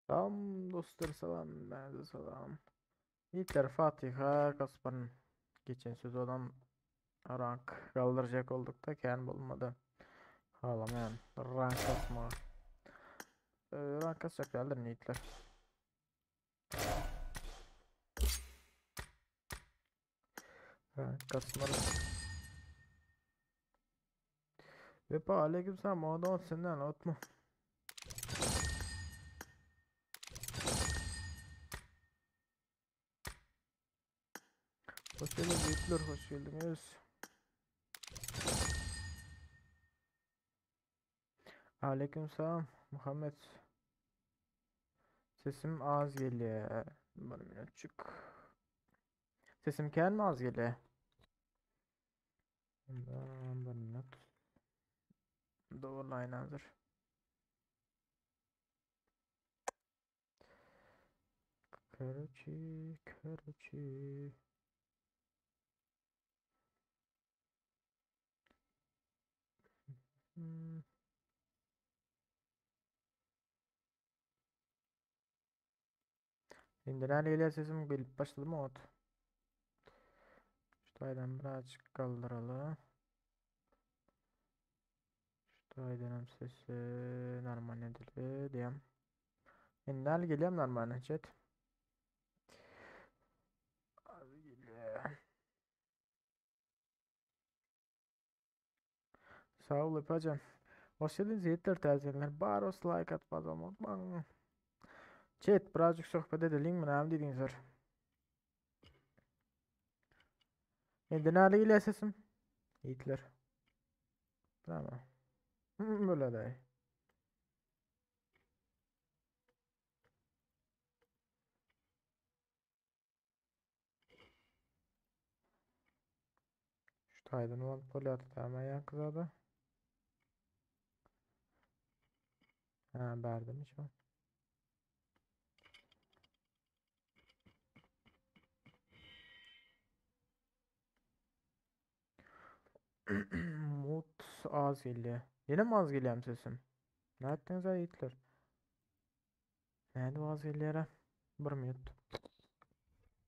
Salam dostlar salam bäze salam. Yiğitler Fatiha Kaspar'ın geçen sezonam rank kaldıracak olduk da kän bolmady. Halamayan rank kasma. Ee, rank kasacak däldir yiğitler. Rank kasmarız. Vepa aleykümselam o da senden atma. Hoş geldiniz yiğitler hoş geldiniz. Aleykümselam Muhammed. Sesim az geliyor. Bir minutçuk. Sesim kän mi az geliyor? Ondan bir minut. Doğru hazır. Короче, короче. Hmm. Şimdi nereye geliyor sesim gelip başladı mı ot? Şu birazcık kaldıralım. Şu aydan sesi normal edildi diyeyim. Şimdi nereye geliyor normal chat? Abi geliyor. Sağ ol Epacan. Hoş geldiniz yiğitler tercihler. Baros like atmaz ama. Chat birazcık sohbet edelim mi? Ne dediğiniz var? Endi nereye geliyor sesim? Yiğitler. Tamam. Böyle de. Şu taydan olan polyatı tamam yankızadı. Ha berdim hiç o. Mut az geliyor. Yine mi az geliyor sesim? Ne ettiniz ha yiğitler? Nerede az geliyor ha? Bir minut.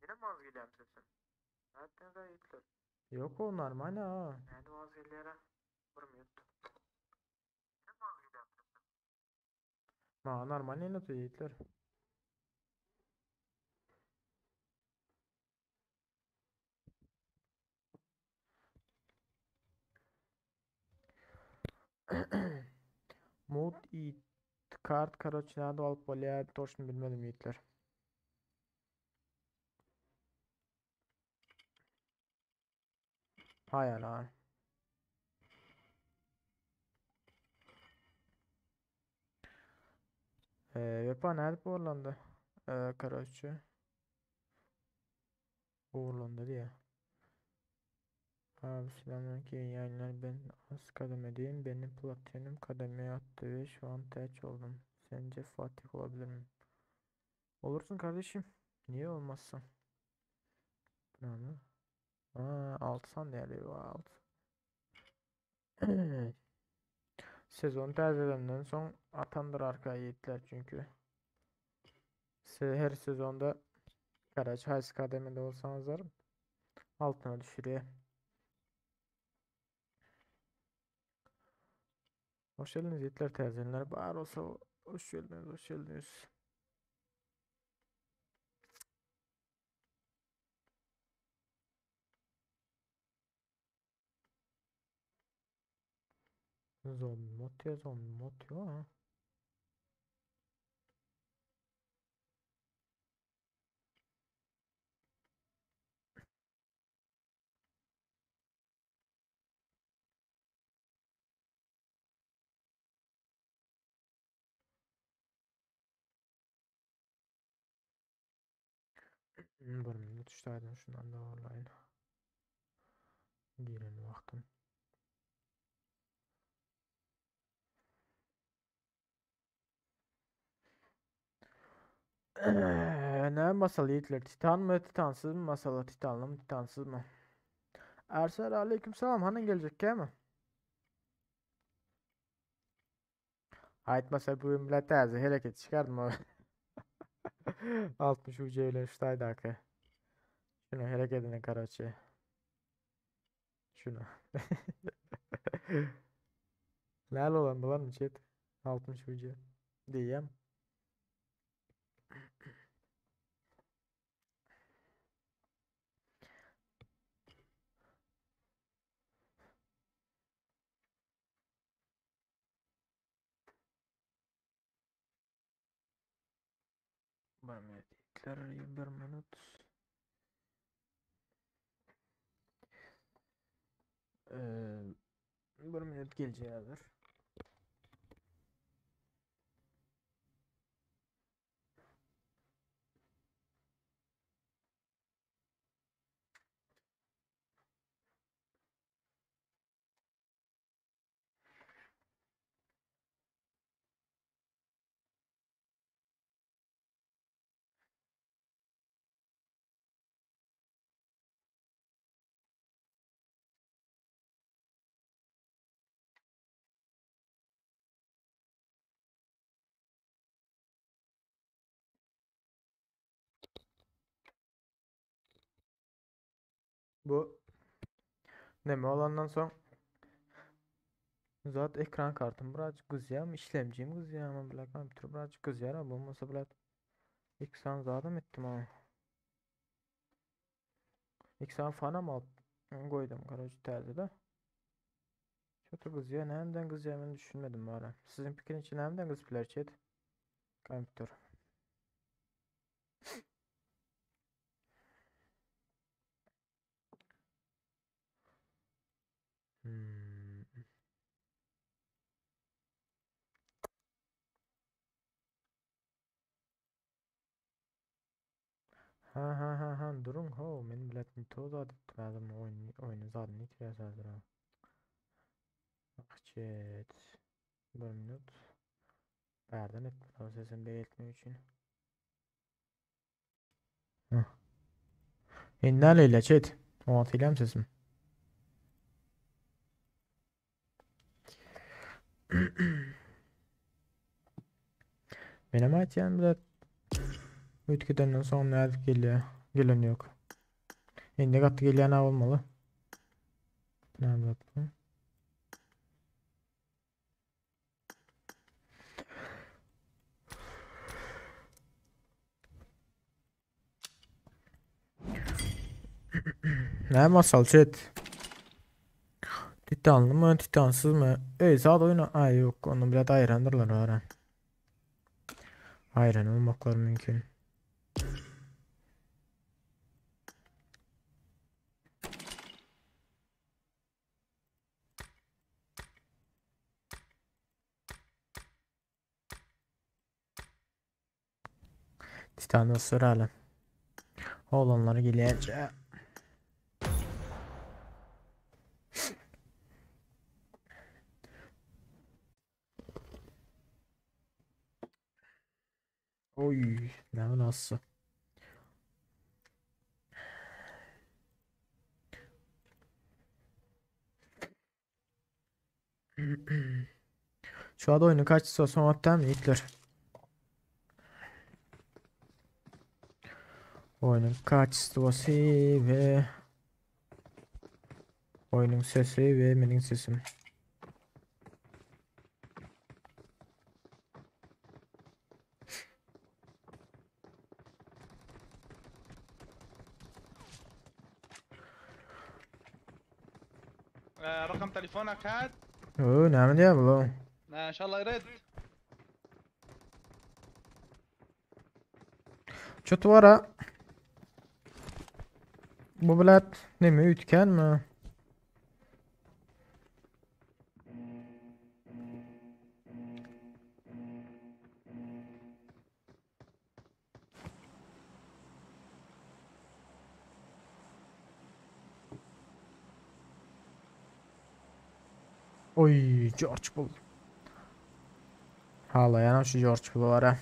Yine mi az geliyor sesim? Ne ettiniz ha yiğitler? Yok o normal ha. Nerede az geliyor ha? Bir minut. Yine mi az geliyor sesim? Ha normal yine yiğitler. Mut it kart короче надо alıp bolýar toşunu bilmedim yiğitler. Hay ana. Ee, Vepa nerede uğurlandı? Короче. Uğurlandı diye. Abi selamünaleyküm iyi yayınlar. Ben az kademedeyim. Beni platinum kademeye attı ve şu an terç oldum. Sence Fatih olabilir mi? Olursun kardeşim. Niye olmazsın? Ne mi? Aa, 6 saniye 6. Sezon täzelenden soň atandyr arka yiğitler çünkü. Her sezonda Karaç haýsy kademede olsaňyzlar altına düşürüyor. Hoş geldiniz yiğitler täzelenler. Bar olsa hoş geldiniz, hoş geldiniz. Zombi mod ya zombi mod ya. Ha. Bir minut işlerdim şundan da online. Giren wagtym. Ne masal yiğitler? Titan mı titansız mı masala? Titanlı mı titansız mı? Ersel aleykümselam. Hani gelecek değil mi? Aytmasa bu bile täze hereket çıkardım. 60 UC bilen şu taýdaky. Şunuň herekedini karoçe. Şunu. Näl bolan bularmy chat? 60 UC diýýän. Bir minut ýitler, bir minut. Ee, bir minut geljek Bu neme olandan soň zat ekran kartym birazcık gyzýarmy, işlemcim gyzýarmy, bile kompýuter birazcık gyzýar, bolmasa bile iki sany zadam etdim ha. İki sany fanam alyp goýdum, karoçe täze de. Kötü gyzýar, nämeden gyzýar men düşünmedim bari. Siziň pikiriňçe nämeden gyzyp biler chat? Kompýuter. Hmm. Ha ha ha ha duruň ho men bilet to zat etdim häzir oýun oýnuň zadyny ýitirýäs häzir ha. Ah chat. Bir minut. Bärden etmeli sesini beýeltmek üçin. Heh. Indi näleýle chat? Oňat gelýärmi sesim? Menem aýtýan bilet üýtgedenden soň nädip gelýär? Gelen ýok. Indi gaty gelýän bolmaly. Näme zat bu? Näme masal chat? Titanly mı, titansyz mı? Ey, zat oyna. Ay yok, onu bile ayırandırlar ara. Ayran olmaklar mümkün. Titanı süreli. Oğlanları gelýänçä. Oy, ne nasıl? Şu anda oyunu kaç son hatta mı Hitler? Oyunun kaçtı ve oyunun sesi ve benim sesim. آه، رقم تليفونك هاد Oo, näme diýär bu? آه، ان شاء الله يرد Çöt var Bu bilet neme ütken mi? Oy George Bull. Hala yana şu George Bull var ha.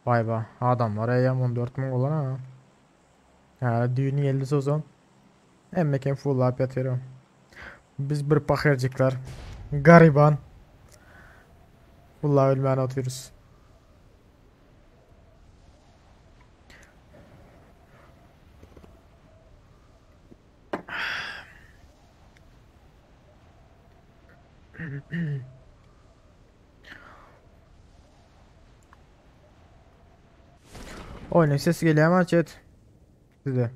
Vay be adamlar eýýäm 14 müň bolan ha. Ha düýn geldi sozon. Emmeken full up ýatyr. Biz bir pahercikler. Gariban. Vallahi ölmän otyrys. Oýnuň sesi gelýärmi chat? Size.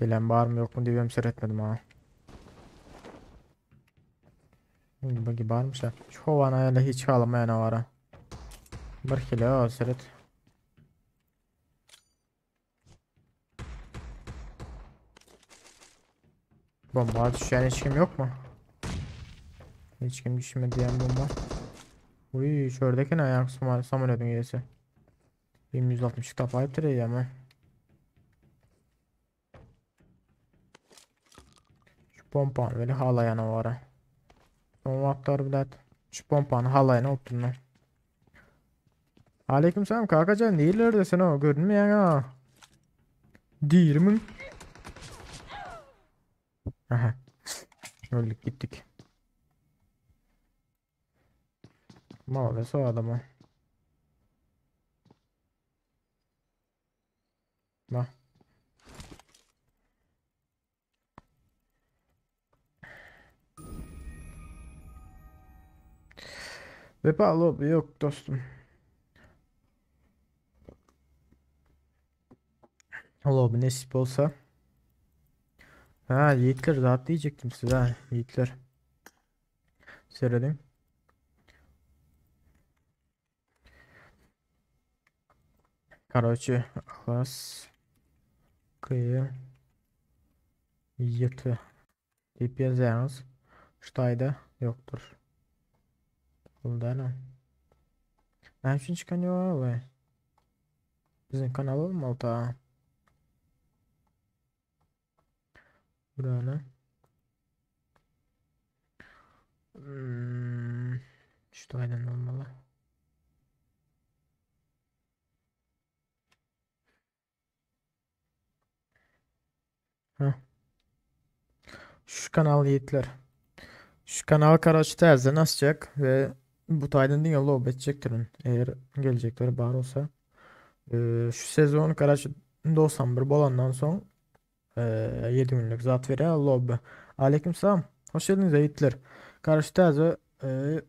Gelen barmy ýokmy diýip hem seretmedim ha. Indi bagi barmyş ha. Şu howany aýala hiç halamaýan awara. Bir kilo seret. Bomba düşýän hiç kim ýokmy? Hiç kim düşmedi diýen bomba. Uy, şördeki ne ayak samoletin eýesi. 162 tapaýypdyr eýýäm. Şu pompany weli halaýan owara. Soň wagtlar bilet şu pompany halaýan bolupdyryn. Aleyküm selam kakajan nirlerdesin o görünmeýäň ha. Dirimiň? Aha. Öldük gittik. Malades o adama. Bak. Vepa lobby yok dostum. Lobby nesip olsa. Ha yiğitler rahat diyecektim size ha yiğitler. Seyredin. Karoçi Ahlas K Y diýip ýazýaňyz. Ştaýda ýokdur. Buldana. Näme üçin çykan ýok we? Biziň kanal bolmaly ta. Burana. Hmm, şu taýdan bolmaly. Heh. Şu kanal ýigitler. Şu kanal karaçy täzeden açjak we bu taýdan diňe lob etjekdirin. Eger geljekler bar bolsa. Ee, şu sezon karaçy 91 bolandan soň 7 günlük zat berýär lobby. Aleyküm salam. Hoş geldiňiz ýigitler. Karaçy täze e,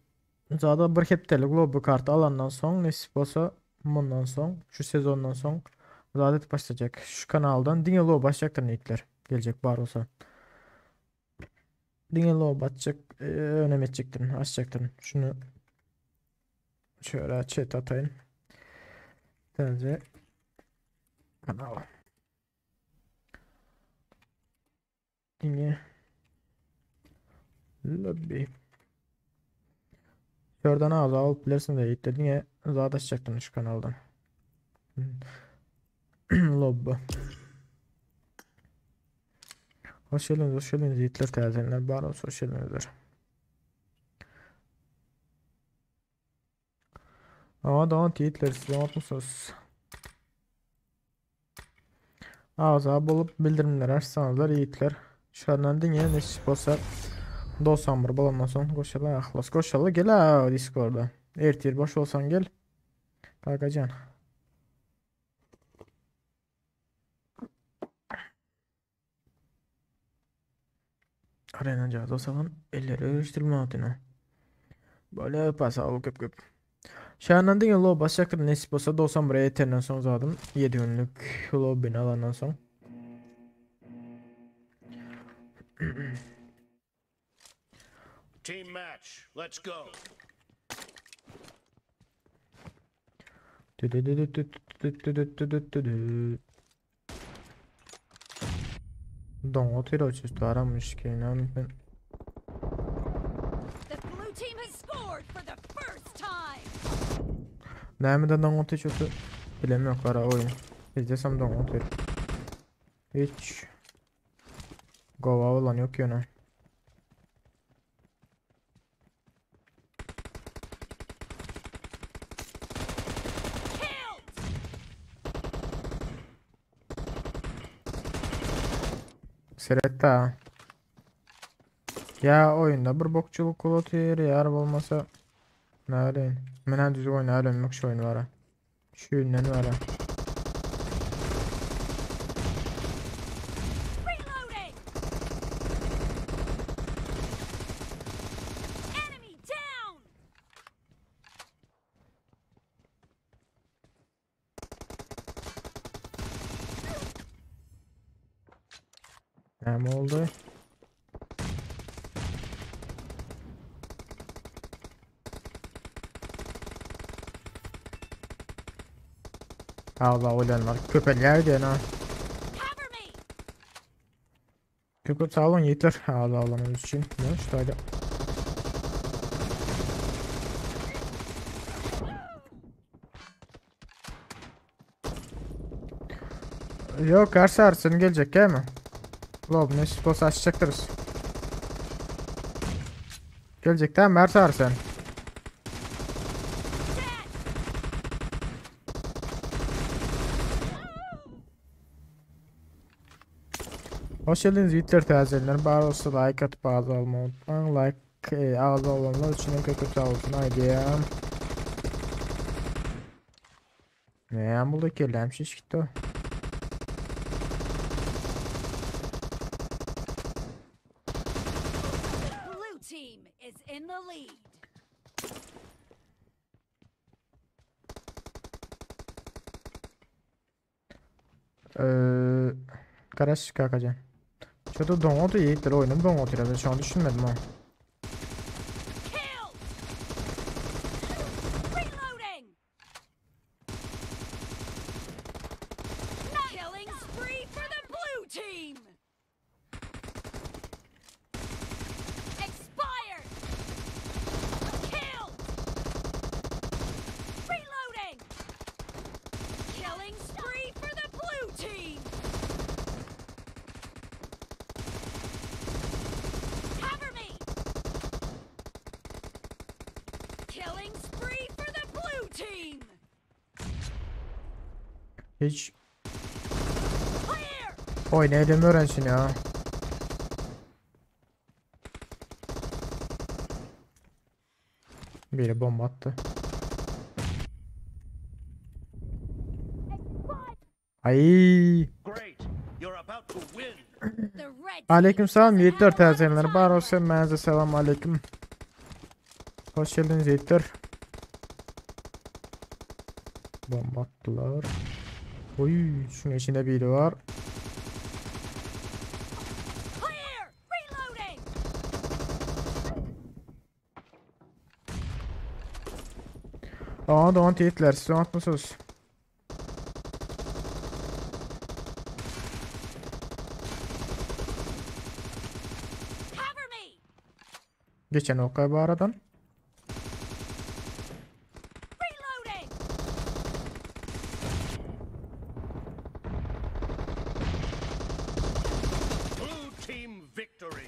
zada bir hepdelik lobby karty alandan soň nesip bolsa mundan soň şu sezondan soň zat edip başlajak. Şu kanaldan diňe lobby açjakdyryn ýigitler. Geljek bar bolsa. Diňe lobby açjak, e, önem etjekdirin, açjakdyryn. Şunu şöyle chat atayyn. Täze kanal. Diňe lobby. Şuradan az alyp bilersiň de ýitdi. Diňe zat açjakdym şu kanaldan. Lobby. Hoş geldiniz, hoş geldiniz yiğitler täzelenler bar olsa hoş geldinizler. Aa da yiğitler siz unutmuşsunuz. Agza bolup bildirimleri açsaňyzlar ýigitler. Şondan diňe nesip bolsa 91 bolandan soň goşaly ahlas goşaly gel ha Discord'a. Ertir boş bolsaň gel. Kakajan. Arena jazz olsagan elleri örüşdirme atyna. Böyle pas al köp köp. Şandan diňe lob basjakdyr nesip bolsa 91 etenden soň zadym 7 günlük lobbini alandan soň. Team match. Let's go. Doň otyr o çüstü aramış ki ben. The blue team has scored for the first time. Nämeden doň otyr çüstü bilemiyorum kara oyun. İzlesem doň otyr. Hiç gova olan yok yöne. Killed. Seret ha. Ýa oýunda bir bokçulyk bolup otyr, ýa bolmasa näleýin. Men düzgün oýnaýar öňmek şu oýun bara. Şu günden bäri. Reloading! Enemy down! Näme oldy? Allah ölenler köpelýär diýen ha. Cover me! Köp sag olun ýigitler. Allah Allah'ın üçin. Ne şu taýda. Yok her Arsen gelecek değil mi? Lob ne bolsa açacaktırız. Gelecek değil mi Mert Arsen? Hoş geldiniz yiğitler tazeler. Bar olsa like atıp ağza olmayı unutmayın. Like ağza olanlar için hem kötü sağ olsun. Haydi ya. Ne buldu ki? Lem şiş gitti o. Blue team is in the lead. Ee, Karaş kakacan. Çotu doňotu yiğitler oyunum doňotu biraz. Şu an düşünmedim ha. Killed! Reloading! Killing spree for the blue team! Expired! Killed! Reloading! Killing spree for the blue team! Cover me! Killing spree for the blue team! Hiç Clear! oynayalım öğrensin ya. Biri bomba attı. Ay. Great. You're about to win. The red Aleyküm team selam doesn't yiğitler have a lot of tazeler. time Bar left. olsun menze selam aleyküm. Hoş geldiniz yiğitler. Bomba attılar. Oy, şunun içinde biri var. Clear! Reloading! Aa, doğan yiğitler siz unutmuşsunuz. Cover me! Geçen okay bu aradan. Reloading! Blue team victory.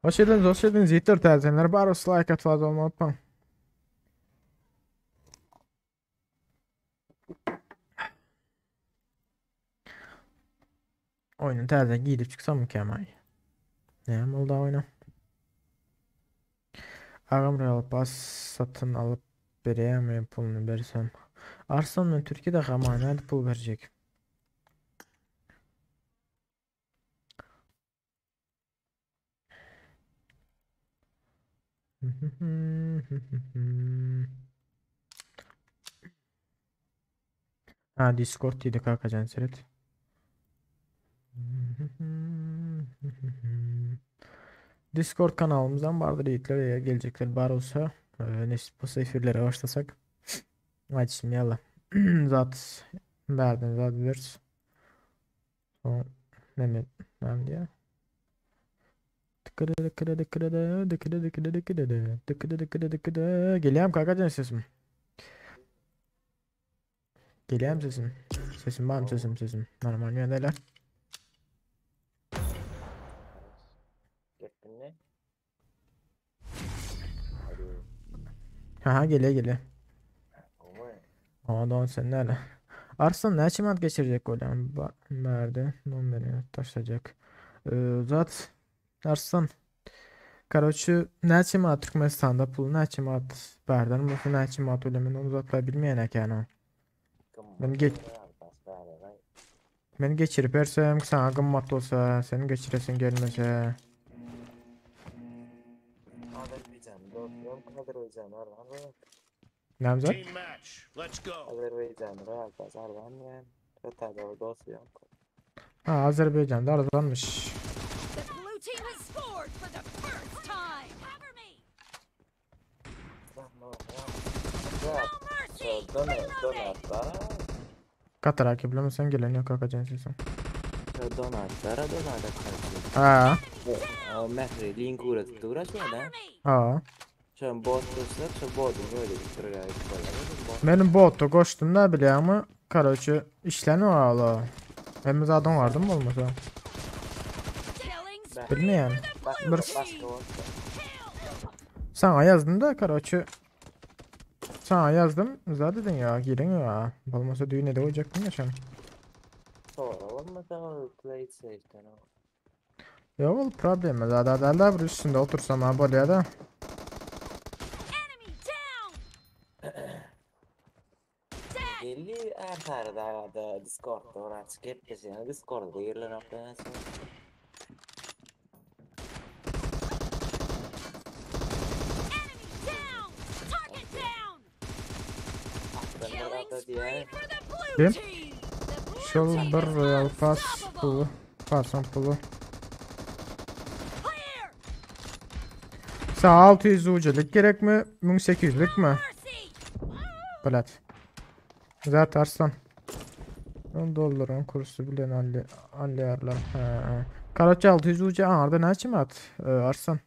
Hoş geldiniz, hoş geldiniz yiğitler tazeler. Bar olsun like at fazla olmayı unutmayın. Oyunu terden giydirip çıksam mükemmel. Ne oldu oyuna? Ağam Royal Pass satın alıp bereyəm pulunu versem. Arslan ben Türkiye'de gama nerede pul verecek? Ha Discord dedi kakacan seret. Discord kanalımızdan vardır yiğitler ya gelecekler bar olsa nesip olsa efirlere başlasak. Hadi şimdi yallah. Zat verdin zat veririz. Son Mehmet ne diye. Tıkırı tıkırı tıkırı tıkırı tıkırı tıkırı tıkırı tıkırı tıkırı. Geleyim kanka sesim. Geleyim sesim. Sesim var mı sesim sesim. Normal yöndeler. Gittin mi? Alo. Aha geliyor geliyor. Ama Aa doğan sen nerede? Arslan näçe manat geçirjek bolýan? Bärde nomerini taşlajak. Zat Arslan. Karoçi näçe manat Türkmenistanda pul näçe manat bärden bolsa näçe manat öyle men onu zatlar bilmeýän ekenim. Men geç Men geçirip bersem sana gymmat bolsa, sen geçiresiň gelmese. Azerbaycan, dostum Azerbaycan arzan mı? Näme zat? Team match. Let's go. Azerbaycan Royal Pass arzan mı? Ötede dost yok. Ha Azerbaycan'da arzanmış. The blue team has scored for the first time. Cover me. No mercy. Reloading. Donatlara, Katar bilemesen gelen yok kakacan sesin. donatlara, donatlara. Ha Mehri link uğratıp uğraşma da. Cover me. ha. Şu an bot dostlar, şu botu böyle bir tür Benim botu koştum da bile ama karoçi işleni o Hem zaten vardım mı olmasa? Killing spree Bilmeyen. for the blue Bir team. Başka Kill. Sana yazdım da karoçi. Sana yazdım. Zaten dedin ya girin ya. Olmasa düğüne de koyacaktım ya sen. Sonra olmasa o play safe'den o. Ya ol problem zaten derler bir üstünde otursam ha böyle da. Enemy down. Dead. Gelli er da Discord'da uğraşıp gepleşen Discord'da yerler noktasına. Enemy down. Target down. Killing spree for the blue Kim? team. The blue Şol team bir is Royal Pass unstoppable. pulu. Pass'ın pulu. Clear. Sana 600 uculik gerek mi? 1800'lük mü? Mercy. Bilet. Zaten Arslan. On dollaryň kursy bilen ally alýarlar. Ha. Karaç 600 ucu arda näçe at? Arslan.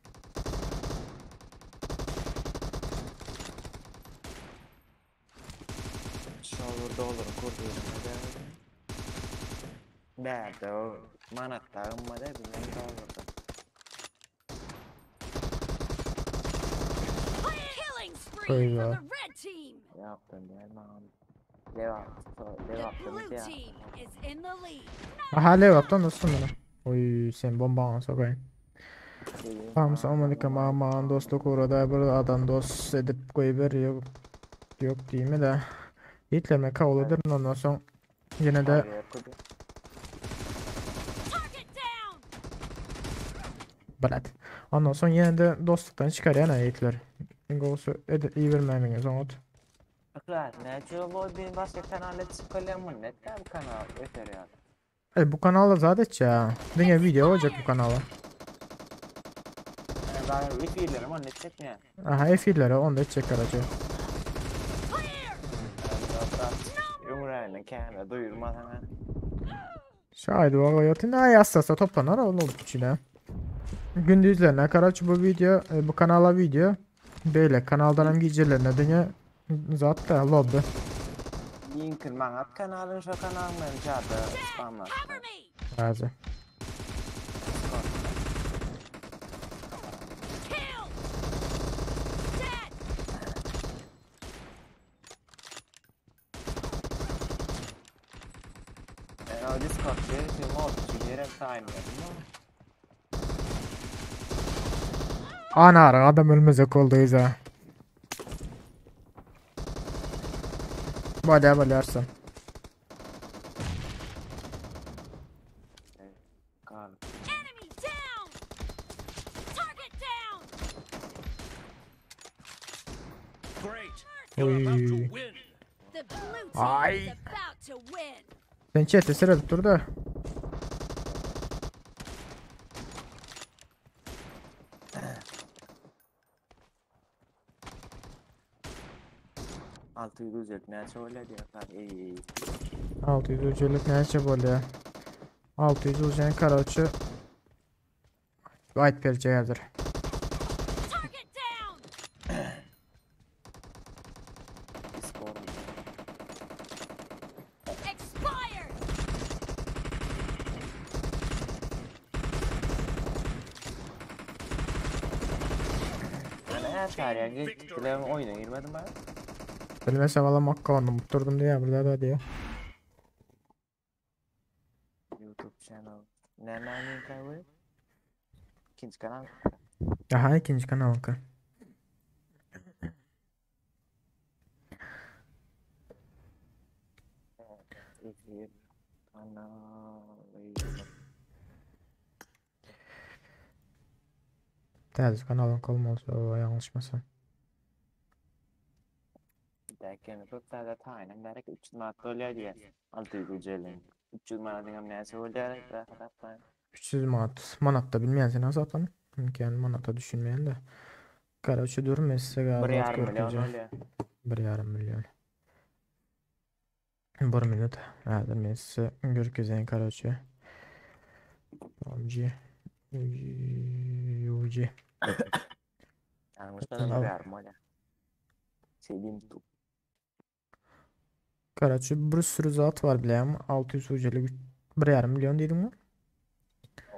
Şol dolar kurdu. Bärde o manatda ymma da bilmem dolarda. Killing spree for Eyvah. the red team. Yaptım diye man. Devam. The Devam. blue team is in the lead. Aha lewapdan dostum bana. Oy sen bomba sokayım. Tamam aleyküm aman dostluk orada bir adam dost edip koyuver yok yok diyeyim de. Hitleme kavladır ondan sonra yine de Target down. Brat. Ondan sonra yine de dostluktan çıkar yani Hitler. Golsu iyi vermemeniz onu. Aklar ne bu bir başka kanala çıkalım mı? Ne bu kanal öter ya. E bu kanalda zaten ya. Dünya video olacak bu kanala. Ben efirlerim onu çekmeyen. Aha efirlere onu da çek aracı. Clear. Ömrüne kendine duyurmaz hemen. Şahit valla yatın ay hassasa toplanar onu olup içine. Gündüzlerine karaç bu video bu kanala video böyle kanaldan hem gecelerine dünya zaten lobby. Linkin manat kanalın şu kanalın ben çadı spamlar. Cover me. Razı. Kill. Dead. Ben o Discord yeri tüm oldu çünkü yerim saymıyorum. Ana ara adam ölmezek oldu ha. Böyle böyle Arslan. Kal. Enemy down. Target down. Great. You're about to Oy. win. The blue team Ay. is about to win. Sen chat'e seyredip dur da. Altı yüz ne söyle diyor. İyi iyi. 600 uculuk näçe bolýar? 600 ucuň karaçy White berjek häzir. Target down. Discord. Expired. Ben her tarihe gittiler oyuna girmedim ben. Bilmesem valla makka onu tutturdum diye burada da diye. Nämäniňkä bu? Ikinji kanal. Aha ikinji kanalyňky. Efir kanaly. Täze kanalyňky bolmaly ýalňyşmasam. Däkeni köp täze taýynam gerek 300 manat bolýar diýýär. 600 ujelin. 300 manadyňam näçe bolýar bir hasaplaýyn. 300 manat. Manatda bilmeýän sen hasaplany. Mümkin manata düşünmeýän-de. Karaçy dur men size Bir gazat ýarym million görkezeceğim. bolýar. Bir ýarym million. Bir minut. Häzir men size görkezeýin karaçy. PUBG. UG. Ýalňyşmasam bir ýarym bolýar. Selim tu. Karaçy bir sürü zat var bilýän. 600 UG-lik bir ýarym million diýdiňmi?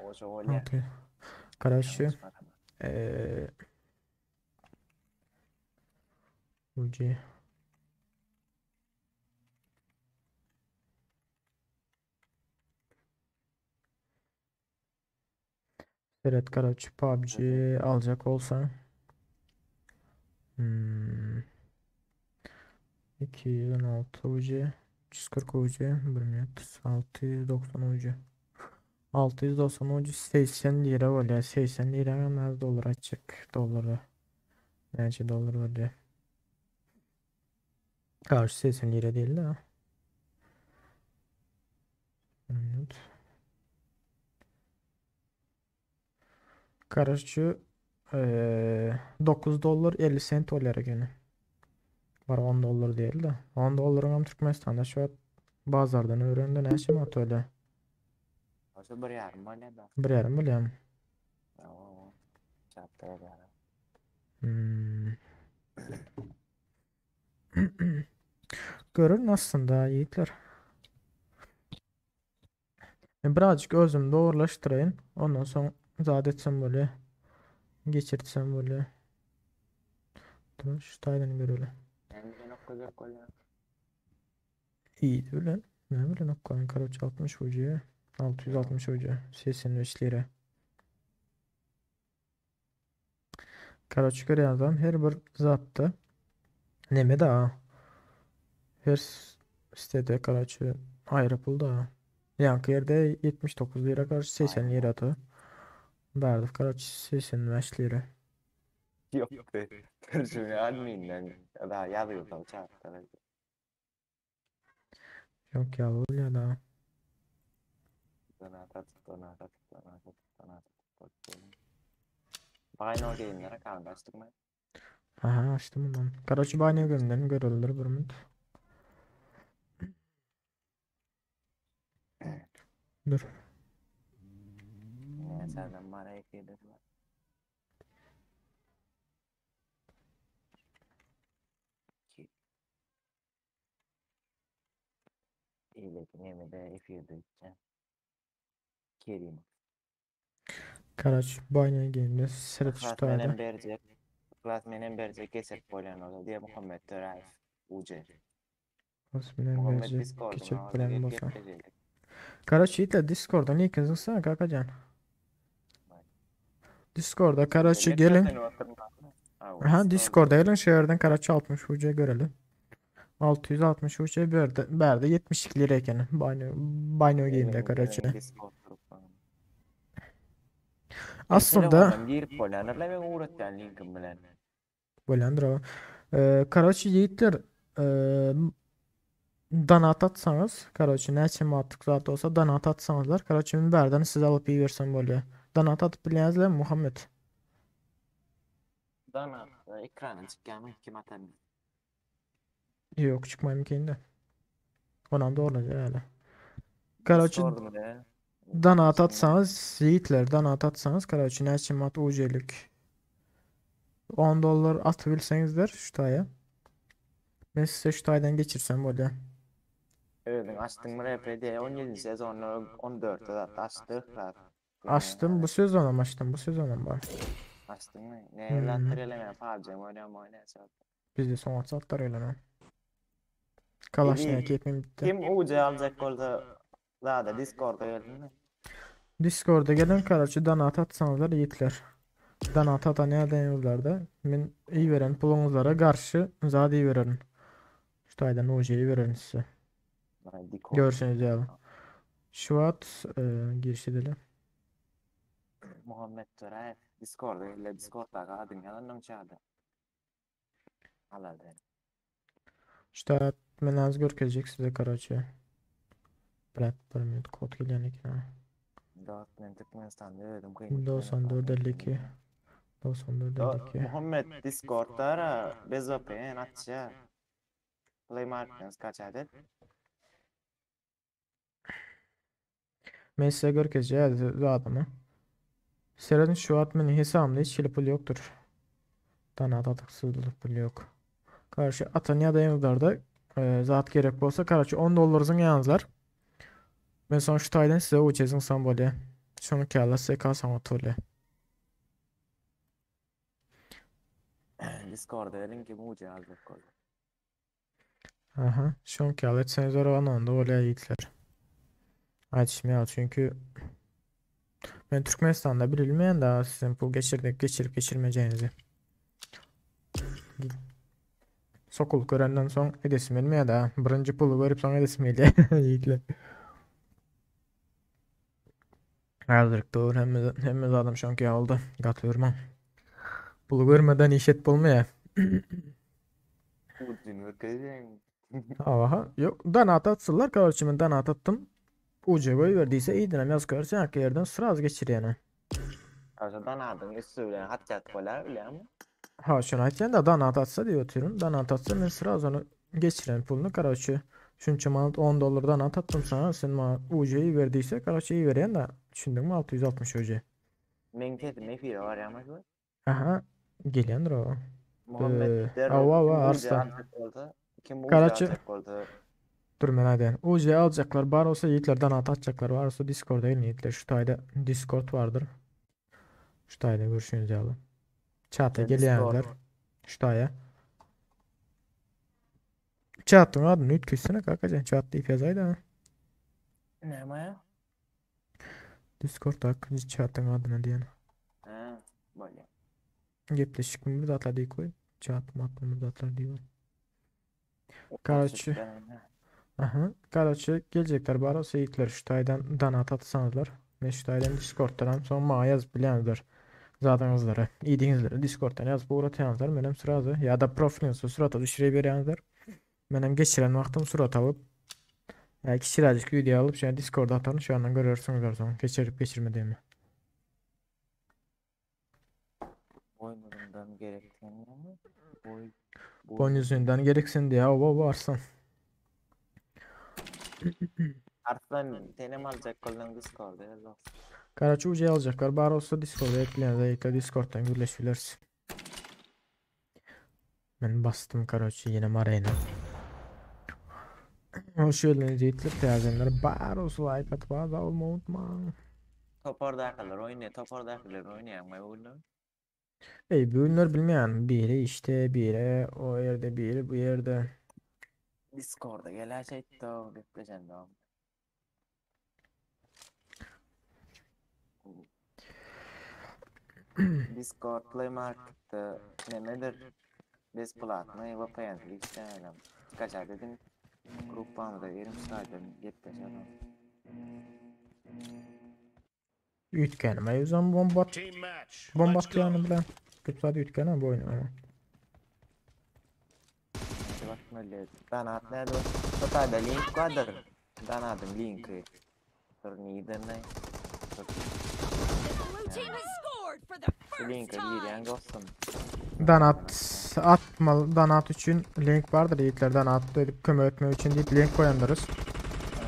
Oşo bolýar. 600. Karaçy Ýalňyşmasam. eee UG. Seret karaçy PUBG aljak bolsaň. Hmm. 216 UC 340 UC 1 minut 690 UC 690 UC 80 lira bolýar 80 lira hem az dollar açjak dollara näçe dollar bolýar Karşı 80 lira değil de Bir minut Karşı eee 9 dollar 50 sent bolýar ekeni. Bar 10 dollar değil de. 10 dollaryň hem Türkmenistanda şu wagt bazardan öwrende näçe manat öyle? Oşo bir ýarym bolýar da. Bir ýarym bolýarmy? Oo. Çapda bolýar. Hmm. Görün aslında yiğitler. Ben birazcık özüm doğrulaştırayım. Ondan sonra zat etsem böyle. Geçirtsem böyle. Dur şu taydan görelim. Men bilen okujak bolýar. İyi bilen. Ne bilen okuyun. Karaç 60 ucu. 660 ucu. 85 lira. Karaç görýän adam her bir zatda neme da her sitede karaçy aýry pul da. Ýaňky ýerde 79 lira karşı 80 Aýry. lira da. Bärde karaçy 85 lira. Ýok. Terjüme adminden da ýazýar çapda. Ýok ýa bolýar da. Donat at, donat at, donat at, donat at. Bino game'lere kaldı açtık mı? Aha açtım bundan. Karaçy Binance gönderin görülür bir minut. Dur. Ne senden bana ekledim. Ki. İyilik nemi de ifirdi. Kerim. Karaçy Binance game'de seret şu Ihlas taýda. menen berjek. Ihlas menen berjek geçirip bolýan ola diye Muhammed Töräýew. UC. Osman'dan Muhammed verecek Discord'un geçirip ağzına bilen gelip bolsa. gepleşelim. Karaçy yiğitler Discord'dan ilk yazılsana kakacan. Discord'a Karaçy Belli gelin. zaten oturma. Ha, o Aha Discord. Discord'a gelin şu yerden Karaçy 60 UC görelim. 660 UC berde, berde 72 lira ekeni. Bino, Bino Game'de Gelin, Karaçy. gelin Discord grupuna. Aslında Telefondan girip bolýanlar men uğratýan linkim bilen. Bolandır o. Ee, Karaçy yiğitler ee, donat atsanız Karaçy näçe manatlyk zat bolsa donat atsaňyzlar Karaçy berden size alyp ibersen bolýar. Donat atyp bilýäňizler Muhammed. Dana ekrana çykýan kim atan? Yok çıkmayayım kendi. Ondan doğru herhalde. Karaçy Discord'umu da. donat atsanız yiğitler donat atsanız Karaçy näçe manat UC-lik 10 dollar atybilseňizler şu taýa. Men size şu taýdan geçirsem bolýar. Özüň açdyň mı RPD 17. sezonu 14'te zaten açdyk zaten. Açtım bu sezonam açtım bu sezonam var. Açdyň mı? Ne Hmm. evlatlar eleme PUBG oynam oynayacak. Bizde son atsaatlar öyle Kalaşnikov Eli- keyfim bitti. Kim UC alacak bolsa zaten Discord'a gelin mi? Discord'a gelen karaçy donat atsaňyzlar ýitler. Donat atan ýagdaýyňyzlarda men iberen puluňyzlara garşy zat ibererin. Şu taýdan UJ ibererin size. Görşüňiz ýaly. Şu wagt e, giriş edeli. Muhammet Töräýew Discord'a gel Discord'daky adyň ýazandyň çada. Alady. Şu taýda men az görkezjek size karaçy. Brat bir minut kod gelýän eken ha. Dost men Türkmenistanda özüm kyn. 94 52 94 52 Muhammet Discord'da ara bez VPN açýa. Play Market'den skaçat et. Men size görkezjek zadymy. Seredin şu wagt meniň hesabymda hiç hili pul ýokdur. Donat atyksyzlyk pul ýok. Karşy atan ýagdaýyňyzlarda e, zat gerek bolsa, karaçy 10 dollar zyňýaňyzlar. Men soň şu taýdan size uç zyňsam bolýar. Şonuň kâla size kalsam bolýar. Discord'a linki muca aljak boldy. Aha, şonuň kâla etseňiz oragan onda bolýar ýigitler. Aýdyşym ýaly çünki men Türkmenistanda bilinmeýän daha sizin pul geçirdik, geçirip geçirmeyeceğinizi. Sokul görenden soň edesim gelmeýär da. Birinji pulu görüp soň edesim gelýär ýigitler. Häzirki döwür hemme hemme zadam şoňky ýalyda. Gaty görmäň. Pulu görmeden iş et bolmaýar. Ucunu görkezýäň. Aha, yok donat atsınlar kardeşim ben donat attım. UC goýber diýse iyidinem ýazyp görseň hakky ýerden sraz geçirýän. Aşa donadyň üstü bilen hat ýazyp bolýar bilýäňmi? Ha şunu aýtýan da donat atsa diýip otyryn. Donat atsa men sraz onu geçiren puluny karoçe. Şunça manat 10 dollar donat attym sana sen maňa UC ber diýse karoçe iberýän da düşündiňmi 660 UC. Meň sesim efire barýarmy şu? Aha gelýändir o. Muhammet derrew Awa kim awa UC Arslan. aljak bolsa, kim UC Karaçy aljak bolsa Dur men aýdaýyn. UC aljaklar bar bolsa ýigitler donat atjaklar bar bolsa Discord'a gelin ýigitler. Şu taýda Discord bardyr. Şu taýda görüşüňiz ýaly. Çata Discord. gelýänler. Şu taýa. Çatyň adyny üýtgetsene kakajan. Çat diýip ýazaý da. Näme ya? Discord ak çatyň adyny diýen. Ha, bolýar. Gepleşik mi zatlar diýip goý. Çat mat mi zatlar diýip. Karaçy. Aha. Karaçy geljekler bar olsa ýigitler şu taýdan donat atsaňyzlar. Men şu taýdan Discord'dan soň maňa ýazyp bilýäňizler. Zadyňyzlary, iýdiňizleri Discord'dan ýazyp ugratýaňyzlar. Menem srazy ýa-da profiliňizi surata düşürip berýäňizler. Menem geçiren wagtym surat alyp ýa kiçiräjik video alyp şeýle Discord'a ataryn. Şu andan görersiňizler soň geçirip geçirmediğimi. Boýnuzundan gerek mi? Boy Boynuzundan gereksin diye o varsın. Arslan senem aljak bolsaň Discord'a ýaz. Karaçy UC alacaklar. Bar olsa Discord'a ekleyen ekle Discord'dan birleşirler. Ben bastım Karaçy yine marayna. Hoş geldiniz yiğitler täzenler. Bar olsa like atıp abone olmayı unutma. Topardakylar oýnaýar, topardakylar oýnaýar bu Ey bu ünler bilmeyen biri işte biri o yerde biri bu yerde. Discord'a gel şey da gepleşen de. Discord Play Market'te nemedir? Besplatny VPN işlemedim. Kaçar dedim. Gruppamda yerim saydım gepleşelim. Üytgenime yüzden bomba Team match. bomba Let's go. atýany bilen. Köp zat üytgene bu oyun ama. Hadi bak öyle. Donat nerede? Hatayda link vardır. Donat'ın linki. Dur neydi ne? The blue team has scored for the Şu first linke time. girýän dostum. Donat atma donat üçün link vardır yiğitler donat edip kömek etmek için deyip link koyandırız.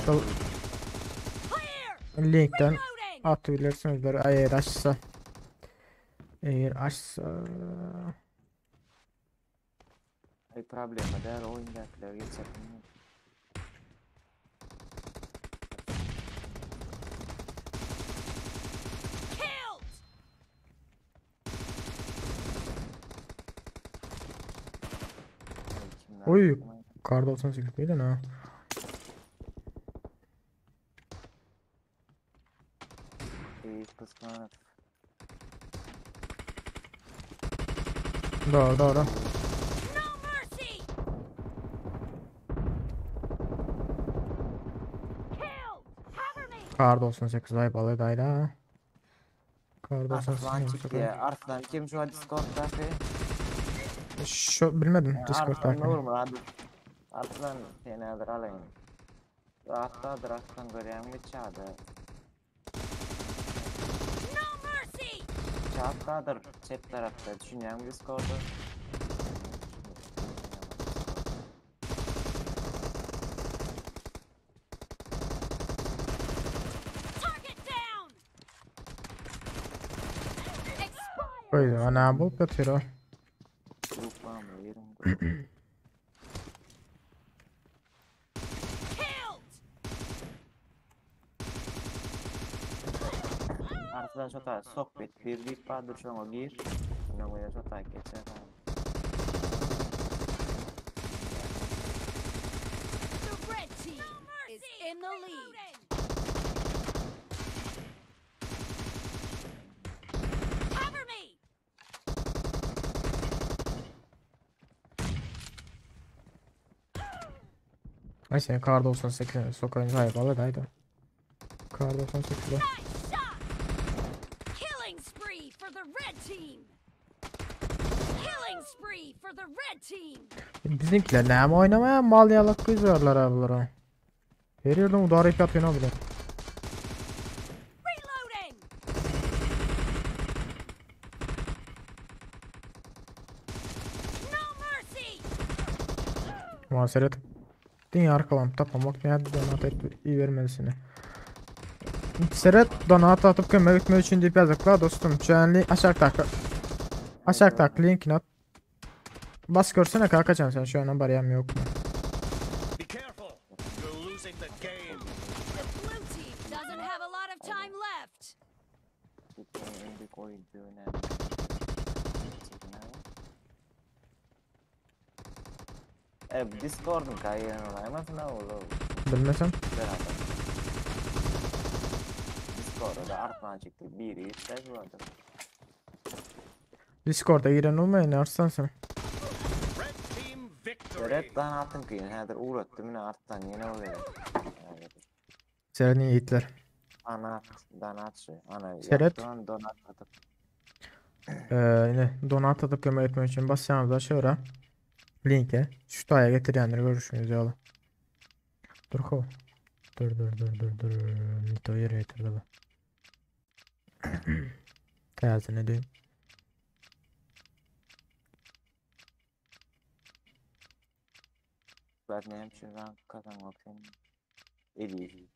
Şol Clear. linkten Reloading. atabilirsiniz eğer açsa. Eğer açsa Bir problema der oyundakiler geçer. Killed. Oy. Kar 98 miydi ne? Gysganyp. Doğru doğru. No mercy. Killed. Cover me. Kar 98 ay balı dayla. Kar 98 Arslan ay çykdy. Arslan kim şu Discord'daky? Şu bilmedim Discord'da. Arslan Nurmurad. Arslan seni hazır alayım. Rahatdadyr Arslan görýäňmi çady. No mercy. Çatdadyr çep tarapda düşünýäňmi Discord'da? Target down. Expired. Koydu ana bul yatıyor o. Grupbamy ýeriň grup. Killed. Arslan şota sohbet bir diýip bardyr şoňa gir. Ondan goýa şota geçer. The red team is in the lead. Cover me. Ay sen kar 98 sokağın ay balı dayda. Kar 98 'e. Nice shot. Killing spree for the red team. Killing spree for the red team. Bizimkiler näme oynamaya mal yalak kızarlar abiler. Her yerden udarıp yapıyor abiler. Reloading. No mercy. Muhaseret. Din arkalam tapamak ne donat et iyi vermelisini. Seret donat atıp kömek etmek için deyip yazıklar dostum. Çenli aşağı tak. Aşağı tak linkini at. Bas görsene kalkacaksın sen şu an bariyem yok mu? Be careful. You're losing the game. The blue team doesn't have a lot of time left. Türkiye'nin en büyük oyuncu önemli. E, Discord'un kaýyny olaymasyn oğlu. Bilmesem. Beraber. Discord'da da Arslan çykdy. Biri işte bu adam. Discord'a giren olmayan Arslan sen. Red team victory. Seret dan atın kıyın. Häzir uğratdy mine Arslan ýene bolýar. Evet. Seret'in yiğitler. Anat, donat şu. Ana, Seret. yaptığın donat atıp. Ee, yine donat atıp kömek etmek için basacağımız aşağı linke. Şu taya getiryenleri görüşürüz yola. Dur ko. Dur dur dur dur dur. Nito yere getirdi bu. Tersi ne diyeyim? Ben näme üçin rank kazanmak sen? Eli.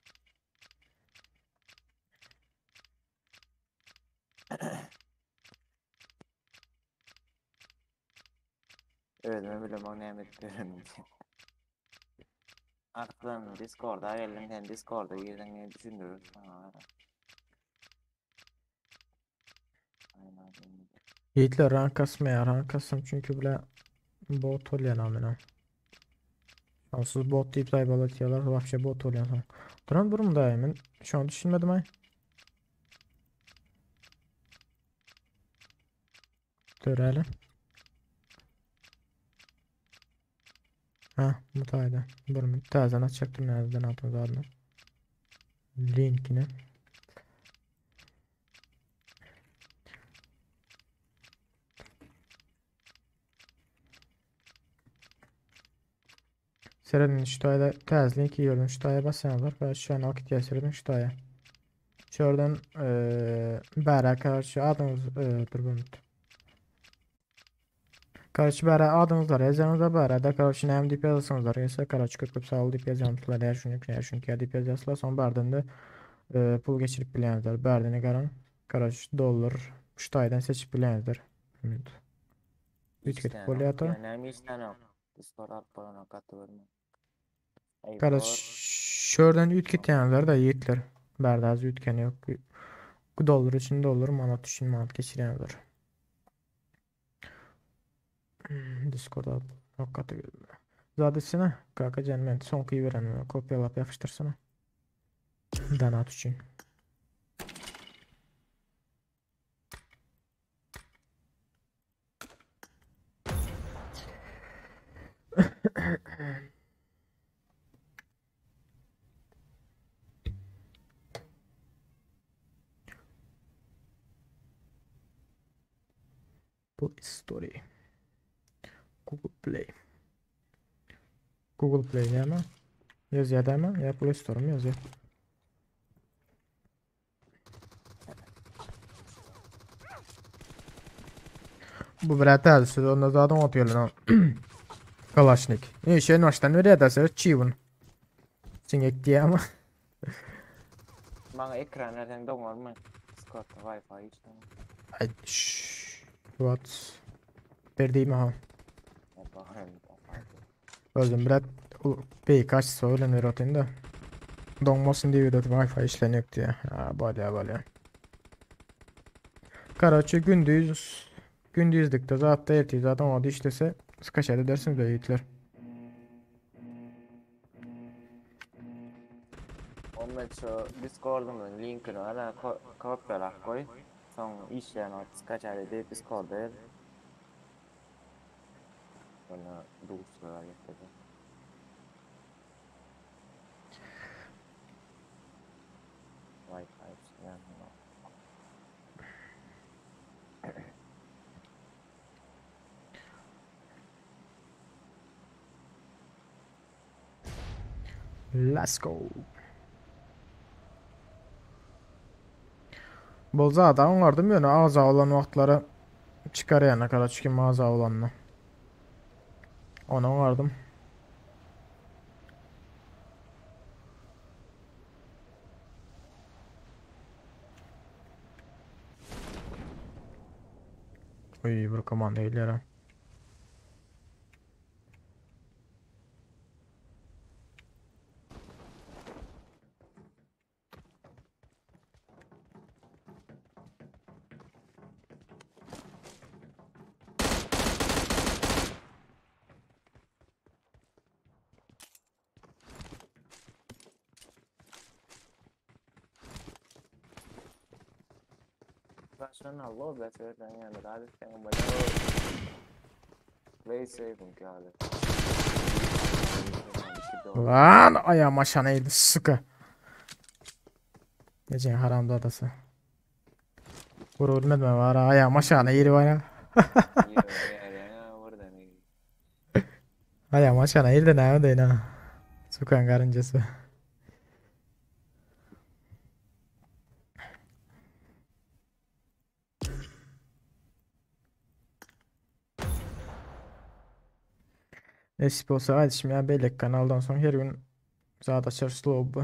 Özüme bilem o näme edip ýörenimi. Arslan Discord'a geldim sen Discord'a girdin ne düşündürür sana. Aynen aynen. Yiğitler rank kasmaya rank kasım çünkü bile bot oluyor amına. Onsuz bot deyip saybalı atıyorlar. Vahşe bot oluyor. Duran durumda hemen. Şu an düşünmedim ay. Dur hele. Ha, bu tayda. Bunu təzədən açacaktım nereden atım zaten. Linkini. Seyredin şu tayda təz linki gördüm. Şu taya basyanlar ve şu an akit seyredin şu taya. Şuradan bərə karşı adınız dur bir minut. Karşı bərə adınız var, yazacağınız da bərə də karşı nəm deyip yazasınız var. Ise karşı köp köp sağ ol deyip yazacağınızlar. Eğer şunu eğer şunu deyip yazasınız. Son bərdən də pul geçirip bilənizlər. Bərdini qaran karşı dollar şu taydan seçip bilənizlər. Bir minut. Üç Hiç ketip tane bolýar yok. da. Yani näme hiç tane yok. Discord alyp bolan gaty görme. Ey Kardeş bor. şuradan üytgetýänler de yiğitler. Berdaz üytgeni yok. Dollar için dollar, manat için manat geçirýänler. Discord'a hakikaten Zadesine kaka canım son kıyı veren kopyalap yapıştırsana. Donat için. Play Store. Google Play. Google Play näme? Ýazýar dämi? Ýa Play Store mi ýazýar? Bu bir täze söz onda zaten ot gelen o. Kalaşnik. Ne şey başdan berýär da söz çiwun. Siňek diýýär ama. Maňa ekran berseň doňarmy? Discordda Wi-Fi işlemez. Ay, şşş. What? Ber diýme ha. Özüm bilet beýik açsa bilen berip atayım da. Doňmasyn diýip ödedi Wi-Fi işlenýok diýýär. Ha, bolýar, bolýar. Karaçi gündüz gündüzlikde zatda ertir zaten o işlese skaçat edersiniz de ýigitler. Onda şu Discord'umyň linkini ala kopýalap goý. Soň işleýän wagt skaçat edip Discord'a ýaz. Onda duşlara getirdi. Wi-Fi işleýän. Let's go. Bolza adam oňardym ýöne agza bolan wagtlary çykarýana karaç kim agza bolanyny. Ony oňardym. Oý bir komanda gelýär ha. Başlarına Allah beterden yani daha sen böyle Play safe geldi. Lan ayağım aşağı eğildi sıkı. Gece haramzadası. Vur ölmedim var ha, ayağım aşağı eğri var ha. Ayağım aşağı eğildi ne öyle ha. Sukan karıncası. Nesip bolsa aýdyşym ýaly beýleki kanaldan soň her gün zat açarys lobby.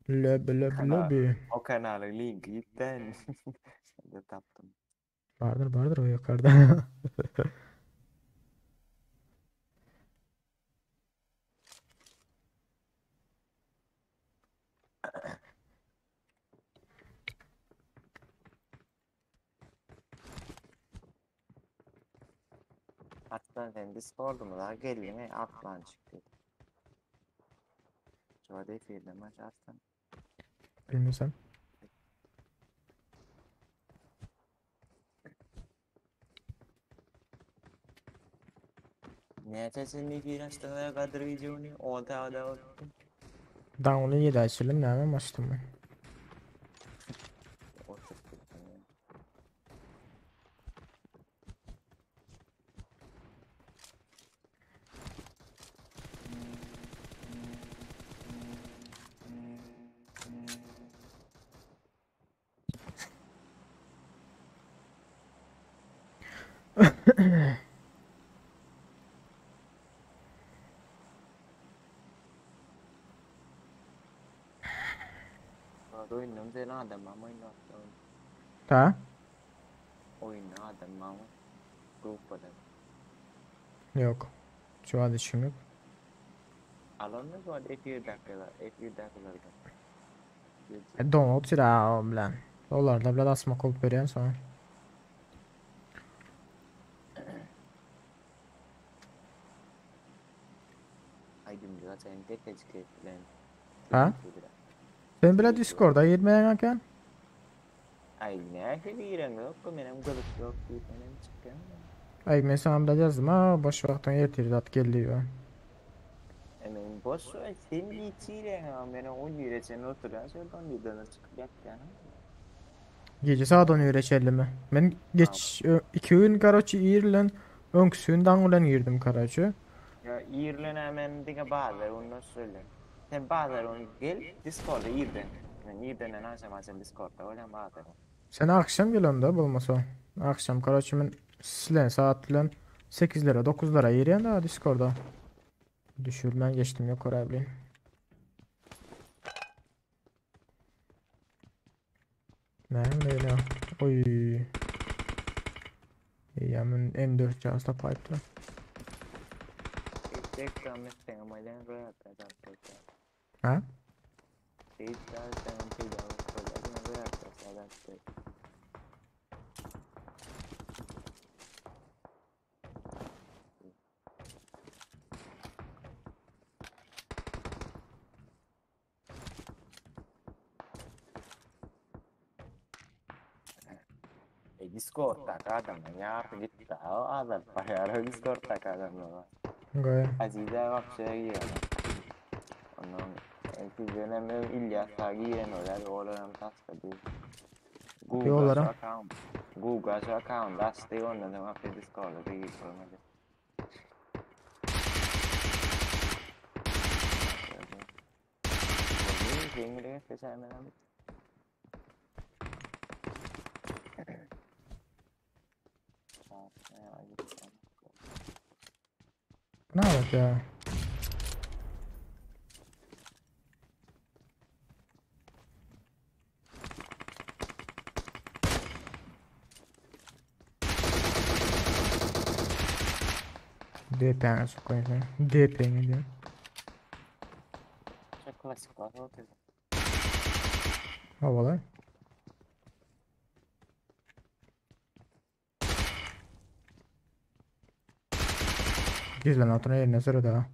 Lobby lobby Kanal. lobby. O kanalyň linki ýitdi. De tapdym. Bardyr bardyr o ýokarda. Atlan sen Discord'uma geldiň Atlan çykdy. Şu efirde maç Arslan. Bilmesem. Näçe sen efir açdyň ya Kadir videony? O da da oldu. Daha onu 7 açılım näme açtım ben. Oturup gittim ya. Oýundan sen adam ama oýnatdy. Ha? Oýunda adam ama gruppada. Yok. Şu an işim yok. Alan mı var efir dakikalar, efir dakikalarda. E, don otyr ha o bilen. Olarda bilen asmak bolup berýän soň. Aýdym sen tek tek bilen. Ha? Sen bile Discord'a girmeýän eken. Ay ne giren yok menem gyzyk yok diýip menem çykýan. Ay men sana biraz yazdım ha boş wagtyň ertir zat geldi diýip. E men boş ver sen geçiren ha men 11'e çenli oturýan şol 11'den çykyp ýatýan. Gece saat 11'e çenli mi? Men geç 2 gün karoçi irlen öňküsi gün daň bilen girdim karoçi. Ya irlen men diňe bazar ondan söyle. Sen bazar onu gel Discord'a irden. Men irdenden akşam akşam Discord'da bolýan bazar. Sen akşam gel onda bolmasa. Akşam karoçi men silen saat bilen 8'lere 9'lara girýän da Discord'a. Düşürmen geçtim yok oraya bileyim. Ne öyle? Oy. Ya men M4 cihaz tapayıptı. Tek tam bolýan roýatda da. Ha? Seyit sen peýda bolýan roýatda da. E Discord'da adamlar ýarpy gitdi. O azal barýar Discord'da adamlar. Gaýa. Azize wapşe girýär. Ondan sizden hem İlyas ha giren olar, olar hem tasgady. Google Ýollara. şu account. Google şu account açdy ondan hem wapşe Discord'da girip görmedi. Ýeňil geçäýmem. Ne bak ya? DP'ne sokayım seni. DP'ne diyorum. Çok klasik var. Havalı. Gizlen altına yerine sıra daha.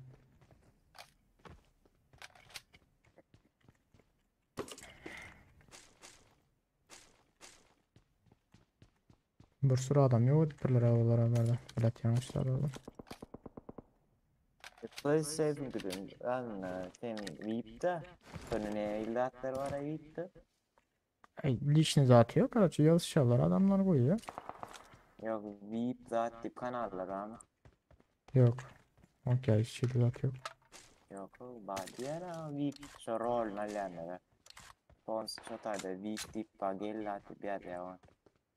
Bir sürü adam yok edipdirler havalara Bilet yanlışlar oldu. PlayStation gidin. Ben sen VIP'de. Sonra ne illatlar var VIP'de? Ay, Lişni zatı yok. Короче, yazışarlar adamlar koyuyor. Yok VIP zat tip kanallar ama. Yok. Okey, hiç şey zat yok. Yok badiýär VIP şu rol alýanlar. Sponsor şu taýda VIP tip ba gel tip ýazýar.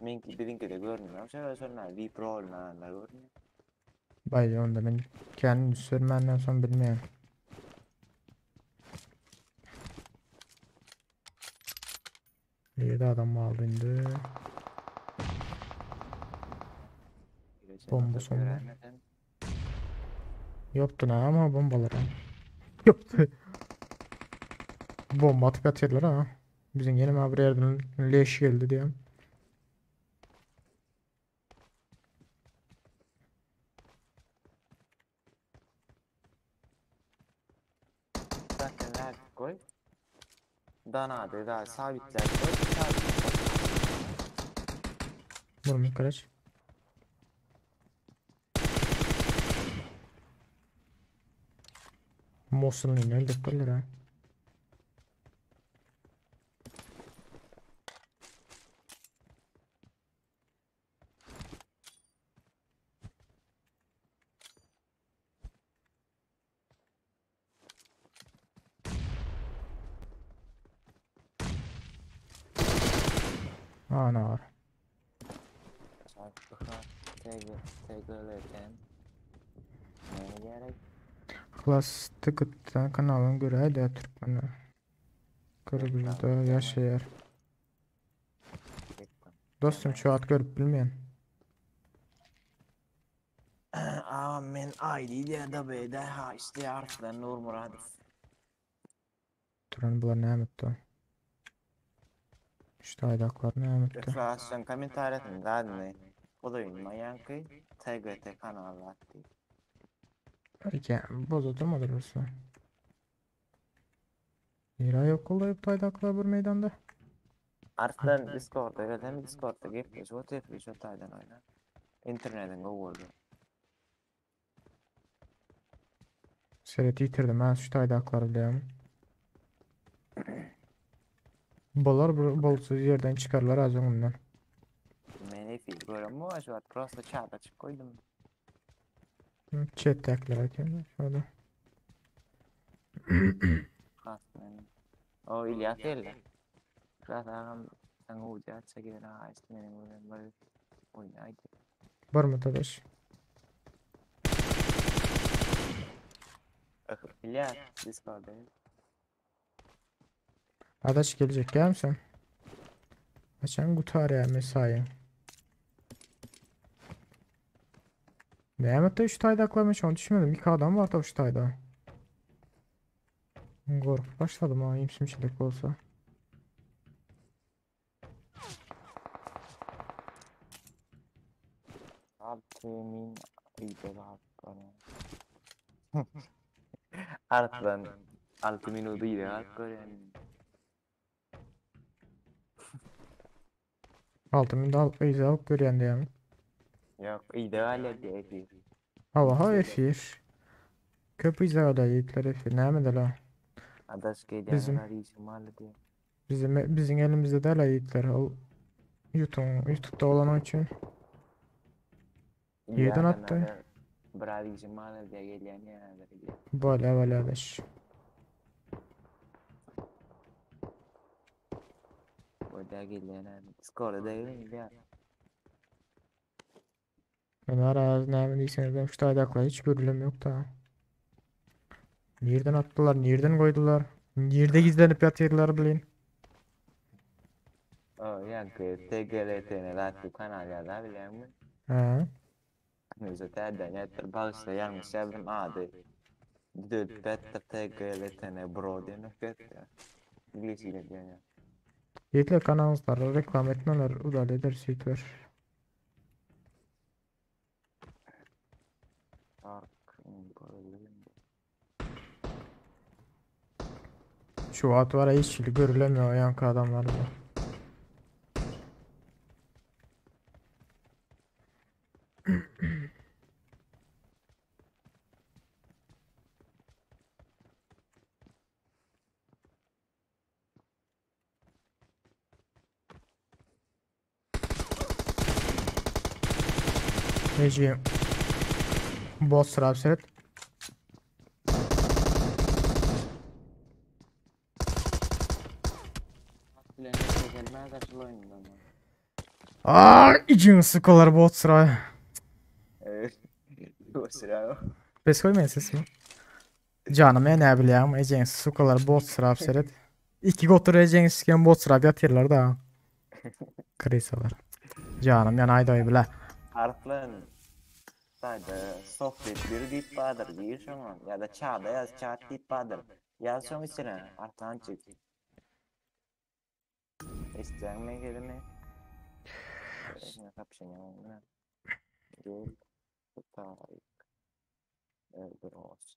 Menki biziňki de görünmüyor. Şöyle şunlar VIP rol alanlar görünüyor. Bay onda ben kendim sürmenden son bilmeyen. Bir adam aldı indi. Bomba sonunda. Yoktu ne ama bombalar ha. Yoktu. Bomba atıp atıyorlar ha. Bizim yeni bir yerden leş geldi diye. Zaten koy. Dana da sabitler koy. Sabit. Vurma karaç. Mosul'un öldürdüler ha. Ana var. Ne gerek? Klas tıkıttan kanalın göre de Türkmenler. Kırgızda yaşayar. Dostum şu at görüp bilmeyen. Aa men ID diye da be ha işte Arslan Nur Muradov. Turan bular ne etti? İşte aydaklar ne etti? Flaşın kommentariýasyny zadını Olayın mayanky TGT kanaly atdy. Peki boz oturmadır burası. Mira yok olayıp aydaklar bir meydanda. Arslan Discord'a geldim Discord'a gepleş o tepki şu taydan oyna. Internetiň gowy boldy. Seret ýitirdim ha şu taýdaklary bilýän. Bolar bir bolsuz ýerden çykarlar az öňümden. Men efir göremok şu wagt prosta çat açyp goýdum. Chatdäkiler aýtýan şurada. Has men. O İlyas geldi. Biraz agam sen uca açsa gelen aýsty meniň bilen bir oýnaýdy. Barmy dadaş? İlyas Discord'da. Adaş geljek gelmisin? Haçan gutarýar mesaýyň? Näme şu taýdaklamış onu düşünmedim. İki adam var da şu tayda. Gorkup başladım ha imsimçilik olsa. Altı min iyide bana. Arslan 6 minuty iyide galyp görýän. 6000 de alıp izi alıp görýän diýýän. Ýok, iyide galýar diýe efir. Hava ha efir. Köp izi alýar ýigitler efir. Näme de la? Adaş Bizim gelýän işim bardy diýe. bizim bizim elimizde de la ýigitler. O YouTube YouTube'da olan için. Yerden İlyas attı. ana biraz işim bardy diýe gelýän ýa. Böyle böyle adaş. Bolýa gelýän ýa. Discord'da değil İlyas. Ben ara näme diýseniz ben şu taýdaklar hiç görülüm yok da. Nereden attılar, nereden koydular? Nerede gizlenip yatıyorlar bilin. O ýa TGLT-ni latip kanal ýa bilýärmi? Ha. Neyse täden ýatyr bagyşla ýalňyş ýazdym ady. Düdüp better TGLTN bro diýen öketdi. İngilizce diýen ýa. Ýigitler kanalımızda reklam etmeler udal eder yiğitler. Dark Şu at var ya hiç görülemiyor yankı adamlar bu. Neci Bot sırap seret. Aa, için sıkolar bot sıra. Evet. Bu sıra. Bes koymayın sesimi. Canım ya ne bileyim ecen sukalar bot sırap seret. İki gotur ecen siken bot sırap yatırlar da. Krisalar. Canım yan aydoy bile. Arslan Sadece sohbet bir deyip badır bir şoňa ya da çağda yaz chat deyip badır. Yaz şoň içine Arslan çık. İsteyen mi gelimi? Ne kapşın Gel. Tarık. Bros.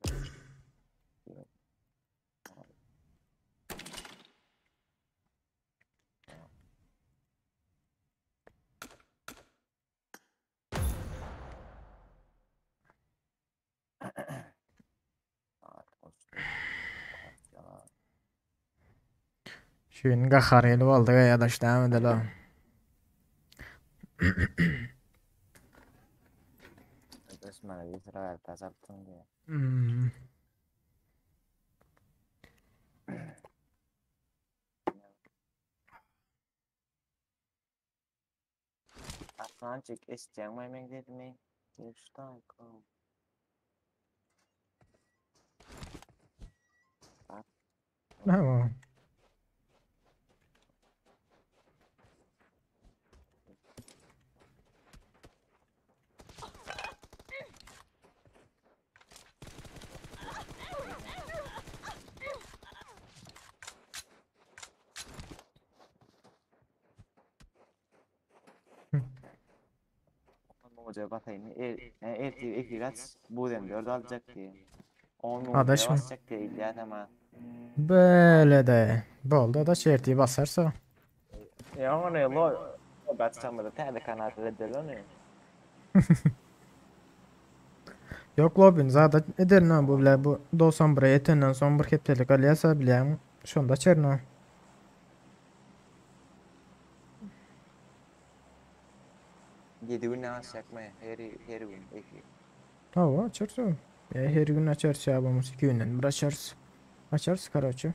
Şuyun gahar gelip aldı ya da işte devam edelim. Düşmana bir sıra ver tasarttım diye. Hmm. Atlantik isteyen mi dedim mi? Go. Tamam. Hoca batayım. El, el, el, bu dem 4 alacak diye. 10 Adaş mı? basacak diye İlyas ama. Böyle de. Bolda da şertiyi basarsa. Ya onu lo. Batsam da täze kanal edel onu. Ýok lobbyny zada ederin ha bu bile bu 91-e ýetenden soň bir hepdelik alýasa bilýäň şonda açaryn ha. 7 gün açjakmy? Her her gün efir. Hawa açarys o. E, her gün açarys ýa bolmasa 2 günden bir açarys. Açarys karoçe.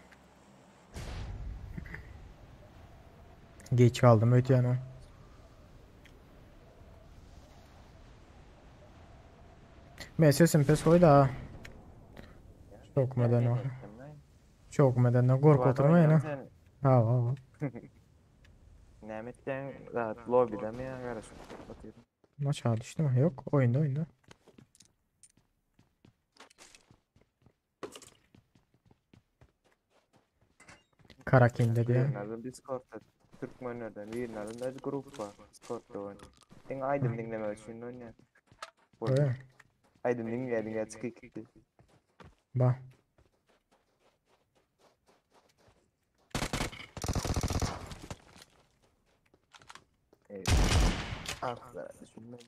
Geç kaldym öýtýän o. Men sesim pes goý da. Çokmadan o. Çokmadan da gorkup oturma ýene. Hawa hawa. Näme etýäň? Zat lobbyda mi ýa garaşyp otyryn? Maça düşdüm. Ýok, oýunda oýunda. Karakinde diýen. Birini Discord'da Türkmenlerden birini alın da grup var. Discord'da oyn. Diňe aýdym diňlemek üçin oýnaýan. Öyle. Aýdym diňleýä diňleýä çykyp gitdi. Ba. Evet. Akla düşünme.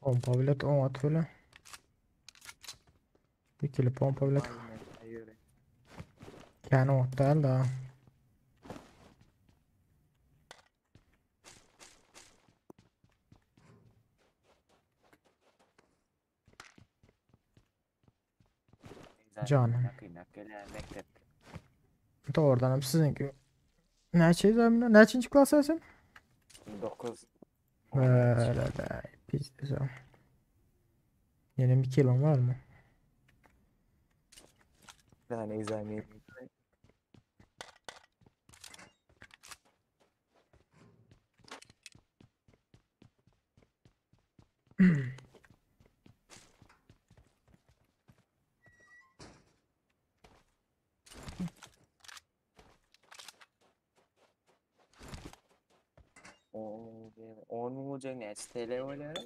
Pompa bilet oňat bile. Ikili pompa bilet. Aynen, ýöre. Kän oňat däl da. Canım. Yakyndak gelýär mekdep. Doğrudan hem siziňki. Näçe examine? Näçinji klasa sen? 9. Öyle de pizde. Yine bir kilon var mı? Yani examen. Onun ucu näçe TL bolýar?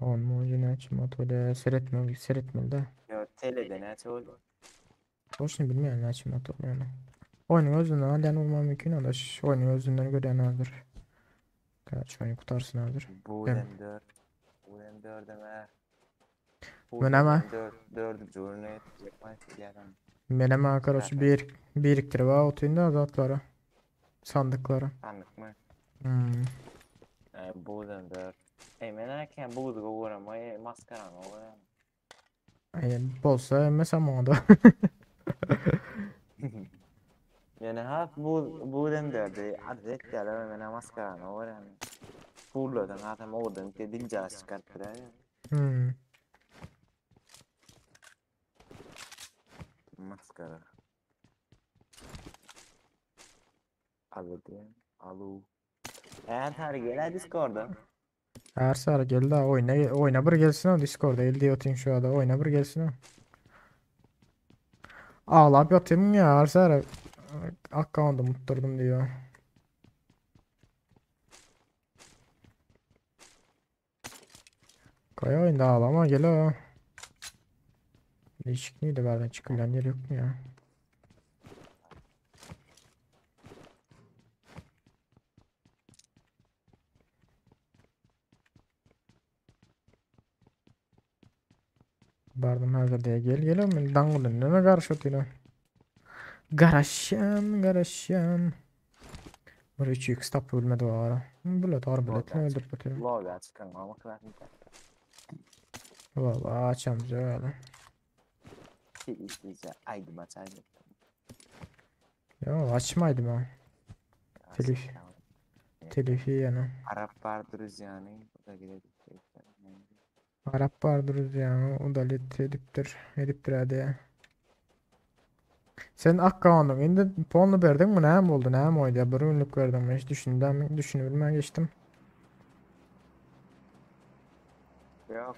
On mu önce näçe mat öyle seyretme seyretmeli de. Ýok, TL-de näçe bolýar? Boşunu bilmeýän näçe mat oluyor. Oyunun özünden alyan olma mümkün o da oyunun özünden gören aldır. Kaç oyunu kutarsın aldır. Bu M4. Bu M4 eme. Men ama 4 4 jurne etjek men ama karoçi bir biriktirip otayım da azatlara. Sandıklara. Sandıkmy? Hmm. E, bu M4. Ey men erken bu gogram ay maskaran ogram. Yani bolsa mesela onda. Yani ha bu bu M4'ü adet ýaly men maskaran ogram. Pullardan zaten oradan dilce çıkarttılar. Hmm. Maskara. Alu diýen. Alu. Eğer tarih gel Discord'a. Her sara geldi ha oyna oyna bir gelsin o Discord'a elde atayım şu ada oyna bir gelsin o. Ağlap yatayım ya her sara account'u mutturdum diyor. Kaya oyunda ağlama gel o. Değişik neydi nereden çıkılan yer yok mu ya? Bardım hazır diye gel gel oğlum dangılın neme karşı atıyor. Garaşyan garaşyan. Bir 3x tap ölmedi o ara. Bilet ar bilet Lobby öldürüp atıyor. Lobby açıkan ama kıratın. Vallahi açamız öyle. İsteyece aydım açaydım. Ya açmaydım ha. Telif. Telifi yani. Arap vardır yani. O da gidelim. Arap vardır yani o da ediptir. Ediptir hadi. Sen account'un indi puanlı verdin mi? Ne oldu? Ne mi oydu ya? Bir günlük verdim mi? Hiç düşündüm, düşünüp geçtim. Yok.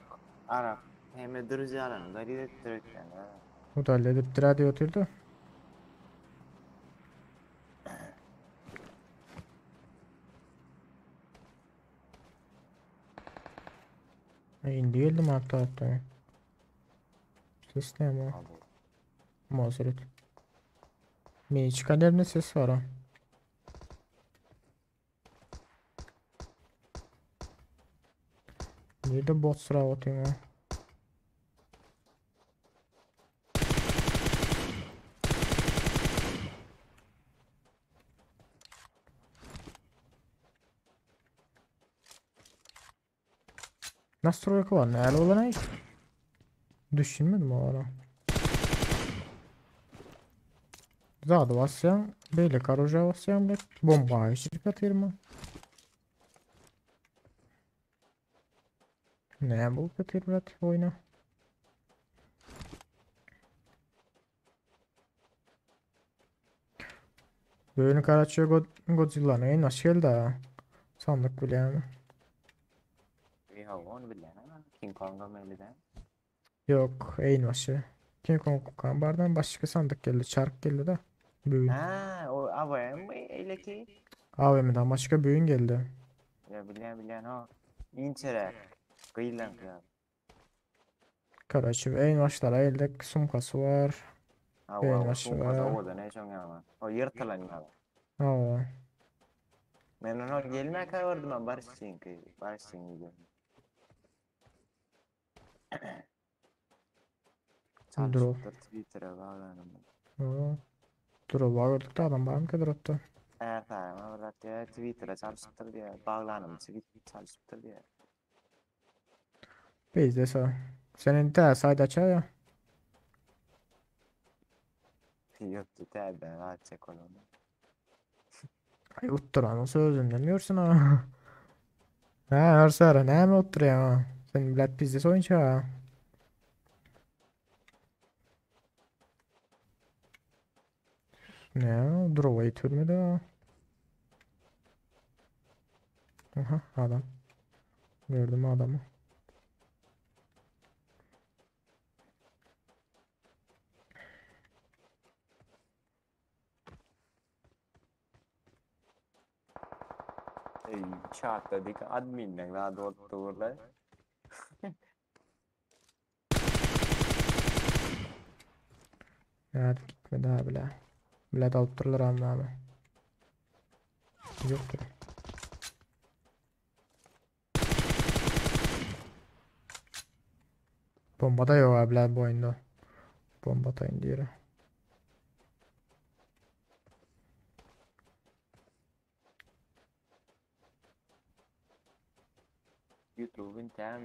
Arap. Hem de rüzgarını da gidelim. O da ediptir hadi oturdu. E, indi geldim hatta hatta. Ses ne ama? Mazeret. Meni çıkan yerinde ses var ha. Nirde bot syrap otyň o? Nastroýka var. Näle bolan aý? Düşünmedim olara. Zady basýaň, beýleki oruža basýaň, bir bomba geçirip ýatyrmy? Näme bolup ýatyr brat oýna? Böýün karaçe Godzilla'nın en aş geldi ha. Sandyk bilýän. Ýa ony bilýän ama King Kong'a meliden. Yok, en başı. King Kong kukan bardan başka sandık geldi. Çark geldi de. Böğün. Ha, o AVM mi eýleki? AVM'den başka böğün geldi. Ýa bilýän bilýän ha. Inçeräk. Gyýlan ýa. Karaçe en başlara elde sumkası var. Ha, Beýin o başı sumkasy var. owadan eý şoň ýaly. O ýyrtylan ýaly. Hawa. Men onu gelmäkä gördüm ben Barışçyňky, Barışçyň videosyny. Drop. Çalşypdyr Twitter'e baglanym. Hawa. Drop'a gördük de adam var mı ki drop'ta? Ertayma bir zat diýär, Twitter'e çalşypdyr diýär, baglanym çalşypdyr diýär. Bizde sağ. Senin de sayda açar ya. Ýokdy täzeden açjak bolany. Ay utduran sözünden görsün ha. Ha Arsara näme utdurýaň ha? Sen bilet bizde oýunçy ha. Ne? Drop'a ýetirmedi ha. Aha adam. Gördüm adamı. Ey, chatda dik adminden zat bolup durlar. Evet gitmedi ha bile. Bilet alyp durlar amma abi. Ýokdur. Bomba da ýok abiler bu oýunda. Bomba ataýyn diýere. YouTube'un täm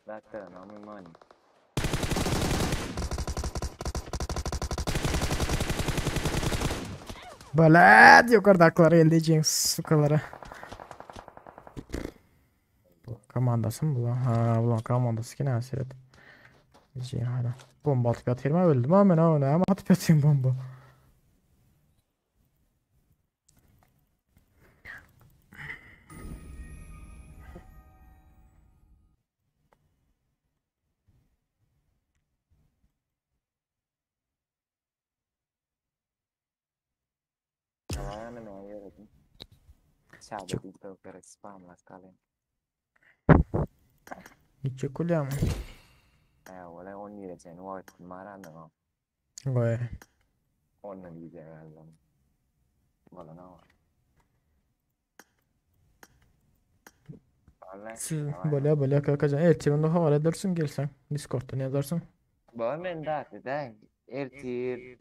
zatlaryny alman. Balat ýokardakylar geldi Jinx sukalara. Komandasy mı bu lan? Ha ulan komandasy ki näse evet. Cihana. Bomba atyp ýatyrma öldüm ha men ha näme atyp ýatyryn bomba. Tamam men ýöredim. Çada Çok- bir gerek spamlas galyň. Gitjek bolýarmy? Ä, ola 10 ýere çenli wagt marandyň o. Goý. Ondan gije geldim. Bolan o. Vallahi. Siz bolýa bolýa kakajan. Ertir onda habar edersiň gelseň. Discord'dan ýazarsyň. Bu men däki de ertir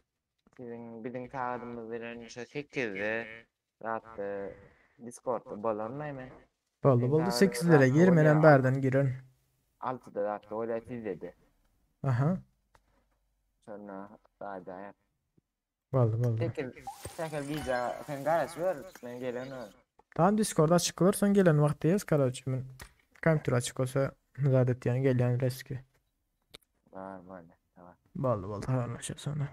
siziň biziň sagadymyz bilen şu 8-de zatda Discord'da bolanmy men? Boldy Men boldy sagadymyz 8-lere zatda gir menem bolýar. bärden girerin. 6-da zatda bolýar sizde-de. Aha. Şonda zada Boldy boldy. 8 8 gije sen garaş ber men gelen Tamam Discord açyk bolar gelen wagty ýaz karaçy men kompýuter açyk bolsa zat etýän gelýän reski. Bar boldy. Tamam. Boldy boldy habarlaşarys onda.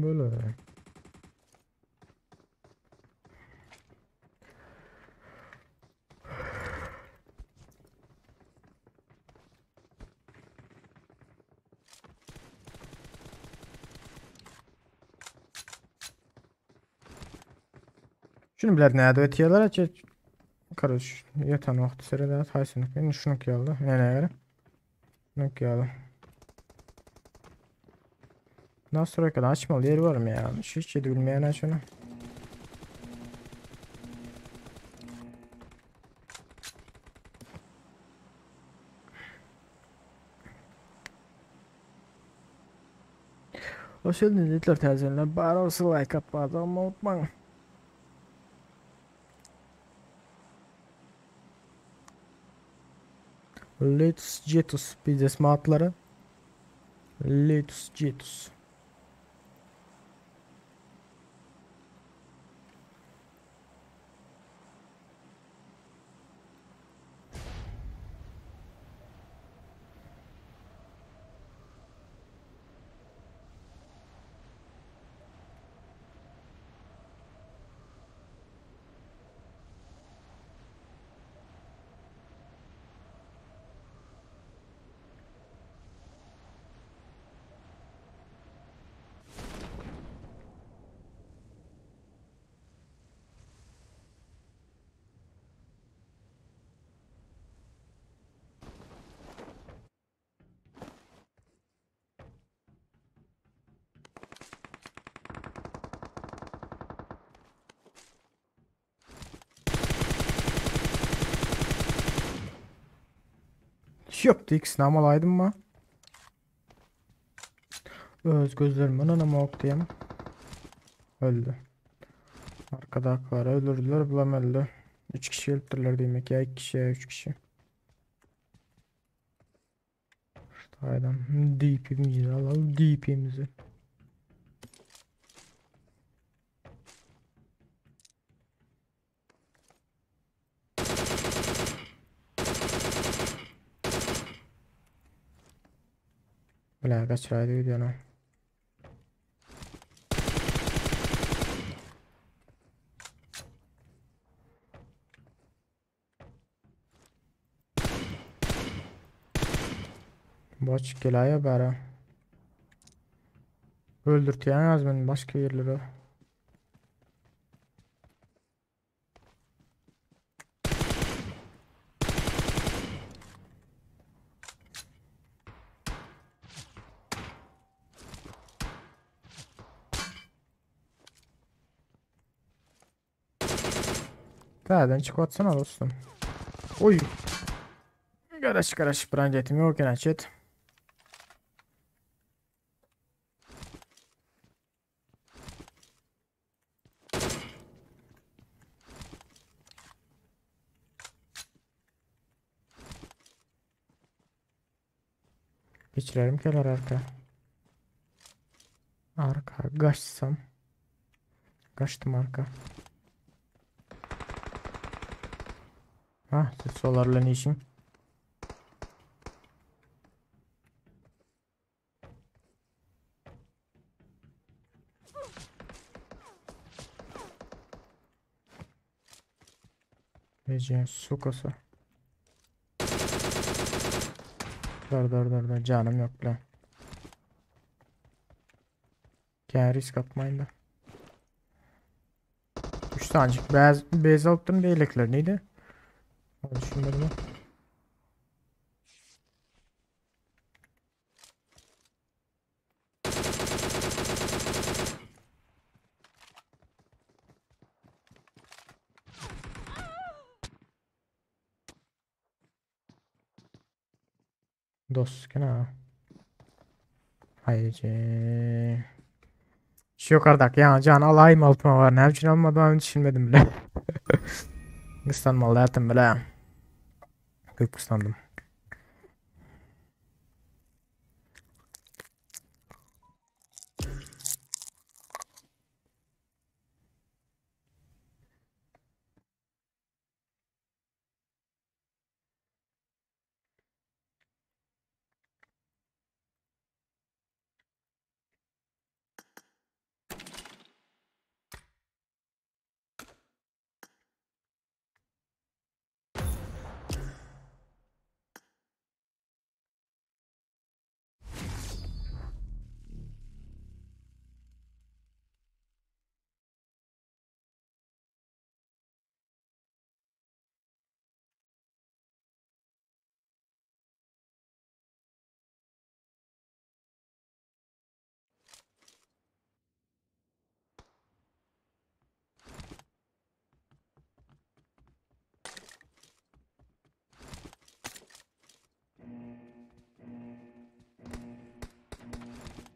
Böyle. Şunu biler näde ötýärler açı. Karış ýatan wagty seredät haýsyny. Indi şunuky ýaly. Näne göre? Şunuky ýaly. Nasıl açmaly ýeri barmy ýa? Şu hiç ýeri bilmeýän şunu. Hoş geldiniz itler täzelenler. Bar olsa like atmagy unutmaň. Lotus Jetus biznes atlary. Lotus Jetus. Ýokdy ikisini amalaydym mı? Öz gözlerim inanam ok diýem. Öldü. Arkadakiler öldürdüler, bulam öldü. 3 kişi öldürdüler demek ya 2 kişi ya 3 kişi. Şuradan DP'mizi alalım DP'mizi. Bile kaçıraydı videonu. Boş gelaya bara. Öldürtýän az men başga ýerlere. Täzeden çykyp atsana dostum. Oy. Garaş garaş branjetim yok gene chat. Geçirelim kelar arka. Arka kaçsam. Kaçtım arka. Ha, solarla ne işin? Ece sukası. Dur dur dur dur canım yok bile. Gel risk atmayın da. 3 tanecik beyaz beyaz alıp beylekler neydi? Düşünmedim. Dost gene. Haydi. Şu yukarıdaki ya can alayım altıma var. Ne için almadım ben düşünmedim bile. Kıslanmalı hayatım bile. Köp kıslandım.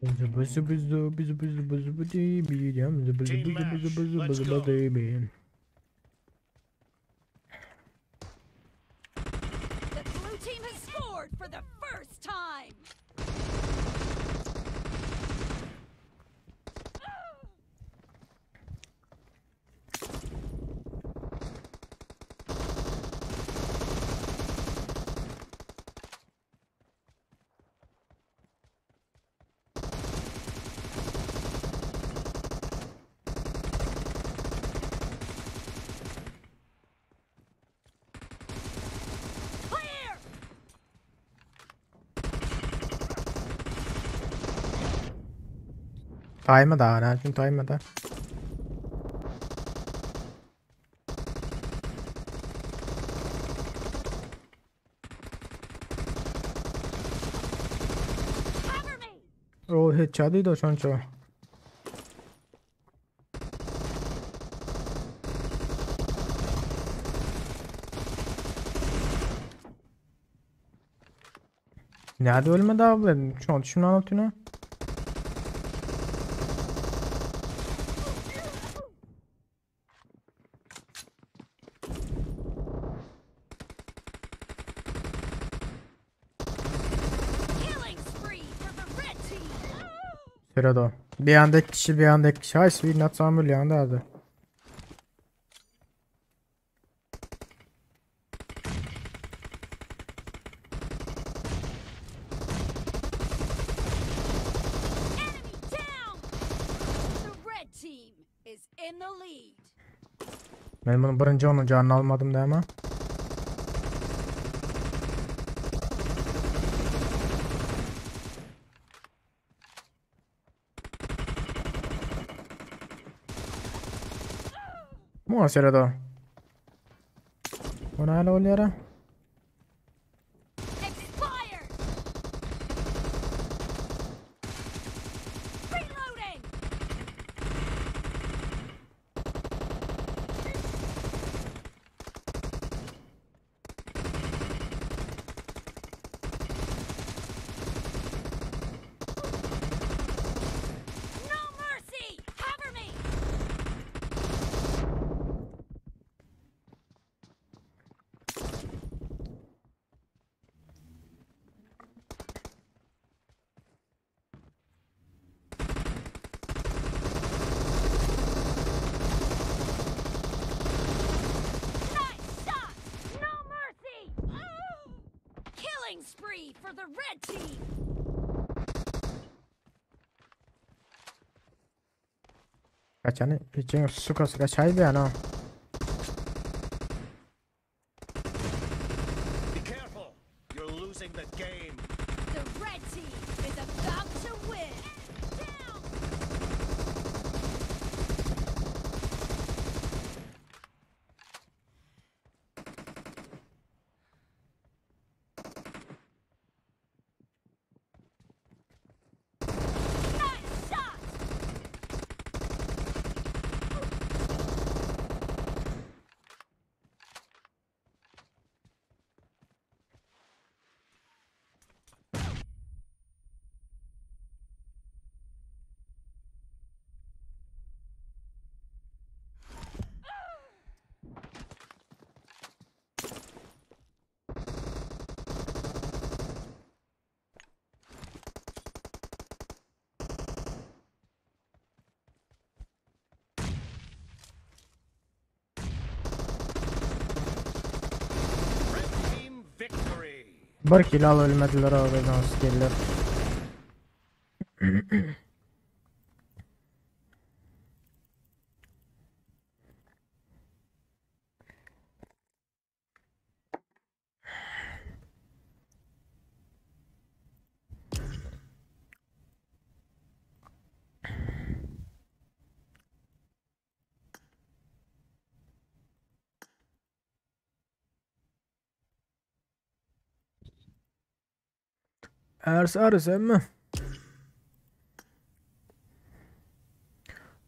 Team match. Let's go. The blue team has scored for the first time. Clear! Taýma da, näme üçin taýma da? Cover me! O headshot idi şonça. Näde ölmedi abi? Şu an şunu anlatıyor. Killing spree for the red team. Sırada. Bir anda iki kişi bir anda iki kişi. Hay bir not samur yandı adı. Enemy down! The red team is in the lead. Ben bunu birinci onun canını almadım da ama. Muhasebe O näle bolýar? Expired! Reloading! No mercy! Cover me! Nice shot! No mercy! Killing spree for the red team! Kaçany hiç sukasy kaçaýdy ýa. Be careful. You're losing the game. The red team is about to win! Down! Nice shot! Red team victory. Bir kill al ölmediler abi askerler. Ers Ers emmi.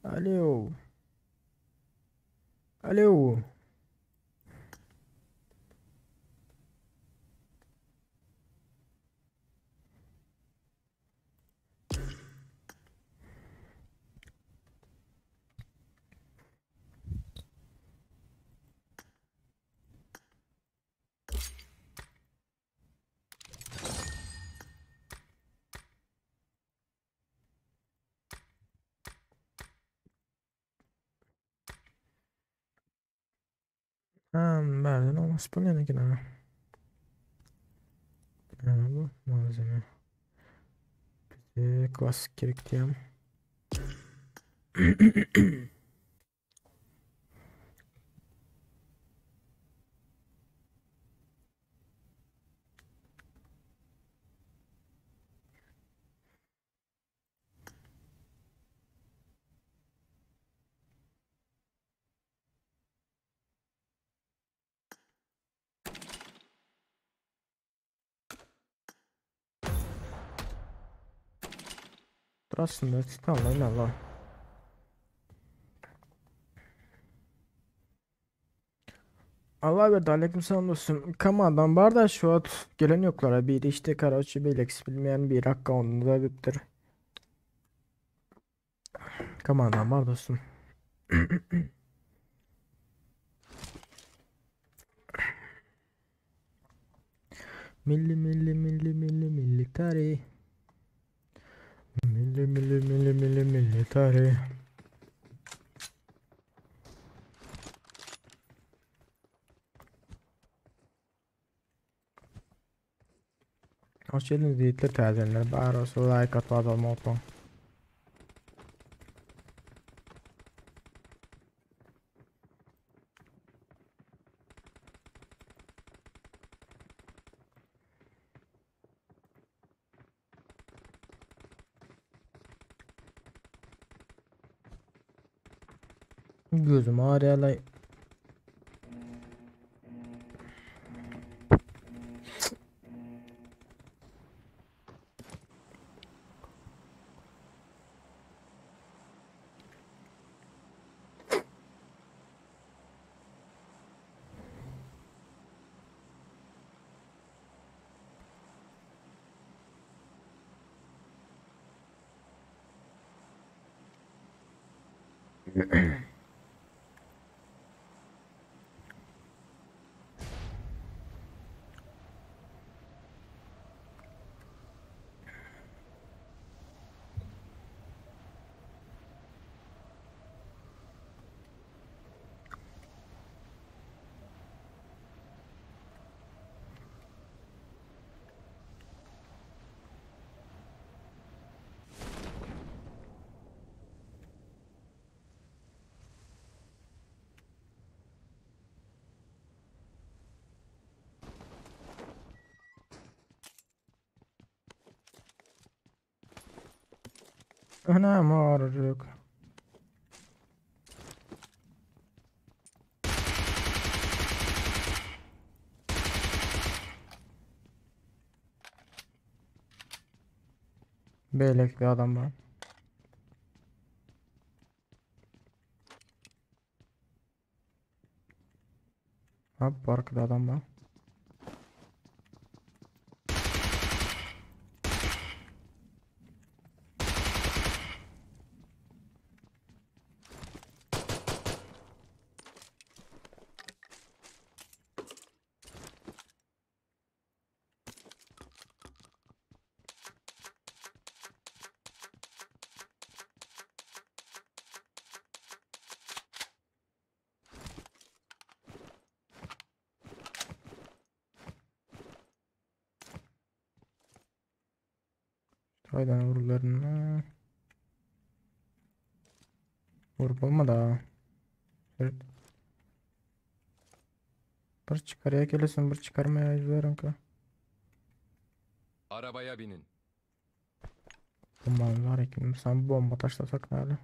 Alo. Alo. Ha, bärden olmaz bolýan eken ha. Näme bu? Malzeme. Bize klasik gerek diýýän. Dur aslında titanla oynayalım. Allah verdi aleykümselam dostum. Kamadan bar da şu wagt gelen ýoklara biri işte karaoke beýlekisi bilmeýän biri akkauntyny da bilipdir. Kamandan bar dostum. Milli milli milli milli military. Milli milli milli milli military. Hoş geldiniz yiğitler täzelenler. Bar olsa like atıp abone olmayı unutmayın. Gözüm ağrıyor. Anam ağrıcık. Beýleki bir adam bar. Hop arkada adam bar. Haydan vururlarını. Vurup olmadı ha. Evet. Bir çıkarıya gelesin bir çıkarmaya izlerim ki. Arabaya binin. Bombamız var ki sen bomba taşlasak nerede?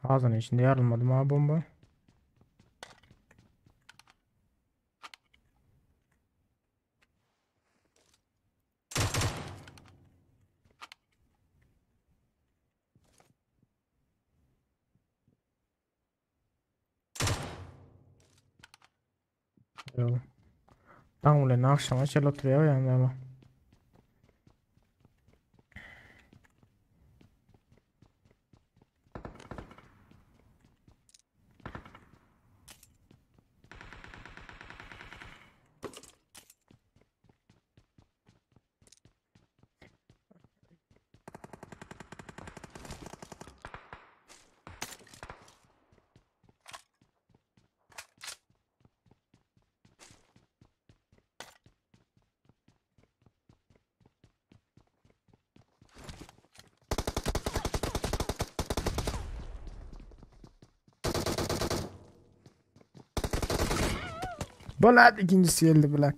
Ağzının içinde yarılmadı mı ha bomba? Yok. Tam ulan akşama çel oturuyor yani ama. Blat ikinjisi geldi blat.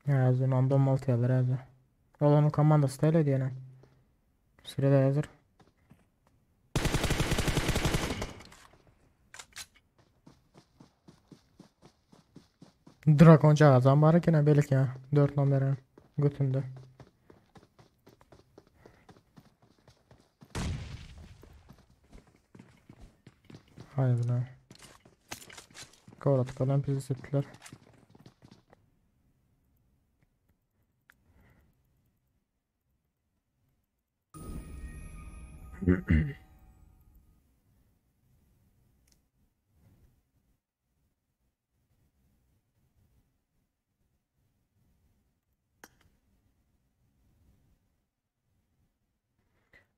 Yazın onda 16 yazar yazır. Ol onun komandası da öyle diýene. Sürede yazır. Dragon cagazam bar eken belki ya. 4 nomera götünde. Hayır buna. Korat kalan bizi septiler.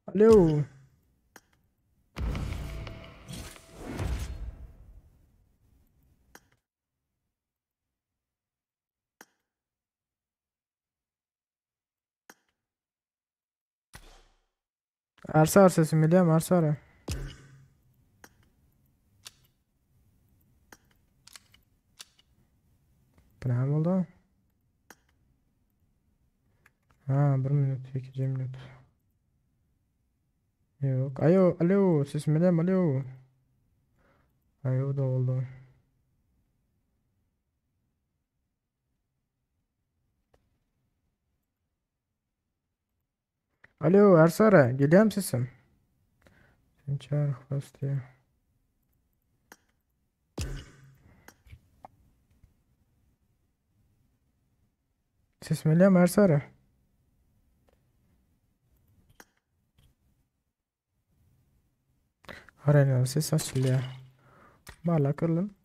Alo. Ersar sesim geliyor mu Ersar? Bu näme boldy? Ha, 1 minut, 2 minut. Yok. Alo, alo, sesim geliyor mu? Alo. Ayo da oldu. Alo Ersara, geliyor mu sesim? Sen çağır diye. Sesim geliyor mu Ersara? Arayın ses açılıyor. Barla kırılın.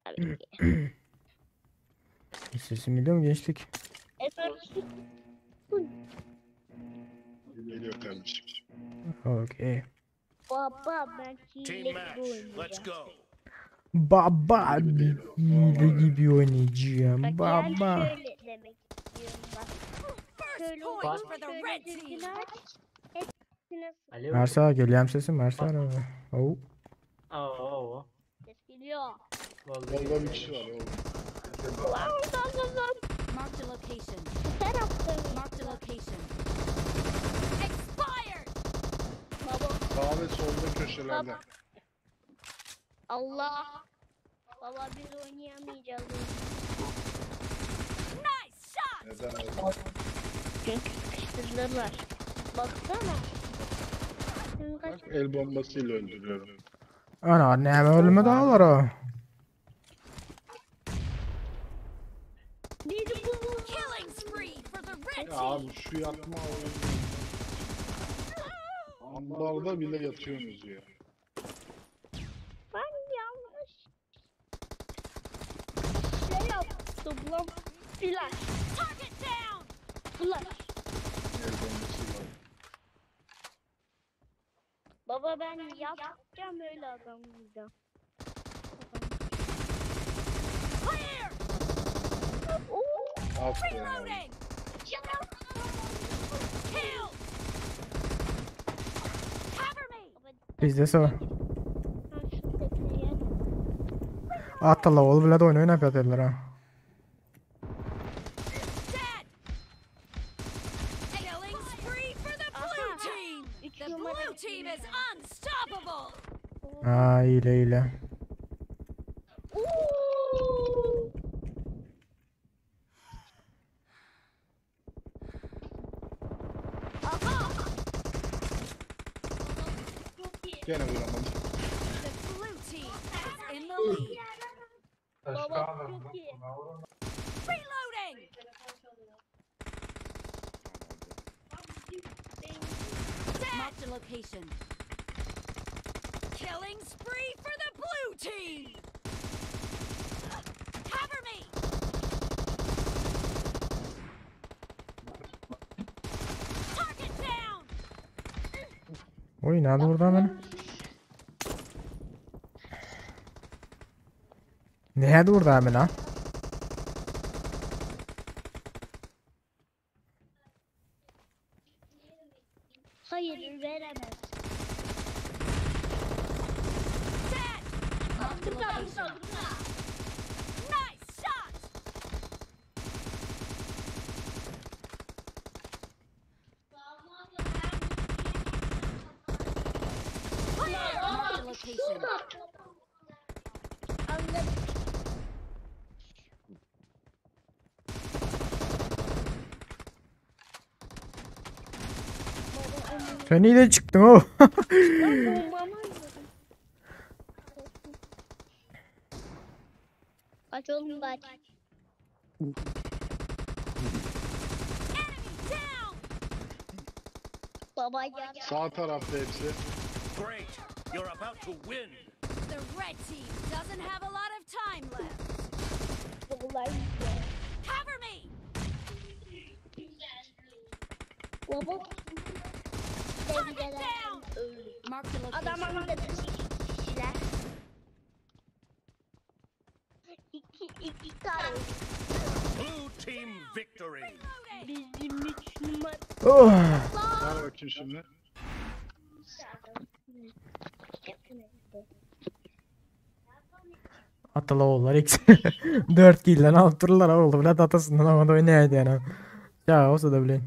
Tabii ki. Sesim geliyor mu gençlik? Efendim? Geliyor kardeşim. Okey. Baba ben Team hile gibi match. Let's oynayacağım. go. Baba Gibi değil o. hile gibi oynayacağım. Bak yani Baba. şöyle demek istiyorum bak. First Şöyle point olsun, for the şöyle red team. sesini aç. Hepsine Alo. Ersara geliyor mu sesim Ersara? Oh. Oo. ses geliyor. Vallahi Vallahi bir kişi var oğlum. Lan lan lan lan. Marked a location. Bu tarafta mı? Marked a location. Expired. Baba. Sağ ve solda köşelerde. Baba. Allah. Baba biz oynayamayacağız. Nice shot. Neden oldu? Çünkü sıkıştırdılar. Baksana. Şimdi kaç Bak el bombasıyla öldürüyorum. Ana ne ölümü dağlar o. Bir bu. Killing spree for the red Ya team. abi şu yatma oyunu. Ambarda bile yatıyorsunuz ya. Ben yanlış şey yaptım lan. Flash. Target down. Flash. El bombasıyla. Baba ben yapacağım öyle adam vuracağım. Clear. Oo, Aferin abi. Reloading. canım. Kill. Cover me. Bizde sor. Ha, şu tepeye. Atala ol bile de oyun oynap ýatyrlar ha. Dead. Killing spree for the blue Aha. team. Üç The numara blue team is unstoppable. Ha hile hile. Oo. Aha. Çok iyi. Gene vuramadım. The blue team is in the lead. Baba çok iyi. Reloading. Reloading! Marked a location. Killing spree for the blue team! Cover me! Target down! Oý näde urdy meni? Näde urdy meni? Hayır veremez. Dead! Marked a location. Nice shot! Clear! Marked a location. Anladım. Sen iyi çykdyň o. Ben bombamı alıyorum. Kaç oğlum kaç. Enemy down! Baba gel. Sağ tarafta hepsi. Great. You're about to win. The red team doesn't have a lot of time left. Vallahi güzel. Cover me! Baba. Target down! Marked a location. Adam anladı. Kişiler. İki, iki tane. Blue team victory. Reloading! Bizim üç numara. Oh. Ver bakayım şimdi. Ataly ogullar ikisi 4 kilden alyp dururlar ogly bilen atasyndan ama da oýnaýdy ýa. Ýa olsa da bilen.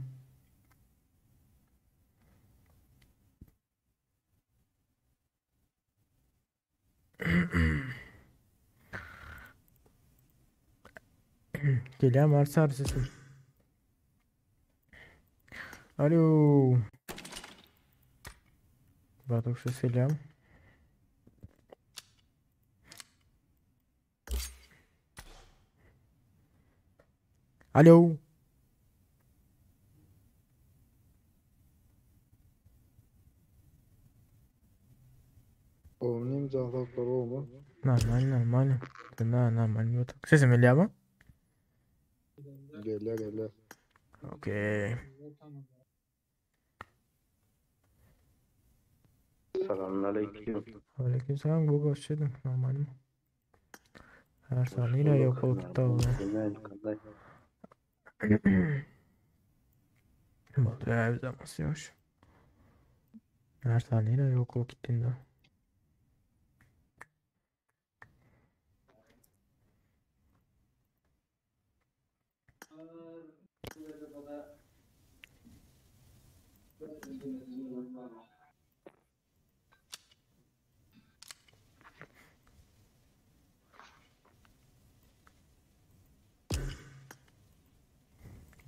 Gelýän var sar sesim. Alo. Batok ses gelýär. Alo. Oğlum cevapları olma. Normal normal. Na normal. Batok. Sesim gelýär mi? Gelýär gelýär. Okey. Selamünaleyküm. Aleykümselam Google hoş geldin. Normal mi? Her saniye yok olup gitti oldu. Boldy bize hoş. Her saniye yok olup gittiğinde.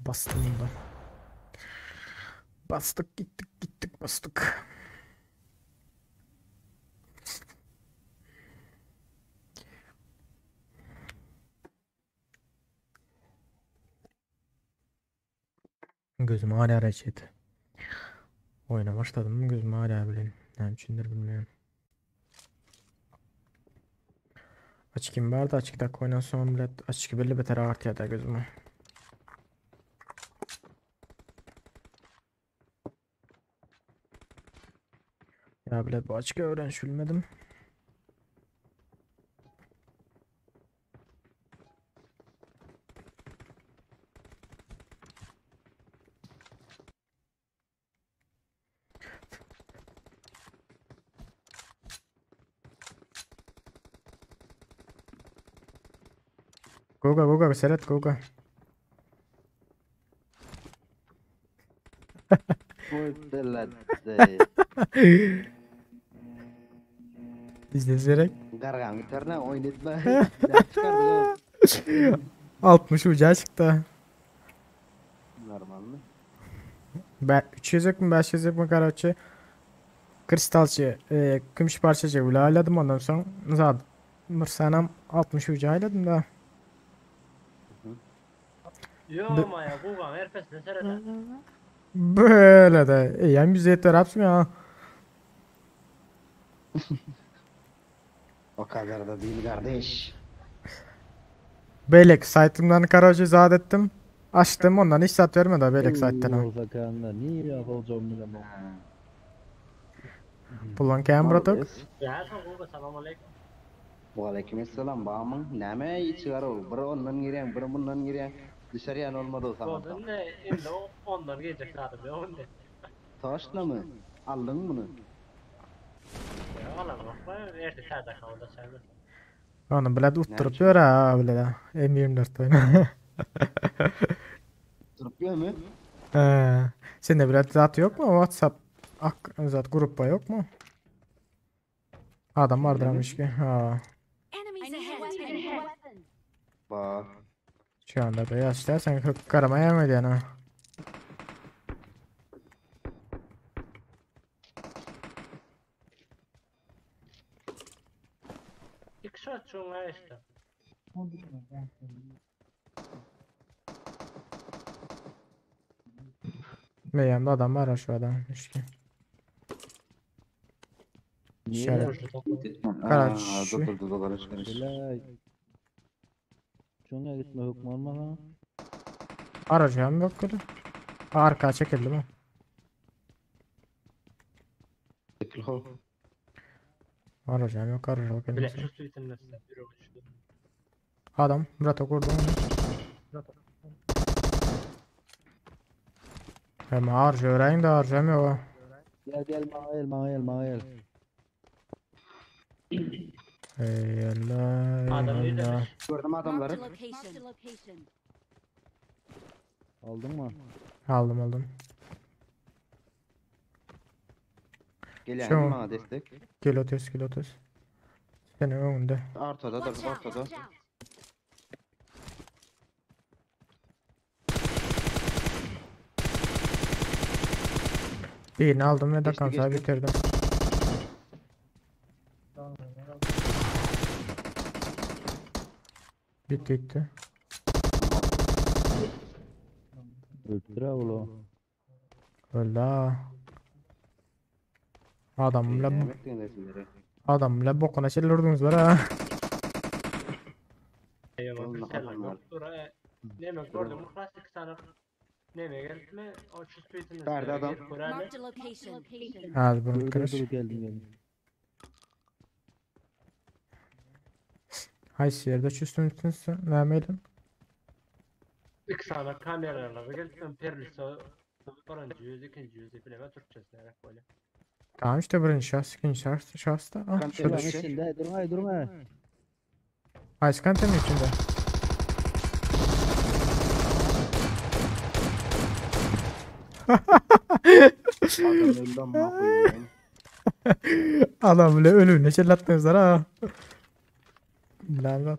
Bastım bundan. Bastık gittik gittik bastık. Gözüm hala reçet. Oyuna başladım mı gözüm hala bilen. Ne üçündür bilmiyorum. Açık kim vardı açık dakika oynan son bilet açık belli beter artıya da gözüme. Ya bilet bu açık öğren bilmedim. Goga Goga seret Goga. İzleyerek. Gargan bitirne oynatma. 60 uca çıktı. Normal mi? Ben 300 mi 500 mi karaçı kristalçı e, gümüş parçacı ulayladım ondan sonra zat Mırsanam 60 uca ayladım da. Yo maya gugan erpesine sereder. Böyle de. Eýýäm 107 berapsyň ha. O kadar da değil kardeş. Beýleki saýtymdan karoçe zat etdim. Açtym ondan hiç zat bermedi beýleki saýtdan. Bolsa kanda niye olacağım bilemem. Bulan kän bratok. Молодец. Ya sen guga salam aleyküm. Aleykümselam bağımın. Näme içigar ol. Bir ondan girýän, bir bundan girýän. Dışarıyan olmadı o zaman. Ondan ne indi o ondan gelecek zaten ya onda. Taşla mı? Aldın bunu. Ya alan bakma erte täze kaldı sen. Onu bile utturup ýör ha bile de. M24 oyna. Durup ýör mü? He. Sende bile zat yok mu? WhatsApp ak zat gruppa yok mu? Adam vardır amış ki. Ha. Enemies ahead. Bak. Şu anda da ya istersen kök karama yemedi yani. ha. İki saat sonra işte. Meýemde adam var ha şu adam. İşte. Şöyle. Aa, Karaç. dur dur dur karış karış. Bilay. Şuna gitme hükmü olmaz ha. Aracağım yok öyle. Arka çekildi mi? Aracağım yok aracağım Bile kendisi. şu suitin mesela bir uçtu. Adam Murat'a kurdu onu. Hem harca öğrenin de harcam yok. Gel gel bana gel bana gel bana gel. Ey Allah ey Adam iyi Allah. demiş. Gördüm Marked adamları. a location. Aldın mı? Aldım aldım. Gelen Şu- bana destek. Kilotes kilotes. Senin önünde. Ortada da Watch out. ortada. Watch out. Birini aldım ve Geçti, dakamsa geçti. bitirdim. Bitti bitti. Öldür ha oğlum. Öldü ha. Adam bile Evet, resimleri. adam bile bokuna çeliyordunuz var ha. Eyvallah Allah bir selam Allah. yok. Dur e. Neme gördüm bu klasik sana. Neme geldi mi? O şu suitin Nerede adam? Marked a location. Hadi bunu Dur dur kırış. dur geldim geldim. Haysi yerde çüstün üstünsün. Vermeyelim. İki tane kameralara geldi. Perlisi birinci yüz, ikinci yüz bileme Türkçesi gerek böyle. Tamam işte birinci şahs, ikinci şahs, şahs da. Ah, Kanka, şurada. Ulan şey. içinde durma durma. Haysi kantenin içinde. Adam öldü amına koyayım. Adam bile ölümüne çellattınız ha. Lan lan.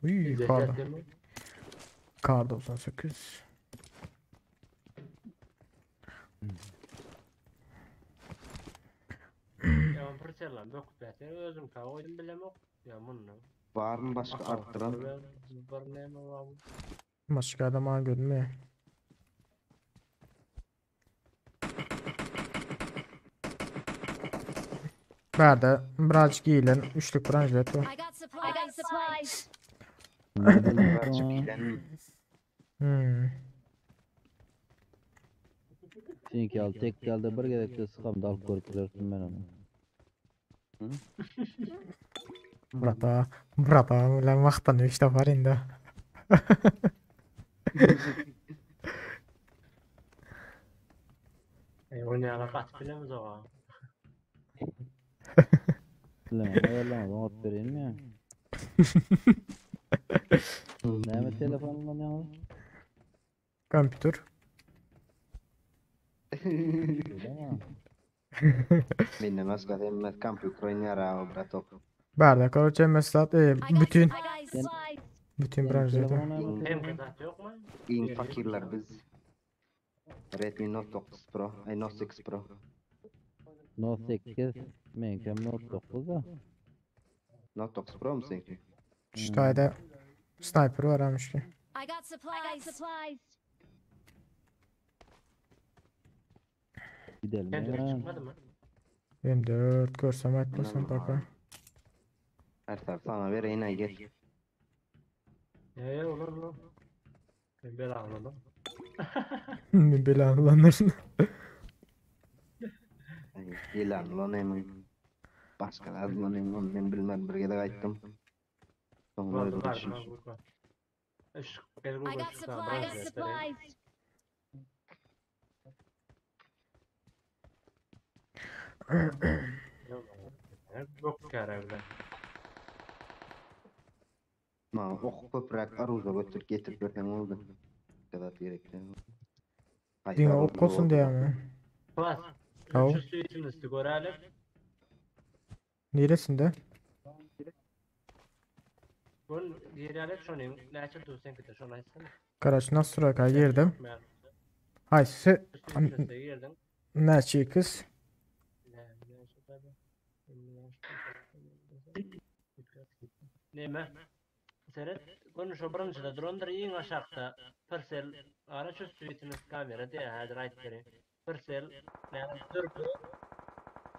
Uy, kar, Değil mi? kar 98. Ya ben pırçalan yok be. Özüm koydum bilem yok. Ya bunu. Var mı başka arttıran? Var ne mi var? Başka adam ha görünmüyor. Nerede? Birazcık iyilen. Üçlük branşlet var. I got supplies. I got supplies. Birazcık iyilen. Hmm. Çünkü al tek geldi bir gerekte sıkam dal korkuyorsun ben onu. Brata, brata, ulan vaqtdan işte var indi. E oynayana kat bilemiz o. Bilemem ayarlamadım ot vereyim ya. Neme telefonundan ya? Kompütür. Öyle mi? Benden başka emmez kamp Ukrayna'ya bratok. Barda короче mesela e, I got bütün supplies. bütün Senin branşlet var. telefonun neme Hem telefonu? kızart yok mu? In fakirler biz. Redmi Note 9 Pro, ay Note 8 Pro. Note 8. Benimki Note 9 da. Note 9 Pro mu seninki? Şu tane sniper var almış ki. I got supplies. I got supplies. Gidelim. Sen ya. çykmadı mı? M4 görsem aýtmasam baka. Ersar sana vereyin ay gel. Ya ya olur mu? Ben bela anladım. Men belany ulanaryn. Ay, Ýylan ulan emin. Başga zat ulan emin onu men bilmem bir gezek aýtdym. Soňra Vardı özüm vardı düşün. lan vurma. Üç gel I vurma got şu supplies. I got supplies. Yok kere Ma ok köpräk aruza götürüp getirip berseň boldy. Zat gerek. Diňe ok bolsun diýýärmi? Bas. Haw. Şu suitimizi görelim. Neresinde? Bun girelim şonu. Näçe dursan kete şonu açsana. Karaç nasıl girdim. Haýsy Suitimizi girdin. näçe kız? Neme? Seret, bunu şu birinci durandır iň aşakda. Persel, ara şu suitimiz kamera diye häzir aýdyp bereyim. Persel, näme türkçe?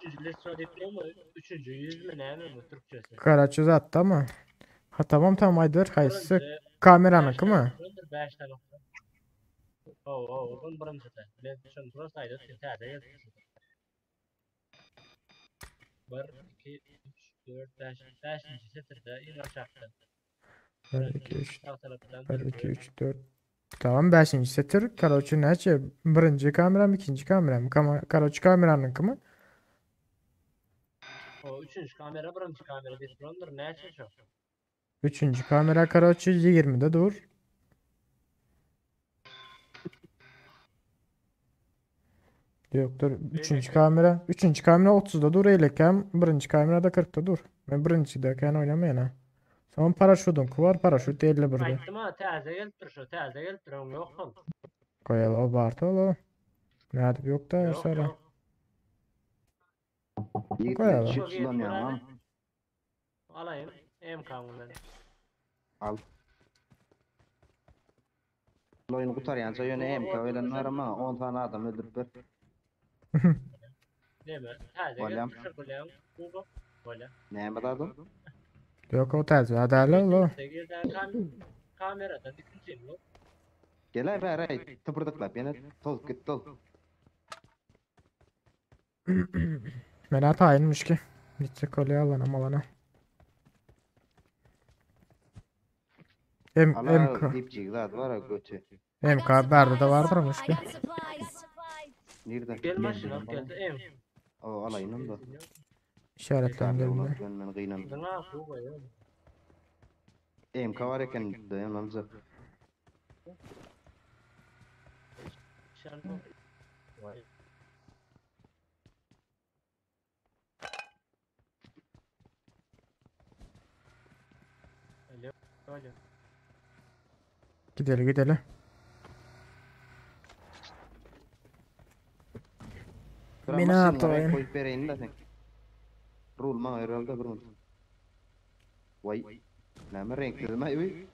Üçüncü listro diploma, üçüncü yüz mü näme mi türkçesi? Karaç uzatdy ama. Ha tamam tamam aýdyr haýsy Birinci, kameranyňky mı? Birinci 5 tane. Oh, oh, bun birinci de. Men şunu prosta aýdyp täze geldi. 1 2 3 4 5 5. setirde iň aşakda. 1 2 3 Sağ taraftan 1 2 3 4 Tamam 5. setir. Karaçı näçe? Birinci kameram, ikinji kameram. Kama, karaçı kameranyňky mı? O üçüncü kamera birinci kamera diýip durandyr näçe şu? Üçünji kamera karaçı 20-de dur. Yok dur. Üçüncü kamera. Üçüncü kamera 30'da dur eýlekem. Birinci kamerada 40'da dur. Men birinjidäken oýnamaýan ha. Soň paraşudyňky bar, paraşut 51-de. Aýtdym ha täze gelip dur şu täze gelip dur oň ýok ol. Goýaly o bardy ol. Nädip ýok da Ýok sonra. ýok. Ýigitler Goýaly. çüp sulanýar Alayım MK bilen. Al. Oyun gutarýança ýöne MK bilen var ama 10 tane adam öldürüp ber. Neme? Täze Bolýam. gelip dur şu bilen. Bu Bolýa. Näme dadym? Ýok o täze adaly ol. Girden kam kameradan ikinji mi? Gel bäri ay tıpırdıklap ýene tozup gitdi ol. Men ataýynmyş ki. Gitjek bolýar alana malana. M Ala MK dipçik zat var ha götü. I MK got bärde de supplies. bardyrmyş I ki. got supplies. Nirde? Gel maşyn alyp geldi em. O alayyn onda. İşaretlendirme. Ben men gynan. Dına bu goýar. MK var eken dayan alacak. Şan. Vay. Alo. Alo. Gidelim gidelim. Bırak Meni maşynyňa ataýyn. Koyup bereýin de sen. Rul maňa herhalde bir minut. Vay. Näme reňk dedim ay uy.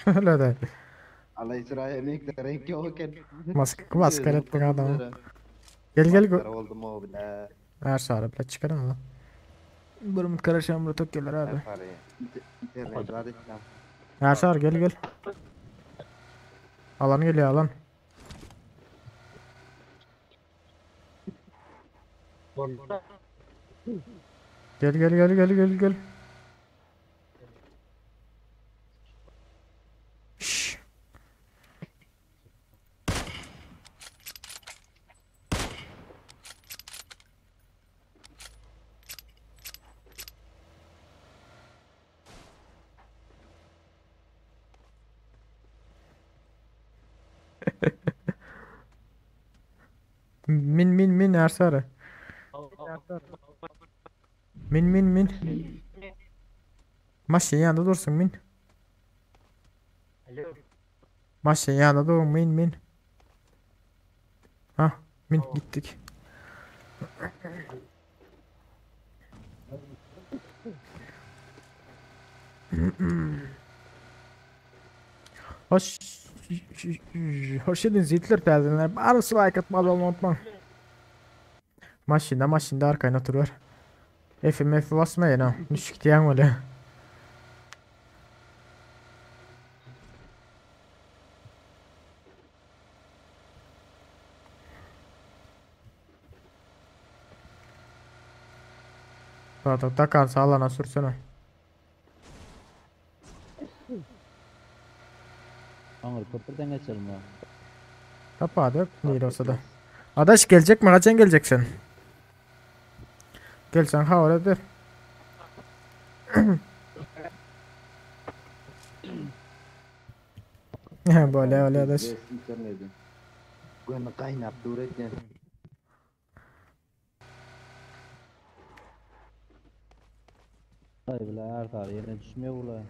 Öyle de. Allah İsrail renkte renk yok eken. Mask maskara etdik adamı. Gel gel. Maskara oldum o bile. Her sarı bile çıkarım lan. Bir mut karaşan burada tok gelir abi. Her İnternet zaten. Her sarı gel gel. Alan geliyor alan. Bolda. Gel gel gel gel gel gel. Şşş. Min min min Ersarı. Min min min. Maşın yanında dursun min. Alo. Maşın yanında durun min min. Ha min gittik. Hoş Hoş geldiniz yiğitler täzelenler. Barysy like atmaly bolmagy unutmaň. Maşynda maşynda arkaýyn oturyber. Efi mefi basma ýene. Düşüp gidýäň weli. Zaten takan sağlana sürsene. Aňyr köprüden geçelim ya. Tapady nire olsa da. Adaş gelecek mi? Kaçan geleceksin? Gel sen habar eder. Böyle öyle adaş. Gönlü kaynap dur etýän. Ay bile artar ýene düşmüyor bula.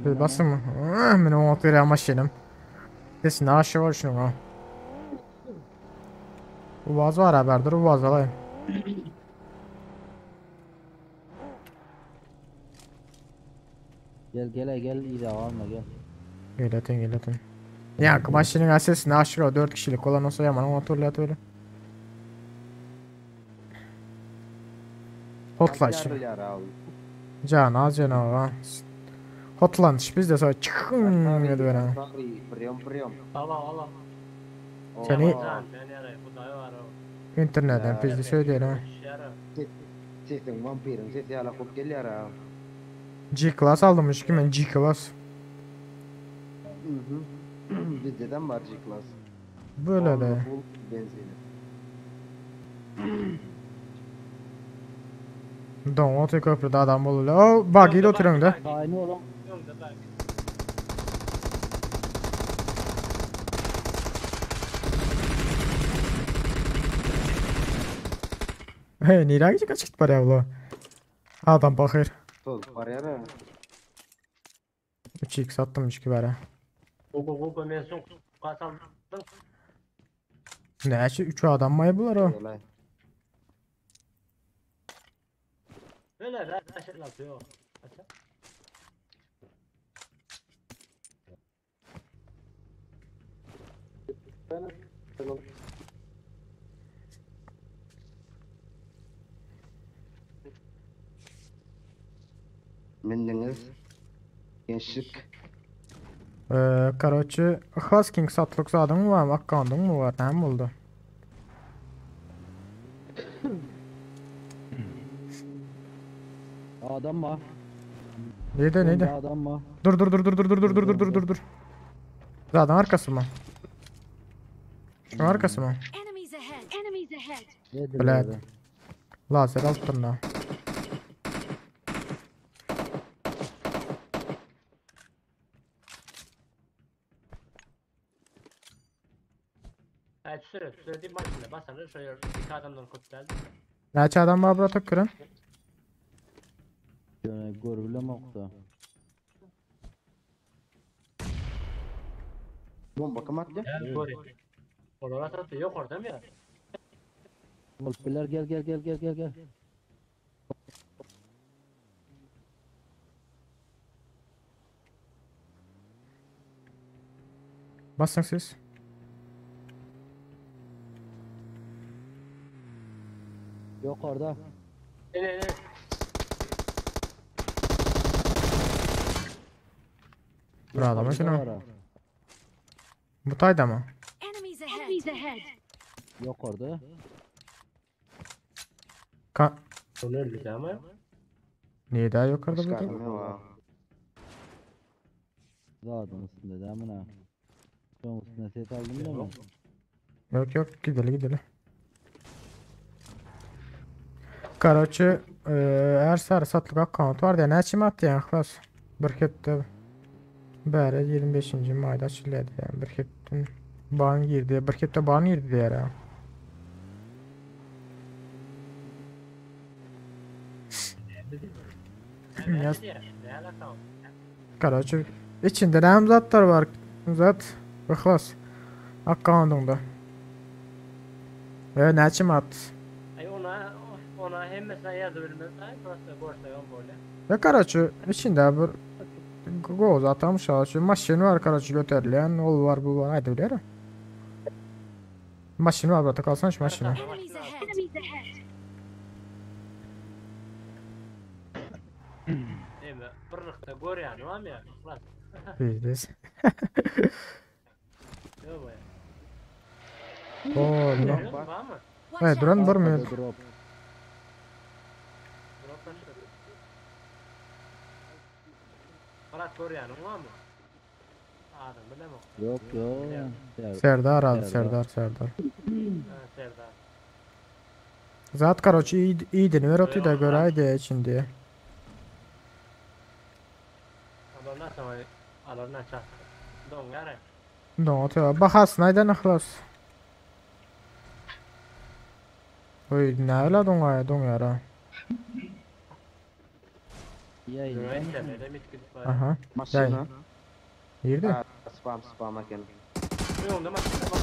Bir basın mı? Ah, Men oňa berýän maşynym. Sesini aşyk ol şunuň ha. Uvaz var haberdir uvaz alayım. Gel gel gel iyi alma gel. Geletin geletin. Ya maşynyň sesini aşyk ol 4 kişilik olan olsa yaman oňa turlat öyle. Hotlaş. Can az can ha. Hotlanış biz de sonra çıkın ediver ha. Priom priom. Allah Allah. Seni- Can, ben yara, Hudaý var o. İnternetten bizde söylüyor ha. Yara. Sesin vampirin sesi ýala kop gelýär ha. G class aldım ki ben G class. Mhm. Bizdeden var G-Class. Böyle de. Full benzini. Don otu köprüde adam boluyor. O bak iyi oturuyorsun da. Aynı oğlum. Öňde bak. Hey, nereye gidecek kaç git paraya abla? Adam bakır. Tol barýar ha. 3x attım 3 bere. Gogo gogo men soň gasaldım. Ne şu 3 adam mı bular o? Olay. Öyle ben aşırı yok. Aça. Mindiniz. Gençlik. Ee, Karoçi Husking satlyk zadyň mı var, akkandyň mı var, näme boldy? Adam mı? Neydi neydi? Adam mı? Dur dur dur dur dur dur dur dur dur dur dur dur. Zaten arkası mı? Şunun arkası mı? Enemies ahead. Enemies ahead. Nedir Bilet. öyle? Lazer altında. Evet süre süre değil maçında basarlar şöyle iki adamdan kurtuldu. Näçe adam var burada kırın? Şöyle görüle nokta. Bomba kim atdy? Evet doğru. Olara tarafta yok orada mı ya? Bolup gel gel gel gel gel gel. Basın siz. Yok orada. Ne ne ne? Bir adama Yukarıda şunu. var ha. Bu tayda mı? Enemies ahead. Enemies ahead. Yok orada. Ka Onu öldü ama. Niye daha yukarıda bu Başka tay? adam yok. Zaten üstünde değil mi ha? Şunun üstüne set aldım değil mi? Yok yok gidelim gidelim. Karoçi eğer sarı satlyk account var diye näçe mi atdy yani klas? Bir hepde bäri 25. mayda açılýar yani bir hepden ban girdi, bir hepde ban girdi diýär ha. Yaz. Ne alaka? Karoçi içinde näme zatlar var? Zat Ihlas account'unda. Ve näçe mi atdy? Ay ona ona hemmesine yazı bilmez. Ay prosta borsa yok böyle. Ve karoçi içinde bir Gowy zatam şa şu maşyn bar karaçy göterilýän ol bar bu bar aýdybilýär. Maşyn bar brata kalsana şu maşyna. Enemies ahead! Eme birlikde görýäni barmy ýa? Yhlas. Bizdes. Ýok ya. Boldy. Barmy? Hey, duran bir minut. Drop. Drop taşladı. Murat görýäniň barmy? Adam bilemok. Yok yok. Serdar aldı Serdar Serdar. Ha, Serdar. Zat karoçi iyi iyidini ver otu da göraydi içinde. Adamlar sana alarına çat. Don yare. Don bahasyn aýdan yhlas. Oý, näle doňaýa doňýara. Aha. Maşyna. Nirde? Ha, spam spam eken. Öňde maşyna bak.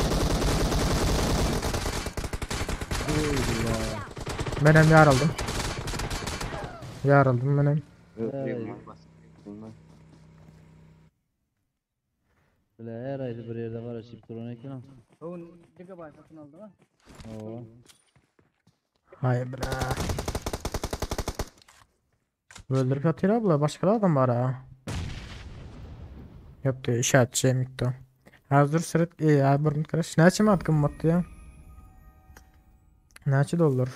Menem ýaryldym. Ýaryldym menem. Bile her ayda bir yerde karışıp duran eken. Oğlum gigabyte satın aldı mı? Oo. Haý bile. Öldürüp ýatyr abla, başga da adam bar ha. Ýapdy, işaretçi mikto. Hazır sırt, e, ha bir karaş. Näçe mat gymmat ya? Näçe dollar?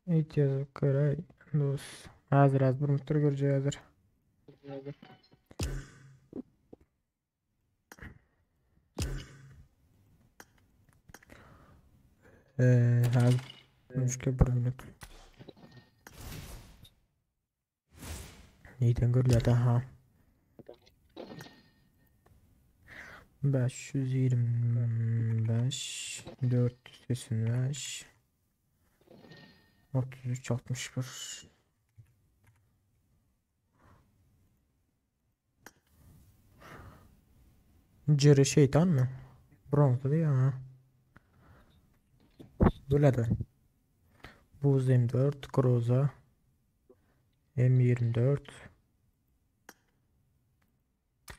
It ýazyp göräý, dos. Hazır az bir mutdur görjek hazır. Eee, hazır. Müşke bir minut. Neyden görülýär ha? 525 485 33 61 Jerry şeytan mı? Bronzda değil ha. Böyle de. Buz M4, Groza M24.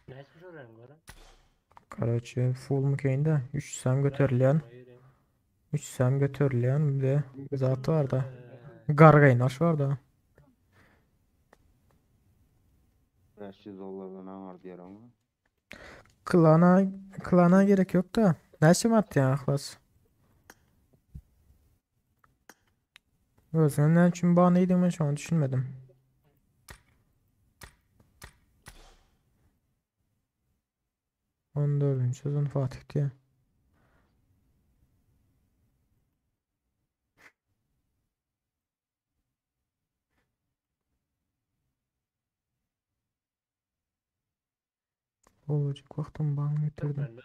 Näçe şören göre? Karaçı full mu keyinde? 3 sam götürülen. 3 sam götürülen bir de zatı var da. Gargaynaş var da. 500 dollardan ne var diyor ama. Klana klana gerek yok da. Näçe mat ya ahlas? Özüne ne için bağlıydım ben şu an düşünmedim. On dördüncü sezon Fatih diye. Olacak vaktim bağını getirdim.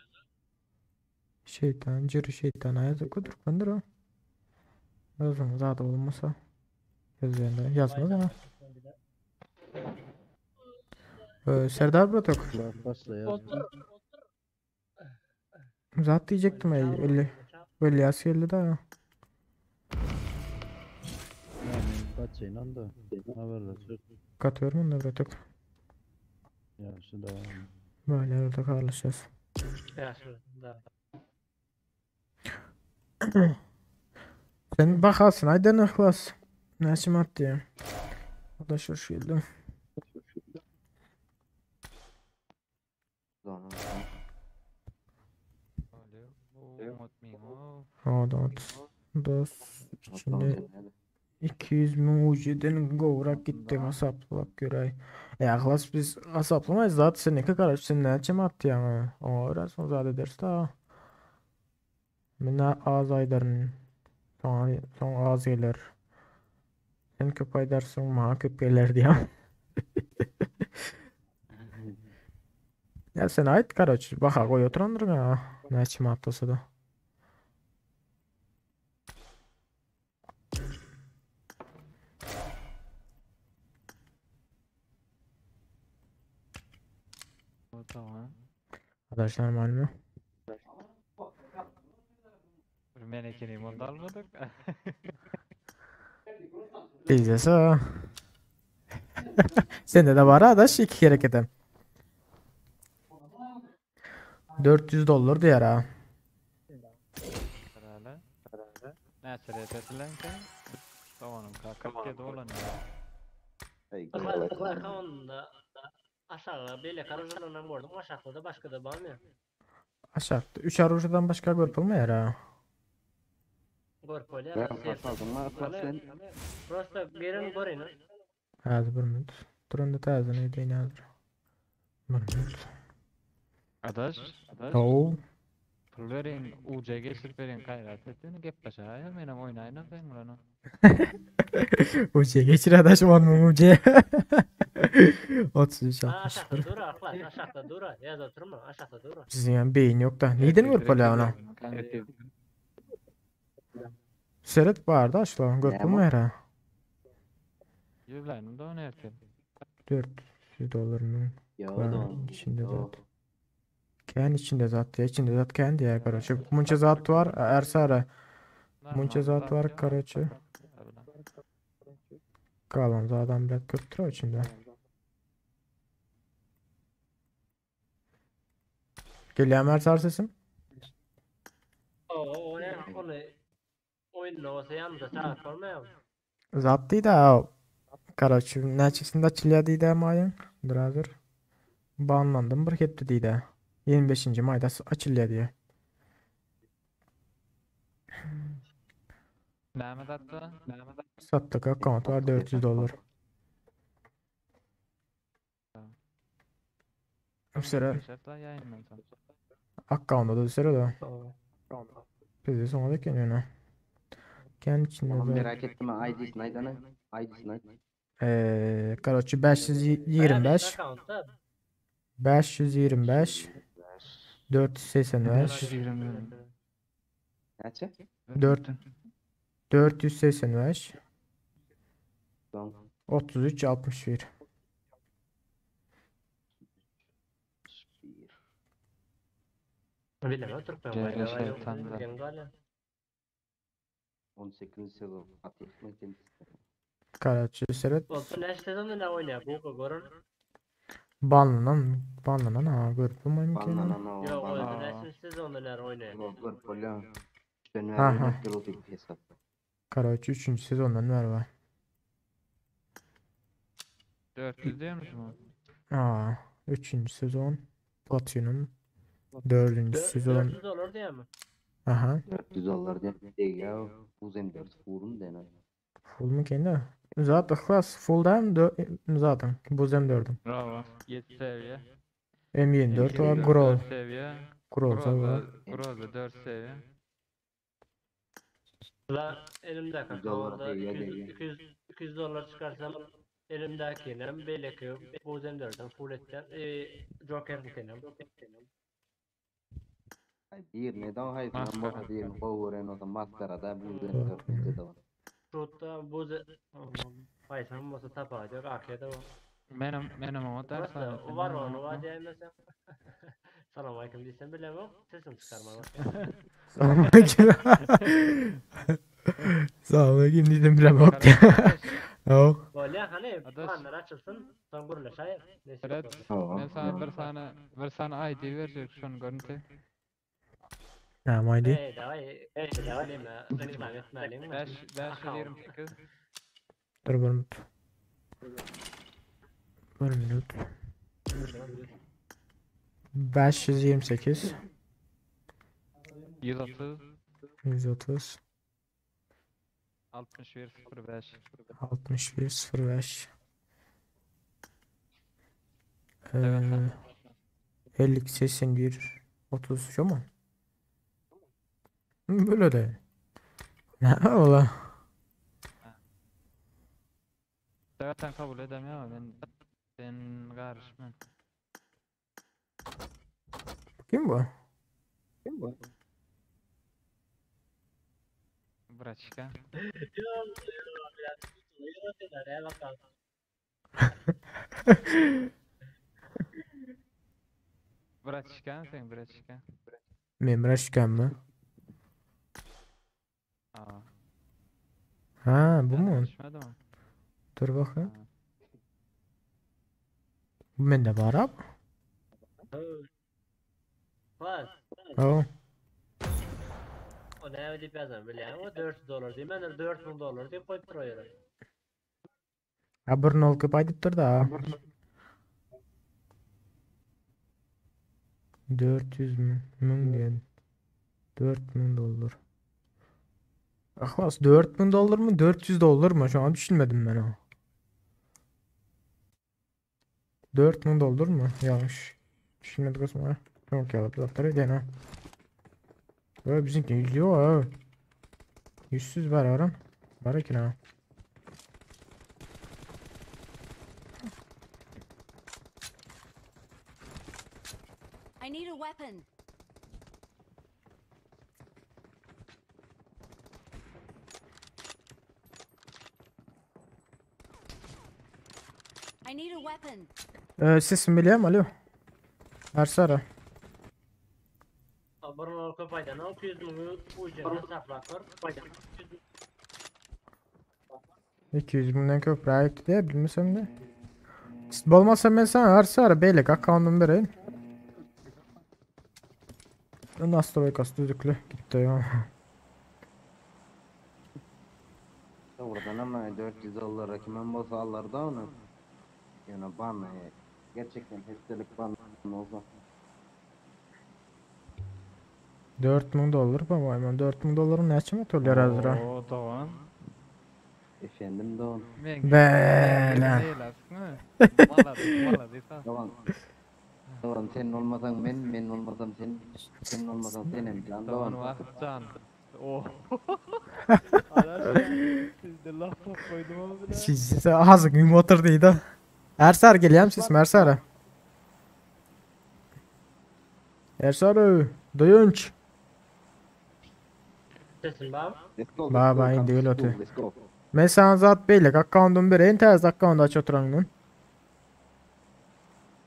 Şeytan, cırı şeytan ayazı kudur o. Özüm zaten olmasa. Yazıyor yazmaz ama. Serdar Bratok. Başla ya. Zat diyecektim ey 50. 50 yaz geldi daha. Kaç şeyle da haberleşir. Katıyorum onu da Bratok. Ya şu da. Böyle orada karlaşacağız. Ya şurada. Sen bakarsın aydan ihlas. Näçe madde ya? O da şaşırdım. Adat. Dos. Şimdi 200 bin UC'den govrak gitti hesaplap görey. E ahlas biz hesaplamayız zaten sen ne kadar sen näçe madde ya? O biraz o zat ederse daha. Men az aydarın. Son, son az gelir. Sen köp aydarsın, maňa köp gelir diýem. Ya sen ayt karoç, baha goý oturandyryn ha. Näçe manat bolsa da. Tamam. Arkadaşlar malum. Men ekenim onda almadık. Bizde Sende de bar adaş iki hereketem. 400 dollar diýer ha. Näçe ret edilenkä? Doganym ka 47 bolan. Onda aşağı beýleki orujlaryndan gördüm. Aşakda da başga da barmy? Aşakda 3 orujdan başga görüp bolmaýar ha. Görüp bolýar. Ben sataldım mı Atlas sen? Prosta girin görün. Hadi bir minut. Durun da täze ne diýen hazır. Bir minut. Adaş, adaş. Oo. Pul berin, UC geçirip berin gaýrat etdin, gep başa. Ya menem oýnaýyn sen bilen. UC geçir adaş 10 UC. 33 Ha, aşakda 61. dur akla, aşakda dur. Yaz oturma, aşakda dur. Sizin yani beyin yok da. Neyden görüp bolýar ona? Seret barda aşla görüp Näme? bolmaýar ha. Ýüzlerim de onu erken. 400 dollarının Yo Klan da. içinde zat. Kendi içinde zat ya içinde zat kendi ya karoçe. Munça zat var Ersara. Munça zat var karoçe. Kalan zaten bilet köptür o içinde. Geliyor Ersar sesim. O, o ne? Onu oyunda olsa yanında saat olmuyor. Zat değil de karoçe neçesinde açılıyor değil de mayın. Dur hazır. Banlandım bir hepti değil de. 25. mayda açılıyor diye. Näme datda? Näme datda? Sattık account var 400 dolar. Sıra account'da da sıra da. Bizi sonra da kendine. Kendi içinde Oğlum zaten. merak ettim ha ID'sini aytana. ID'sini ayt. Короче 525 525 485 Näçe? 4 485 Tamam. 33 61 Bilemem Türkmen Cevher bayrağı şeytan yok. da. Gel 18. sezon. Fatih mi kendisi? Короче seret Olsun ne sezonda ne oynuyor bu görün. banlanan banlanan ha görüp bulmayayım ki. Banlanan o. Yok o Banlanan. ne sezonda ne oynuyor. Gör polya. Üçten Aha. ver. Oynatır hesap. Короче 3. sezondan ver var. 400 diyor musun? Aa 3. sezon Platinum 4. sezon 400 olur diye mi? aha 400 dolar diye. Değil ya. Bu M4 furum denen. full mu kendi? Zaten klas full'dan zaten bu M4'üm. Bravo. 7 seviye. M24 var M24 Grol. 4 seviye. Groza var. Groza 4 seviye. La elimde Yüz dolar kakaoda değil ya, 200 değil. 200 200 dolar çıkarsam elimdekinem belki bu zemlerden full etken e, Joker'in kenem. Ay bir neden hayır Maskara. lan baka diyelim power o da maskara da bu M4 de var. Şutta bu Haysan olsa tapacak arkaya da var. Menem menem o ders Prosta var onu var diyemezsem. Salam aleyküm desem bilemem. Sesim çıkarmam. Selamünaleyküm. Selamünaleyküm dedim bile bak. Yo. Böyle hani Adaş. anlar açılsın. Son gurlaşayım. Neyse. Evet. Tamam. Ben sana bir sana bir sana ID verecek şunu görüntü. Tamam haydi. Ey davay. Ey davay. Neme reklam etmeliyim mi? 5 528 Dur bir minut. Bir minut. 528 130 130 61 05 61 05 Evet. Ee, 52 81 30 şu mu? Böyle de. Ne ola? Zaten kabul edemiyorum ama ben ben karışmam. Kim bu? Braçka. Bakalım. Braçka sen braçka. Memraşkan mı? Aa. Ha bu mu? Düşmedi mi? Dur bakayım. Bu mende bar abi. Bas. Ha. O näme diýip ýazan bilýäňmi? O 400 dollar diýmändir, 4000 dollar diýip goýupdyr o ýere. Ha bir nol köp aýdypdyr da. 400 müň, müň diýen. 4000 dollar. Ahlas 4000 dollar mı 400 dollar mı? Şu an düşünmedim ben o. 4000 dollar mı? Yanlış. Düşünmedik o zaman. Yok ya zaten öyle ha. Öyle bizimki yüzüyor ha. Yüzsüz var aram. Var ki ha. I need a weapon. I need a weapon. Sesim bilýärmi? Alo. Ersara. Bir nol köp aýdan, 200 müňi uýjana saklap gör. 200 müňden köpräk diýip bilmesem de. Bolmasa men sana Ersara beýleki akkauntymy bereýin. Nastroýkasy düzükli gitdi ya. Oradan ama 400 dollara kimem bolsa allar da onu. Ýöne ban gerçekten hepdelik ban olsa. 4000 dollar по-моему. 4000 dollaryň näçe motorlar hazır ha? O dogan. Efendim dogan. Men Bele. Dogan. Dogan sen olmasaň men, men olmasam sen, sen olmasaň sen hem can Dogan dogan. wah can. Oh. Sizde laf top koydum ama bile. Siz azık motor diýdi. Ersar gelýärmi siz Ersara? Ersara, doýunç. Sesin bar. Let's go. Ba let's go, ba come indi to gel school, otur. Let's go. Men sana zat beýleki akkauntymy bereýin, täze akkaunt aç oturandan.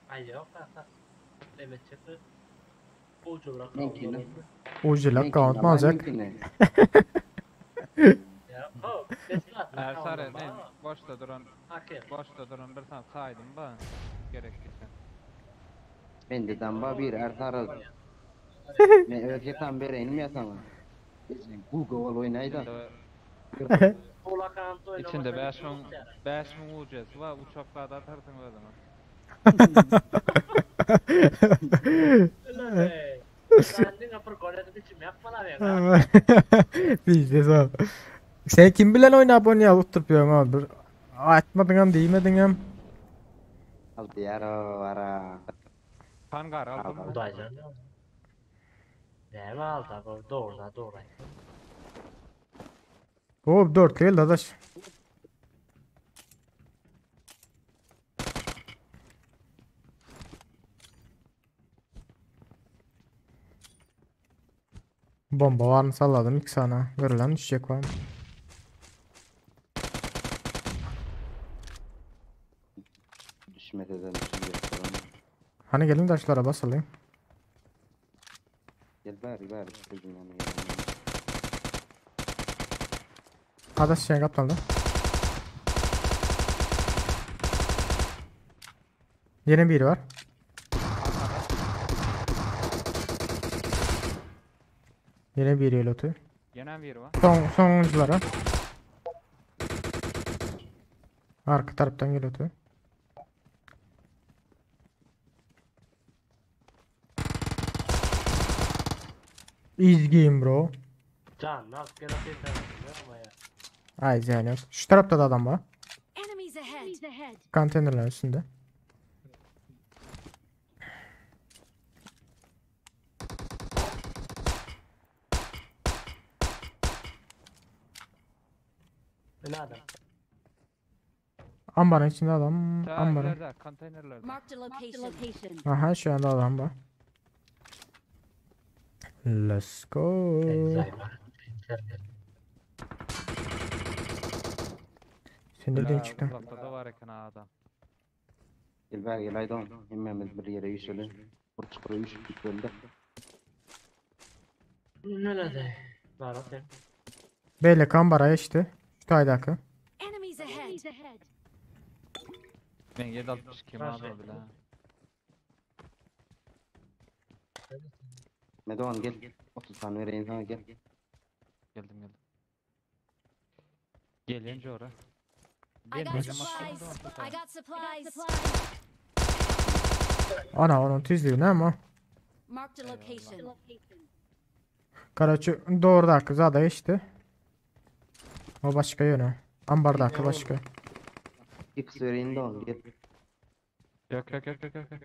Ay yok kaka. Demet çekti. Ucu bırak. Meňkini. Ujil akkaunt mı alacak? Meňkini. Ya, hop, beslat. Ersara men boşda duran Hakem. boşda duran bir tane saýdym ba. Gerek gitse. Bende damba bir Ersara. Men öz ýatan bereýin mi sana? Google ol oýnaýda. Ulakan oynamasa İçinde 5000 5000 ucesi var. Uçaklarda atarsın o zaman. Sen diňe bir gol edip içim yapma lan ya. Bizde sağ. Sen kim bilen oynap oynayal oturup ýöň ha bir aýtmadyň hem diýmediň hem. Al diýar ara. Hangar aldım mı? Daycan. Näme aldı bu doğru da doğru. Hop 4 geldi adaş. Bomba var mı salladım ilk sana. Görülen düşecek var mı? Düşmeden düşecek falan. Hani gelin taşlara basalım. Gel bari bari bizim yanına gel. Adaş şey kaptandı. Yeni biri var. Yine biri elotu. Yenen biri var. Son sonunculara. Arka taraftan geliyordu. Easy game bro. Can nasıl gene ama ya. Ay yani yok. Şu tarafta da adam var. Enemies ahead. Konteynerlerin üstünde. Ne adam? Ambarın içinde adam. Ta Ambarın. ileride konteynerlerde. Marked a location. Aha şu anda adam var. Let's go. Sen nereden La, çıktın? Uzakta da var eken ha adam. Gel bari gel aýdan. Hemmemiz bir ýere üýşeli. Bir çukur üýşüp gitmeli. Ne de? Var sen. Beyle kambara işte. Şu taydaki. Enemies ahead. Men 762 mal boldy la. Medogan gel. 30 tane vereyim sana gel. Geldim geldim. Gelýän jora. I got Gelmeyeceğim supplies. aslında I got supplies. Ana onun tizliği ne ama? Marked a location. Karaçı doğrudaky zada geçdi. O başka yöne. Ambardaky başka. X vereyim de on gel. Yok yok yok yok yok. yok.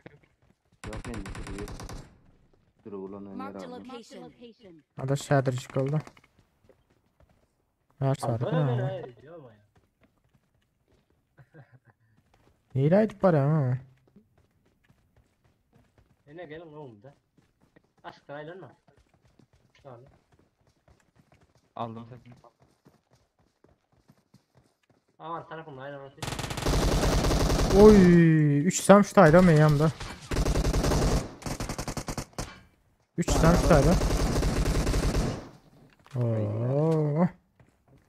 Yok ben sürüyor. Sürü ulan öner Marked a abi. location. Adaş hädirjik oldu. Her sarı. Alsana beni Ha. hayır diyor ama ya. Nere aýdyp barýaň ha? Ene gelin oğlum da. Aşktan aylanma. Üç tane. Aldım sesini. Aman tarafımda aylan atayım. Oy, 3 sam şu taýda men ýamda. 3 sam şu taýda. Oo.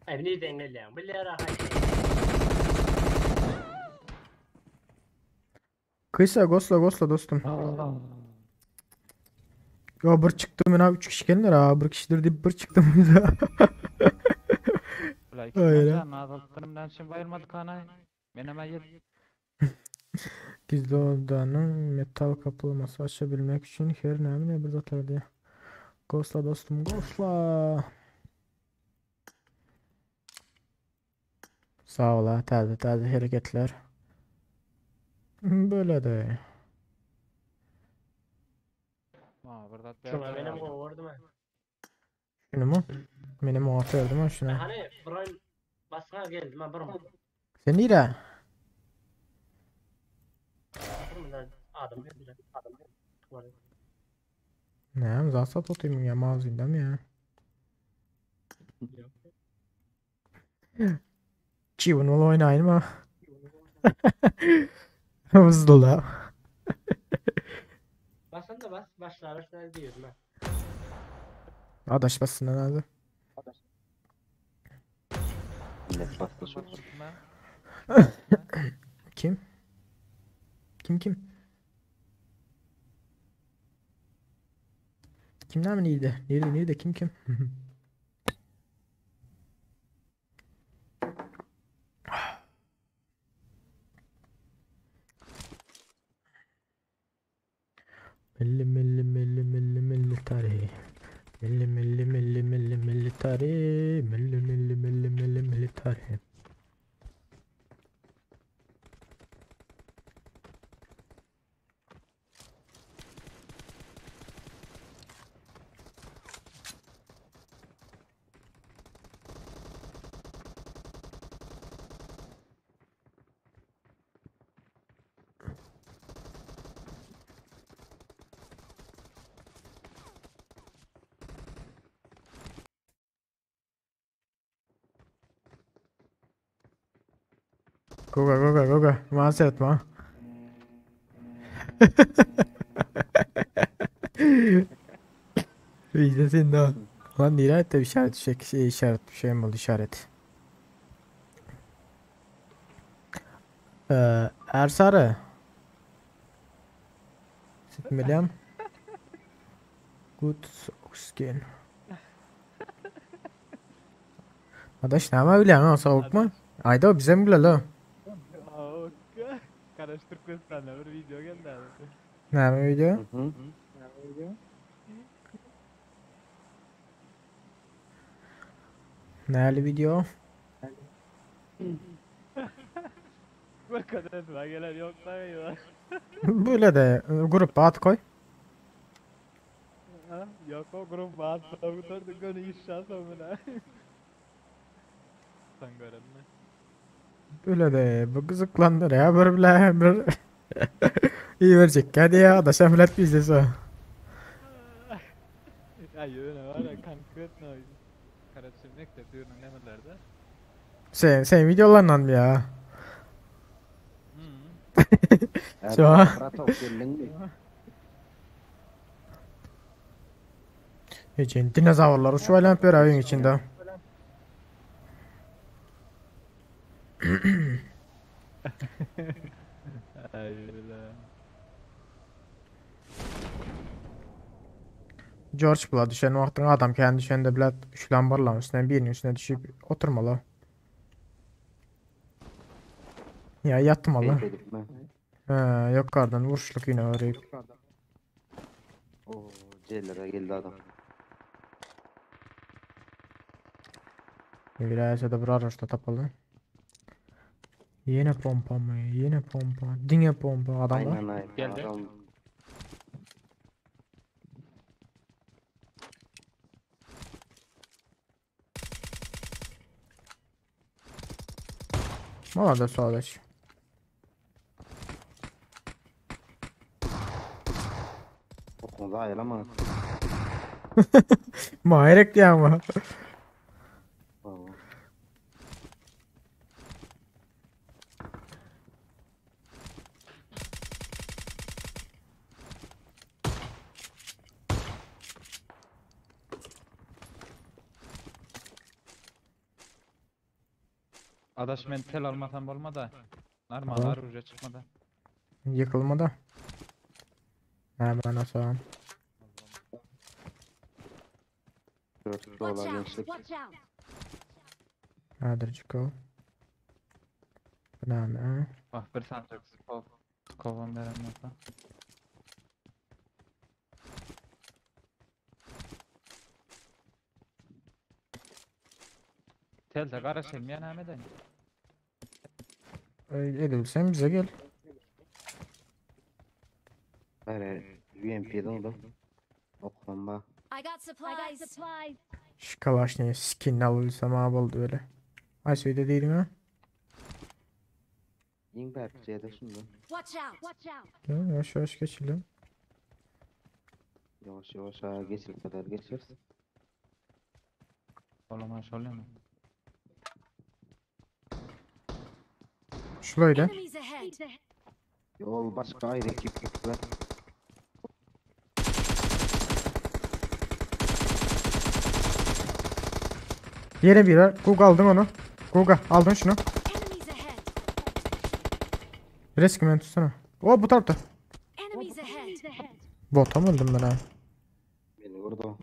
Ay nereden gelýän? Bilýär ahay. Kıysa gosla gosla dostum. Yo bir çıktım ben abi 3 kişi gelinler ha bir kişidir deyip bir çıktım bize. Ulan iki Öyle. tane azalttım şimdi bayılmadık ana. Ben hemen yet. Gizli odanın metal kaplaması açabilmek için her ne bir zatlar diye. Gosla dostum gosla. Sağ ol ha taze taze hareketler. Böyle de. Aa burada Şuna benim kovurdum ha. Şunu mu? Benim o atı verdim ha şuna. Hani Brian basına geldim ha bir Sen nere? Bir adam geldi. Adam geldi. Ne? Zaten tutayım ya mağazında mı ya? Çivun ol oynayın mı? Hızlı la. Basın da bas. Başla başla diyorum ha. Adaş bassın lan hadi. Millet bastı çok. Kim? Kim kim? Kimler mi neydi? Nerede nerede kim kim? Milli milli milli milli milli tarihi. Milli milli milli milli milli tarihi. Milli milli milli milli milli tarihi. Goga goga goga. Mazeret ma. İzlesin daha. Lan nereye de işaret şey, şey işaret bir şey mi oldu işaret. Ee, Ersarı. Sitmelem. Gut skin. Adaş ne yapabiliyorsun ha soğuk mu? Ayda bize mi la? Karaş Türkmenistan'da bir video geldi abi. Ne video? Hı hı. Nerede video? Bu kadar gelen yok da Böyle de grup at koy. Ha, Yok o grup var. Kurtardı gönü iş şans amına. Sen görelim mi? Böyle de bu kızıklandır ya bir bile bir iyi verecek hadi ya da şemlet bize Ya yöne var ya konkret ne? Karaçın mektep diyorum nemelerde. Sen sen videolarla mı ya? Şu an. Bratok geldin mi? Hiç dinozorlar uçup aylanıp bir evin içinde. George bula düşen wagtyň adam kän düşende bile üçlän barlaň üstüne biriniň üstüne düşüp oturmaly. Ya ýatmaly. Keyif edipmi? He, ýokardan vuruşlyk ýene görüp. Oo, C'lere geldi adam. Biraz da bir araçta tapalım. Yine pompa mı? Yine pompa. Diňe pompa adamlar. Aynen aynen. Geldi. Adam Молодец, молодец. okulda ayrılama. Mahirek diýýän ama. Oo. Adaş men tel almasam bolmada. Normal Tamam. oruja çykmada. Ýykylmada. Hemen asalım. 4 Watch dolar out! gençlik. Watch out! Häzir çykaw. Bu näme? Bak bir sancak skov. Skovam veren olsa. Telde garaşylmaýan näme eden? Edilsen bize gel. Hayır, UMP'den oğlum. Okulda. I got supplies. I got supplies. Şu kalaşını skin alırsam abi oldu öyle. Ay söyle değilim ha. Ying berk C'de şimdi. Watch out! Watch out! Ya, yavaş yavaş geçelim. Yavaş yavaş ha geçir kadar geçeriz. Olamaz şöyle mi? Şurayla. Enemies ahead. Yol başka ayrı ekip gittiler. Yere bir var. Google aldın onu. Google aldın şunu. Enemies ahead. Resmen tutsana. O bu tarafta. Enemies ahead. Bota mı öldüm ben ha? Beni vurdu.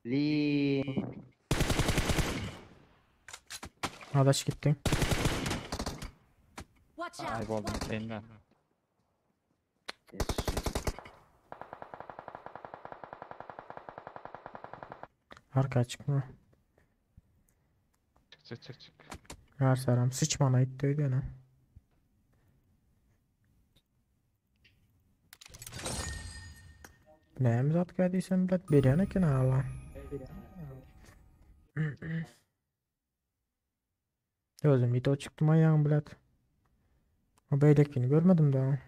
Li. Adaş gitti. Watch out! Ay boldum elinden. Arka çıkma. Çık çık çık çık. Her selam sıçmana itti öyle ne? Näme zat geldiysen bilet berýän eken Allah. Özüm ito çıktım ayağım bilet. O beylekini görmedim daha.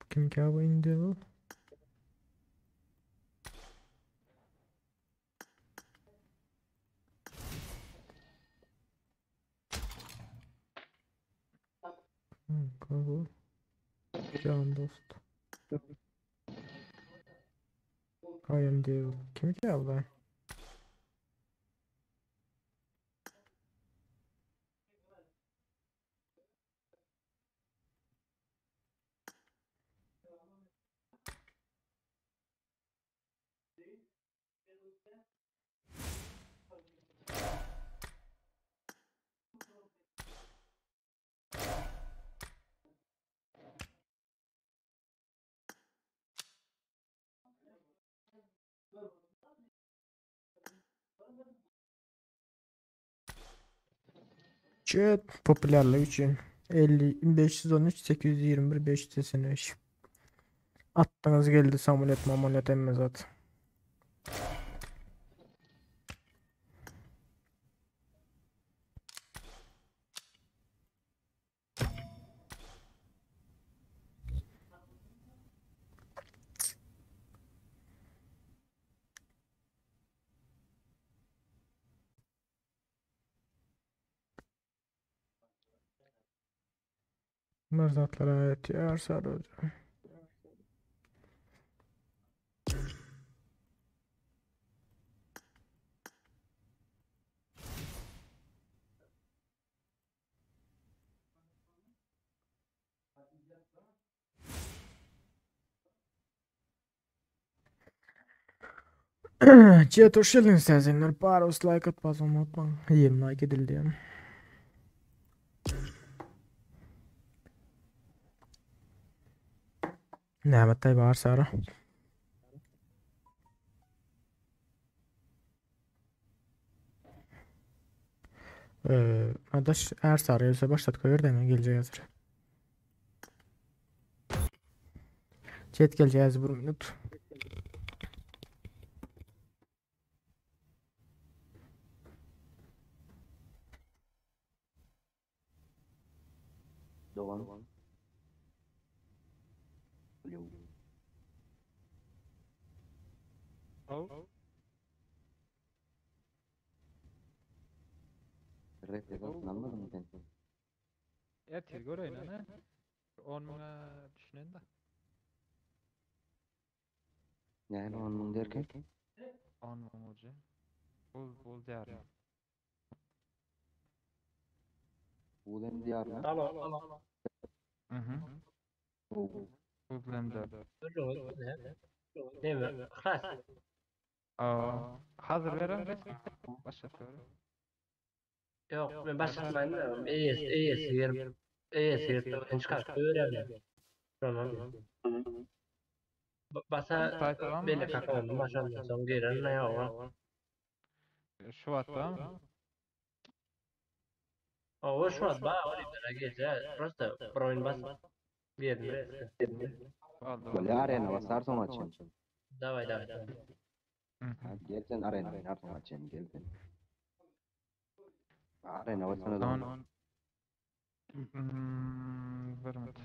Kim ki bu indi bu? Bu Can dost. I am devil. Kim ki abla? Chat popülerlik için 50 513 821 585 Attınız geldi samulet mamulet emme zat. Bir zatlara ýetýär sadece. Chat hoş geldiniz sezginler. Baros like atmaz unutmayın. 20 like edildi yani. Nämetday bar Sara. Ee, adaş eğer Sara gelse başlat koyar da hemen gelecek hazır. Chat geleceğiz bir minut. Dogan. Alo. Oh. Rap yazasını almadın mı sen? Ertir göreýin ana. 10 müňe düşünen de. Yani 10 müň derken? 10 müň ucu. Bul bul diýarym. Ulen diýarmy? Alo, alo. Mhm. Bu Bu bilen de. Neme? Klas. Aa, hazır veren resmi. Başlat göre. Yok, ben başlatmayın. ES, ES yer, ES yer, çıkar. Öğrendim. Tamam. Basa Sayfa belli kakalım maşallah son giren ne yok. Şu atda mı? O şu an ba öyle gece просто bir oyun bas. Girdim. Böyle arena basar sonra açayım. Давай давай давай. Ha, gel sen arena oynar sonra açayım gel sen. Arena basana da. On. Hmm, bir minut.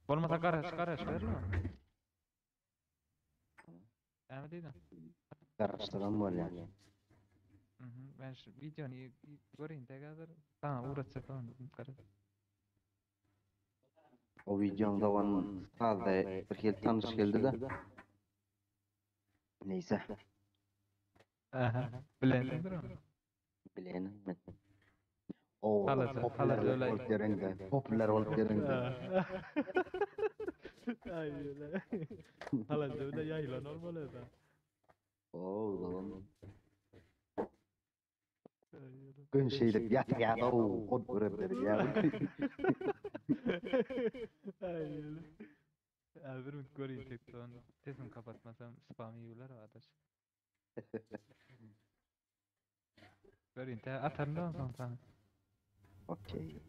Bolmasa garaş garaş berme. Näme diýdin? Garaşdyran bol yani. Mhm, ben şu videony göreyim de häzir. Sana uğratsak onu garaş. O videonun dogan fazla bir hil tanış geldi de. Neyse. Aha, bilendir onu. Bilenim ben. O Halaca- popüler halaca öyle. olup derinde. Popüler olup derinde. Ay öyle. Halaca öyle yaylan olmalı da. Oo dogan. Gün şeylik yat ya da o kod görüp dedi ya. Ay öyle. Ya bir minut göreyim tek son. Sesimi kapatmasam spam yiyorlar arkadaş. Göreyim te atarım da ondan sana. Okey.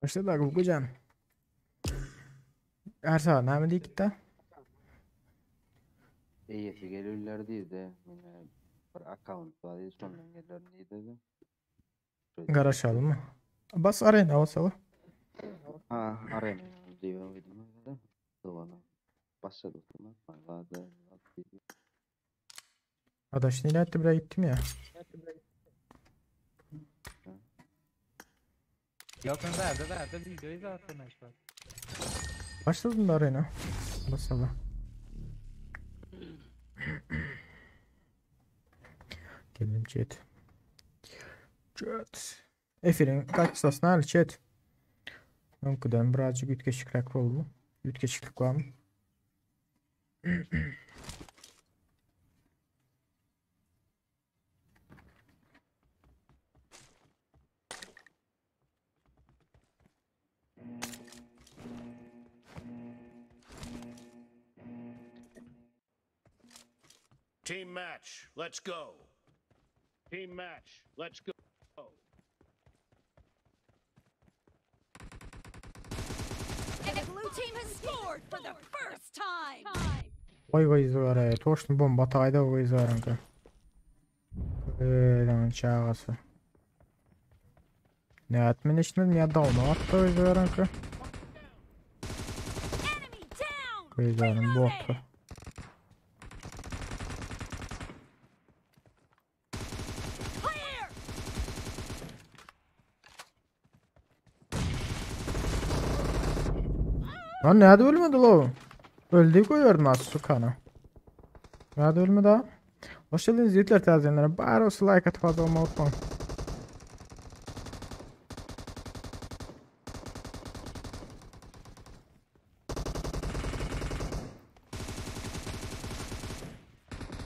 Başladı Gugucan. Ersa näme diýip gitdi? Eýesi gelirler diýdi. Mine bir akkaunt bar diýdi, şondan geler diýdi. Garaşalım mı? Bas arena basalım. Ha, arena diýip dedim. Doğru. Başladı. Vardı. Adaş nereye etti buraya gittim ya. Yok ben verdi verdi videoyu zaten işte. Başladım da arena. Basalım. Gelelim chat. Chat. Efirin kaç sasına chat. Öňküden birazcık ütgeşikräk boldy. Ütgeşiklik var mı? Team match, let's go. Team match, let's go. The blue team has scored for the first time. Oý gyzlara, toşny bomba taýda gyzlaryňky. Öýden çagasy. Ne etmen işini ya dawna atdy gyzlaryňky. Enemy down. Gyzlaryň botu. Clear. Lan nerede ölmedi lo? Öldü koyuyordum az sukana. Nerede ölmedi ha? Hoş geldiniz yiğitler tazeyenlere. Bari olsun like atıp abone olmayı unutmayın.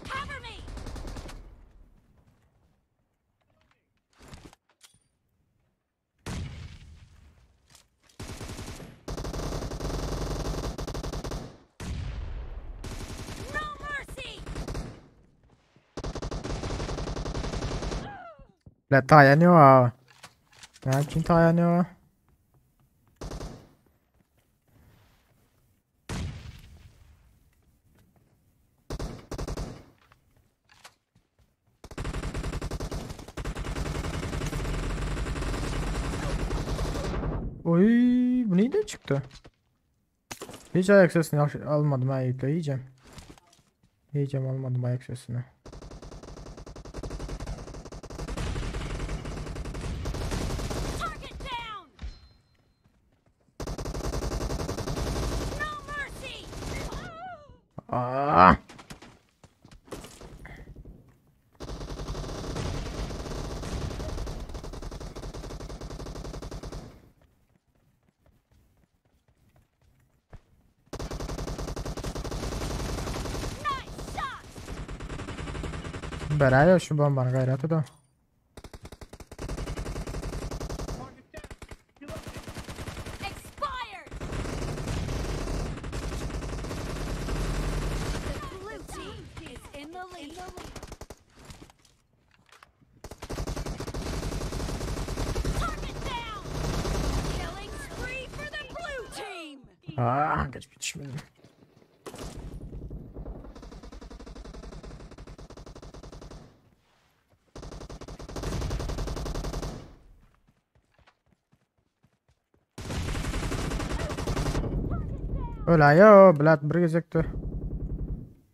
Cover me. No mercy. La taýanýar ha. Näme üçin taýanýar? Oy, bu neyden çıktı? Hiç ayak sesini almadım ha yiğitler, yiyeceğim. Yiyeceğim almadım ayak sesini. Target down. No mercy. Aa! Nice shot. Beräýer şu bombany gaýrat ede. Expired. The blue team is in the lead. Target down. Killing spree for the blue team. Aa, geç bitişmedim. Öyle ya, Blat bir gezekti.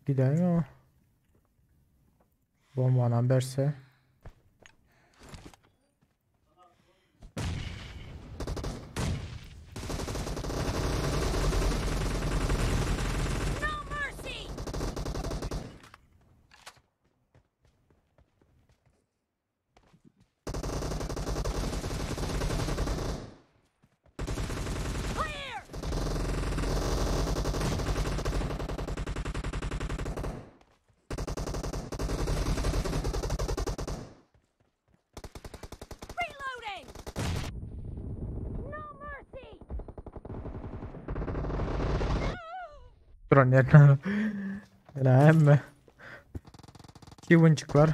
Giden ya. Bomba berse. No mercy. Clear. Reloading. No mercy. Duran yerine. Helal mi? Kivuncuk var.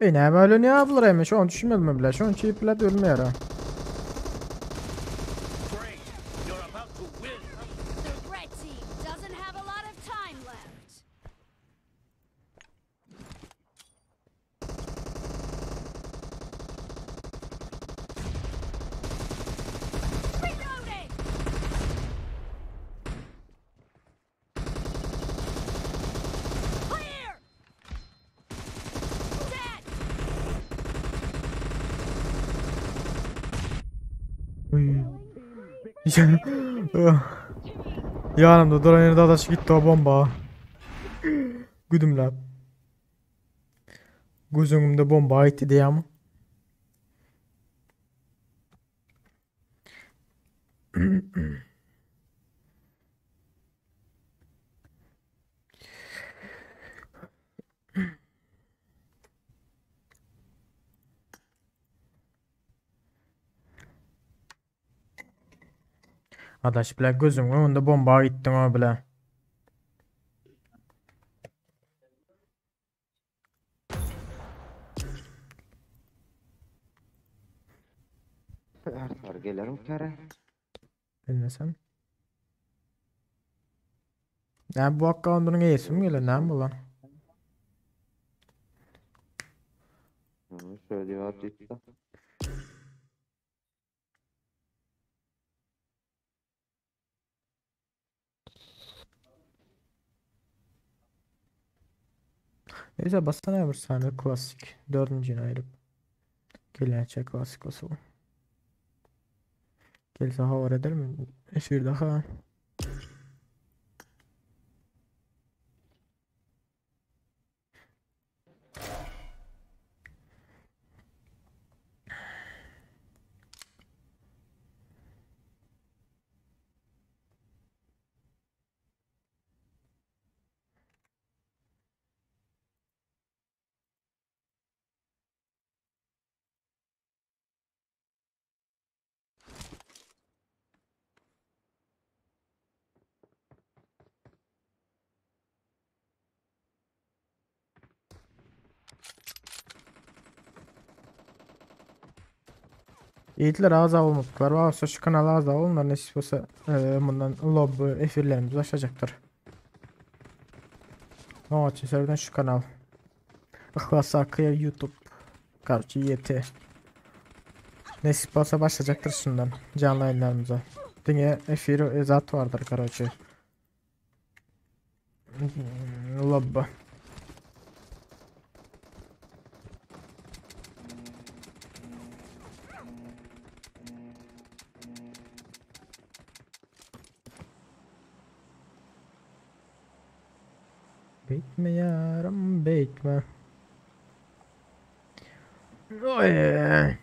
Ey näme ölenýär bular emme şony düşünmedim bile. Şony çiýip bile ölmeýär ha. Great. You're about to win. The red team doesn't have a lot of time left. Reloading! Clear! Dead! Uy. Yanımda duran yerde adaş gitti o bomba. Güdümläp. Göz öňümde bomba gitti diýýärmi? Adaş bile gözüň öňünde bomba gitdiň o bile. Artar gelerim kere. Bilmesem. Yani bu account'un eýesi mi geler näme bu lan? Hı, şöyle diyor gitti. Neyse bassana bir saniye klasik. Dördüncüni ayırıp. Gelinçe klasik olsa bu. Gelse havar eder mi? Efir daha. Yiğitler az olmadıklar. Varsa şu kanala az olunlar nesip olsa e, bundan lobby efirlerimiz başlayacaktır. Ne için serverden şu kanal. Ihlas Akıya YouTube. Karşı YT. Nesip olsa başlayacaktır şundan canlı yayınlarımıza. Diňe efir ezat vardır karaoke. Lobby. Beýtme ýarym beýtme. Oy.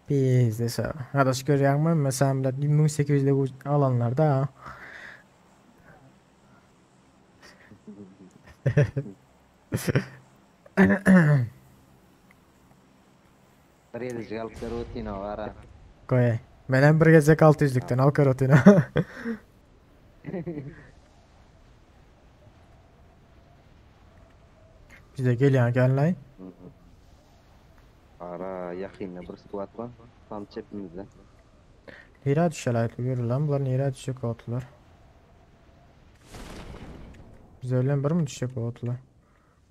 Bizde Adaş görýäňmi? Mesela 1800'de alanlarda. Bir gezecek alyp karotini var ha. Goý. Menem bir gezek 600'lükden al karotini. Bize gelýän gelnaý. Ara yakında bir squad var. Tam çepimizde. Nirä düşeler görür lan bular nirä düşecek otlar. Bize ölen bir mi düşecek otlar?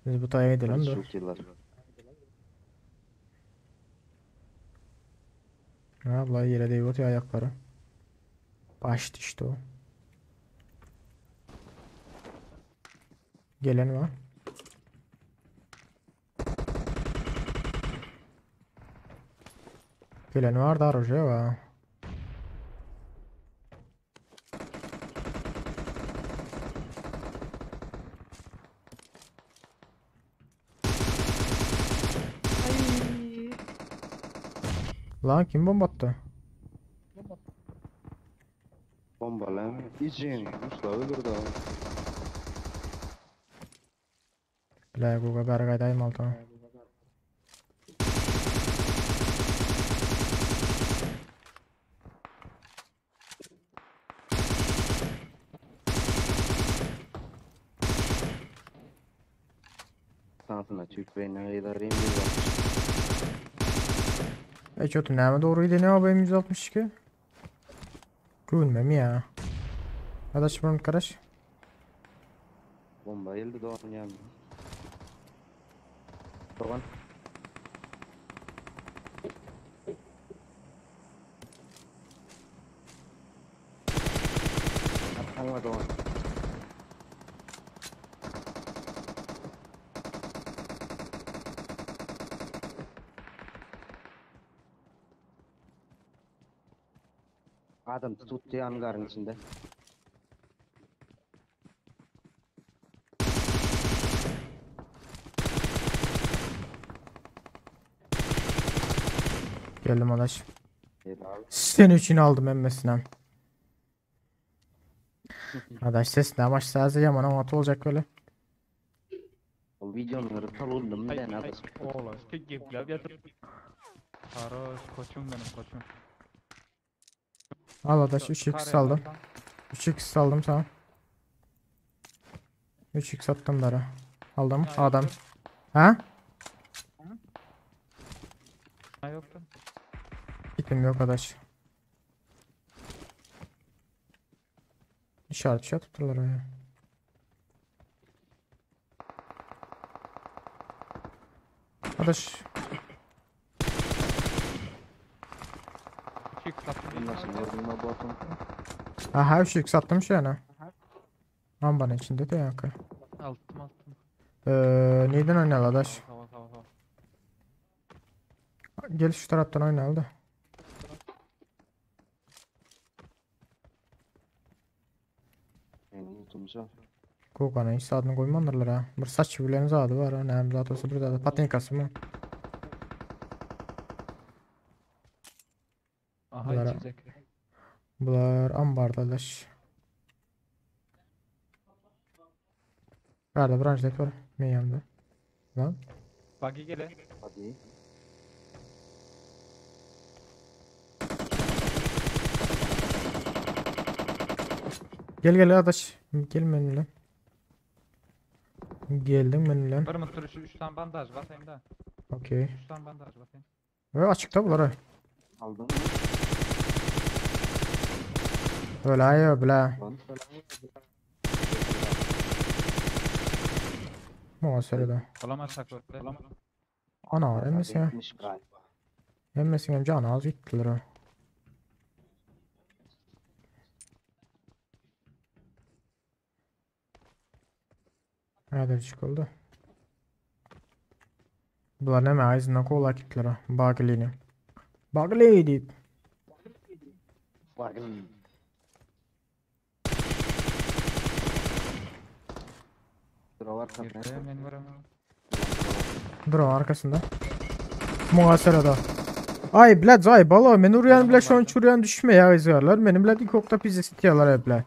Biz bu taya gidelim de. Çok yıllar. Ha bular yere değiyor ya ayakları. Baş düştü o. Gelen var. Gelen var da oruje var. Lan kim bomba attı? Bomba lan. İçin. Usta ölür da. Bile Google beri gaýdaýym altyna. Tamam. Şonda tüýkreýine gyzarym 162. Ey kötü näme dogry gideni abi M162? Göwnmemi ya. Adaş bunu karaş. Bomba geldi doğan yanına. Doğan. Arkana doğan. Adam tuttu hangarın içinde. Geldim adaş. Helal. Senin için aldım emmesine. Adaş ses ne amaç sadece yaman ama olacak böyle. O videoları talundum ben Ay, adaş. oğlan, geplap yatıp. Haroş koçum benim koçum. Al adaş 3x aldım. 3x aldım sana. 3x attım dara. Aldım adam. Ha? Ha yoktu. Gittim yok adaş. İşaret şey tuttular ya. Adaş 3x attım. Nasıl vurdum botum? Aha 3x attım şu yana. Lambanın içinde de yankı. Altım altım. Neyden oynayalım adaş? Tamam tamam tamam. Gel şu taraftan oynayalım da. Yani unutmuşum. Kokanın hiç adını koymadırlar ha. Bir saç bilen zadı var ha. Ne zat olsa bir zadı. Patinkası mı? Aha Bunlara- içecek. Bular ambarda adaş. Nerede branşlet var? Men yanımda. Lan. Buggy gele. Hadi. Gel gel adaş. Gel benimle. Geldim benimle. Bir mutlu 3 tane bandaj basayım da. Okey. 3 tane bandaj basayım. Ve açıkta bular ha. Aldın mı? Öyle ay bile. Lan. Muhasebe. Olamaz tak öyle. Ana emmesi ya. Bitmiş galiba. Emmesinin hem canı az gittiler ha. Nerede çıkıldı? Bular neme ağzından kola gittiler ha. Baglini. Bagli deyip. Bakın. Sıra var kapı. Girdi men vuramam. Drone arkasında. Muhasebe Ay blad ay bala men uryan bile şon çuryan düşme ya izgarlar. Benim blad ilk okta pizza sitiyorlar hep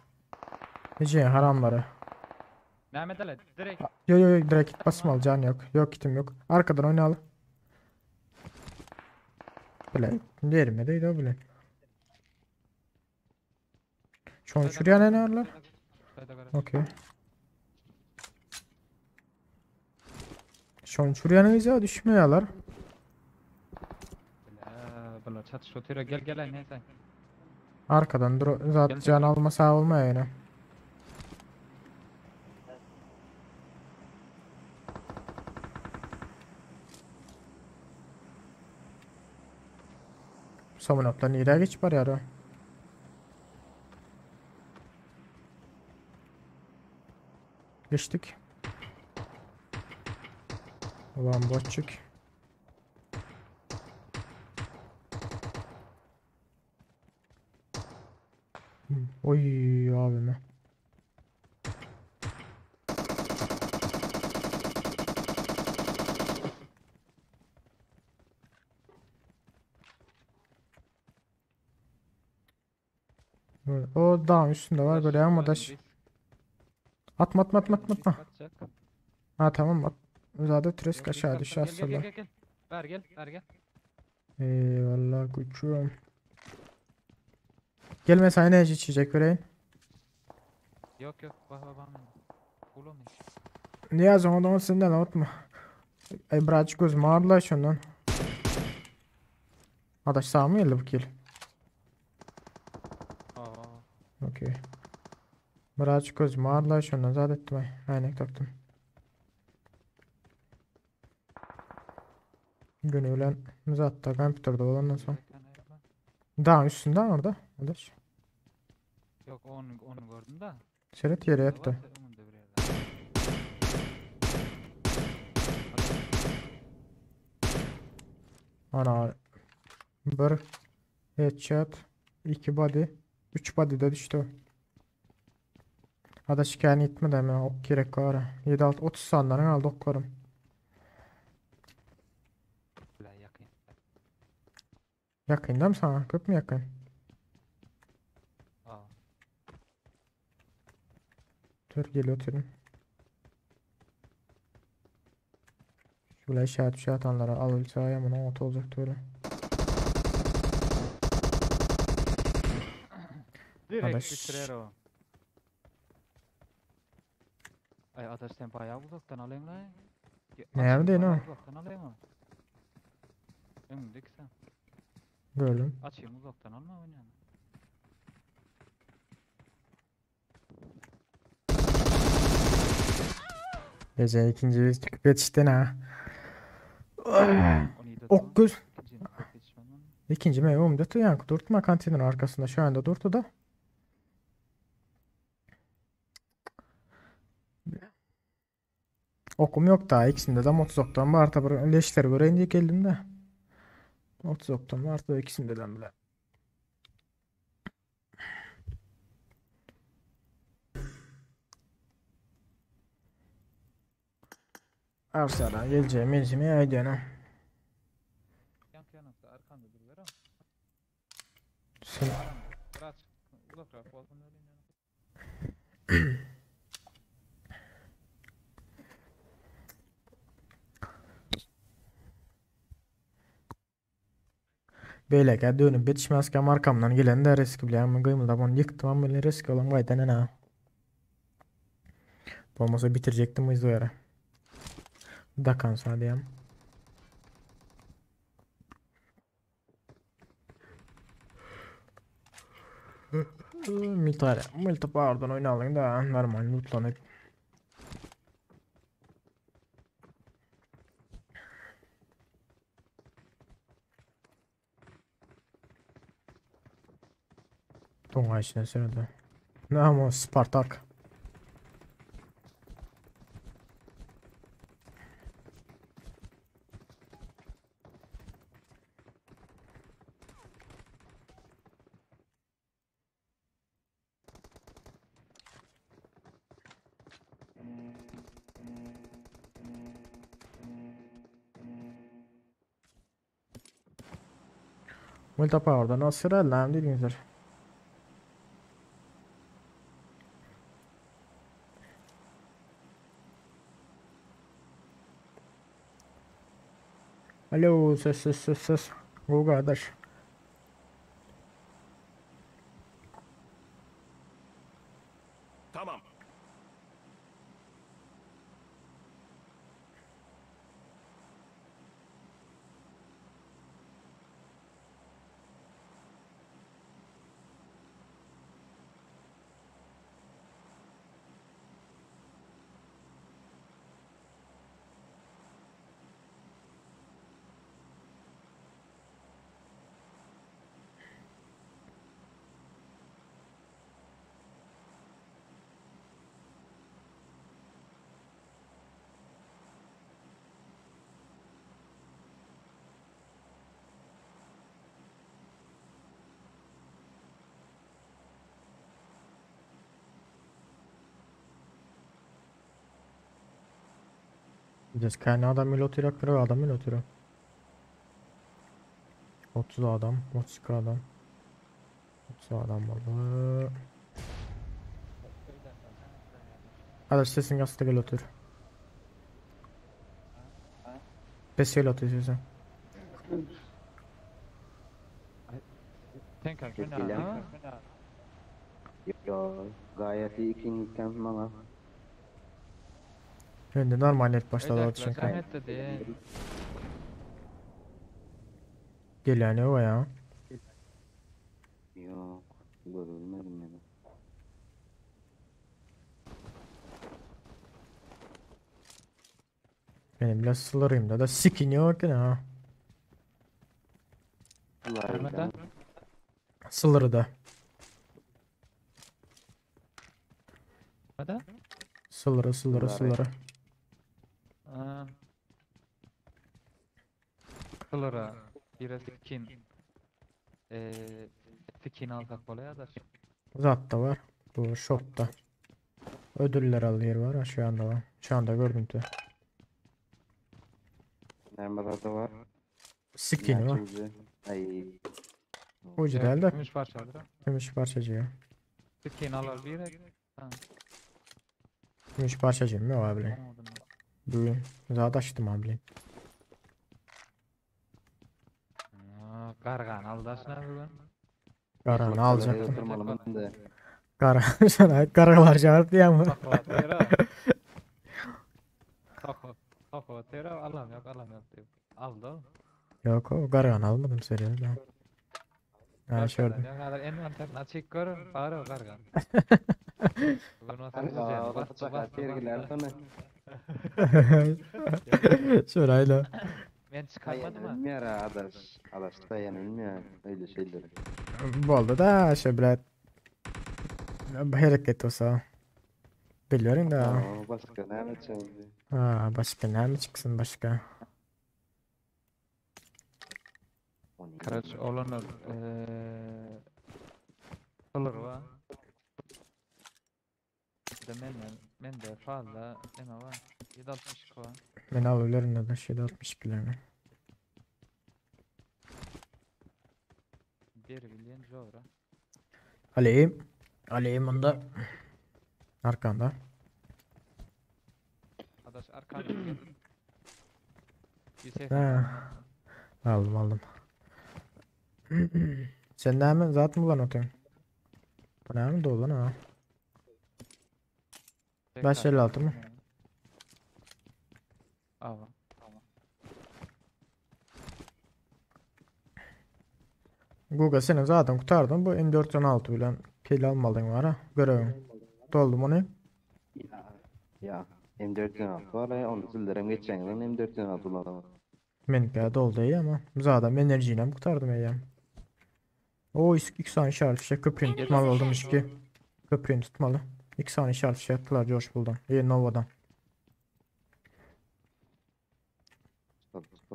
Nece haramları. Mehmet Ali direkt Yo yo yo direkt basma al can yok. Yok kitim yok. Arkadan oynayalım. Bile yerime değil o bile. Şon çuryan ne arlar? Okey. Şon çuryan izi düşmüyorlar. Bular çatış oturuyor gel gel neyse. Arkadan dur zaten can almasa olmuyor yine. Samanoplar nereye geç var ya? Geçtik. Ulan botçuk. Oy abime. O dağın üstünde var böyle ama daş. Atma atma atma atma atma. Ha tamam at. Zaten tresk aşağı düş Gel gel aslında. gel gel. Ver gel ver gel. Eyvallah koçum. Gelme sana enerji içecek vereyim. Yok yok bak bak bak. Ulan Niye o zaman senden atma. Ay birazcık gözüm ağrılar şundan. Adaş sağ mı geldi bu kill? Okey. Birazcık gözüm ağrılar şundan zat ettim ay. Aynen taktım. Günü bilen zatta kompüterde olandan soň. Dağ üstünde orada. Adaş. Yok onu onu gördüm da. Seret yere yattı. Önünde bir yerde. Ana. Bir headshot, iki body, üç body de düştü. Adaş şikayet etmedi hemen ok gerek var. 7 6 30 sanların aldı oklarım. Bile yakın. Yakın mı sana? Köp mü yakın? Aa. Dur geliyor oturum. Şöyle işaret bir atanlara al sahaya bunu ot olacak öyle. Direkt Adaş. bitirer o. Ay Adaş sen bayağı uzaktan alayım lan. Ya, Ne açayım yapayım bayağı o? Uzaktan alayım o. Önündeki sen. Gördüm. Açayım uzaktan alma oynayalım. Gece ikinci bir çıkıp yetiştin ha. Onu iyi de Ok göz. İkincinin çok yetişmem lan. İkinci meyve da yani durtma kantinin arkasında şu anda durdu da. Okum yok daha ikisinde de 30 oktan var tabi leşleri göreyim diye geldim de. 30 oktan var da ikisinde de bile. Arsana geleceğim geleceğim ya aydan. Yan yanakta arkanda dur ver ama. Sen Biraz uzakrak olsun öyle yani. Beýleki dönüp ýetişmezken arkamdan gelen de risk bilýän gymyldap onu ýykdym ama böyle risk olan gaýdan ene. Bolmasa bitirecektim hızlı yere. Dakan sadiyem. Military, multi pardon oýnalyň da normal lootlanyp. Doňa içine sürüldü. Ne ama Spartak. Multi power'dan nasıl lan diýdiňizler. Alo ses ses ses ses. Bu kardeş. Tamam. Just adam ile oturak bir adam ile oturuyor. 30 adam, 32 adam. 30 adam oldu. Hadi sesin gazete gel otur. Pes otur sesin. Sen kalk Ses gelen. Yo, gayet iyi ikinci bana. Indi normal edip başladylar Öýdäkiler çünki. jaň etdi diýen. Gelýän ýok ýa. Yok. Görülmedim men. Benim bile sılırayım da skin yok yine ha. Görmedi. Sılırı da. Hadi. Sılırı sılırı Sılırı. sılırı. Aa. Kılır'a bir skin. Eee skin alsak bolýar da. Zat da var. Bu shopta. Ödüller alıyor var ha şu anda var. Şu anda gördüm de. Nerede var? Skin var. Ucu. Ay. Ucu değil de Gümüş parçadır. gümüş parçacığı. Skin alar bir. Ha. Gümüş parçacığım yok abi. Anladım. Bugün zat açtım abi. Aa, Gargan aldaşına bugün. Karanı alacaktım. Oturmalı ben de. Kara sana karalar çağırdı ya mı? Toko Toko tera alam yok alam yok diyor. Aldı. Yok o karanı almadım seriyorum ben. Ha şöyle. Ne kadar envanterini açık görün bari o gargan. Bugün olsa Aa, ucayını o da bastı bıçak bastı atıyor gider bastı. sana. Şurayla. Ben çıkarmadım ha. Yenilmiyor ha adaş. Adaş da yenilmiyor. Öyle şeyleri. Boldy da şöyle hareket olsa. Biliyorum da. Aa, başka ne yapacağız? Ha, başka ne mi çıksın başka? Karaç olanlar eee Kılır va. De men men de fazla eme var. 762 var. Ben alabilirim de şeyde 62'lerini. Bir bilyen zor. Aleyhim. Aleyhim onda. Arkanda. Adaş arkanda gel. 180. Ha. Aldım aldım. Sen de hemen zaten bulan atıyorsun. Bu ne mi dolu lan ha? 556 mı? Ava. Google senin zaten kurtardın bu M416 bilen pil almadın var ha görevin. Doldum onu. Ya. Ya. M416 var ya onu zillerem geçen yılın M416 ulan. Benimki doldu iyi ama zaten enerjiyle kurtardım ya. O iki saniye işaret şey köprüyü tutmalı oldum ki. Köprüyü tutmalı. 2 saniye işaret şey attılar George Bull'dan. İyi Nova'dan.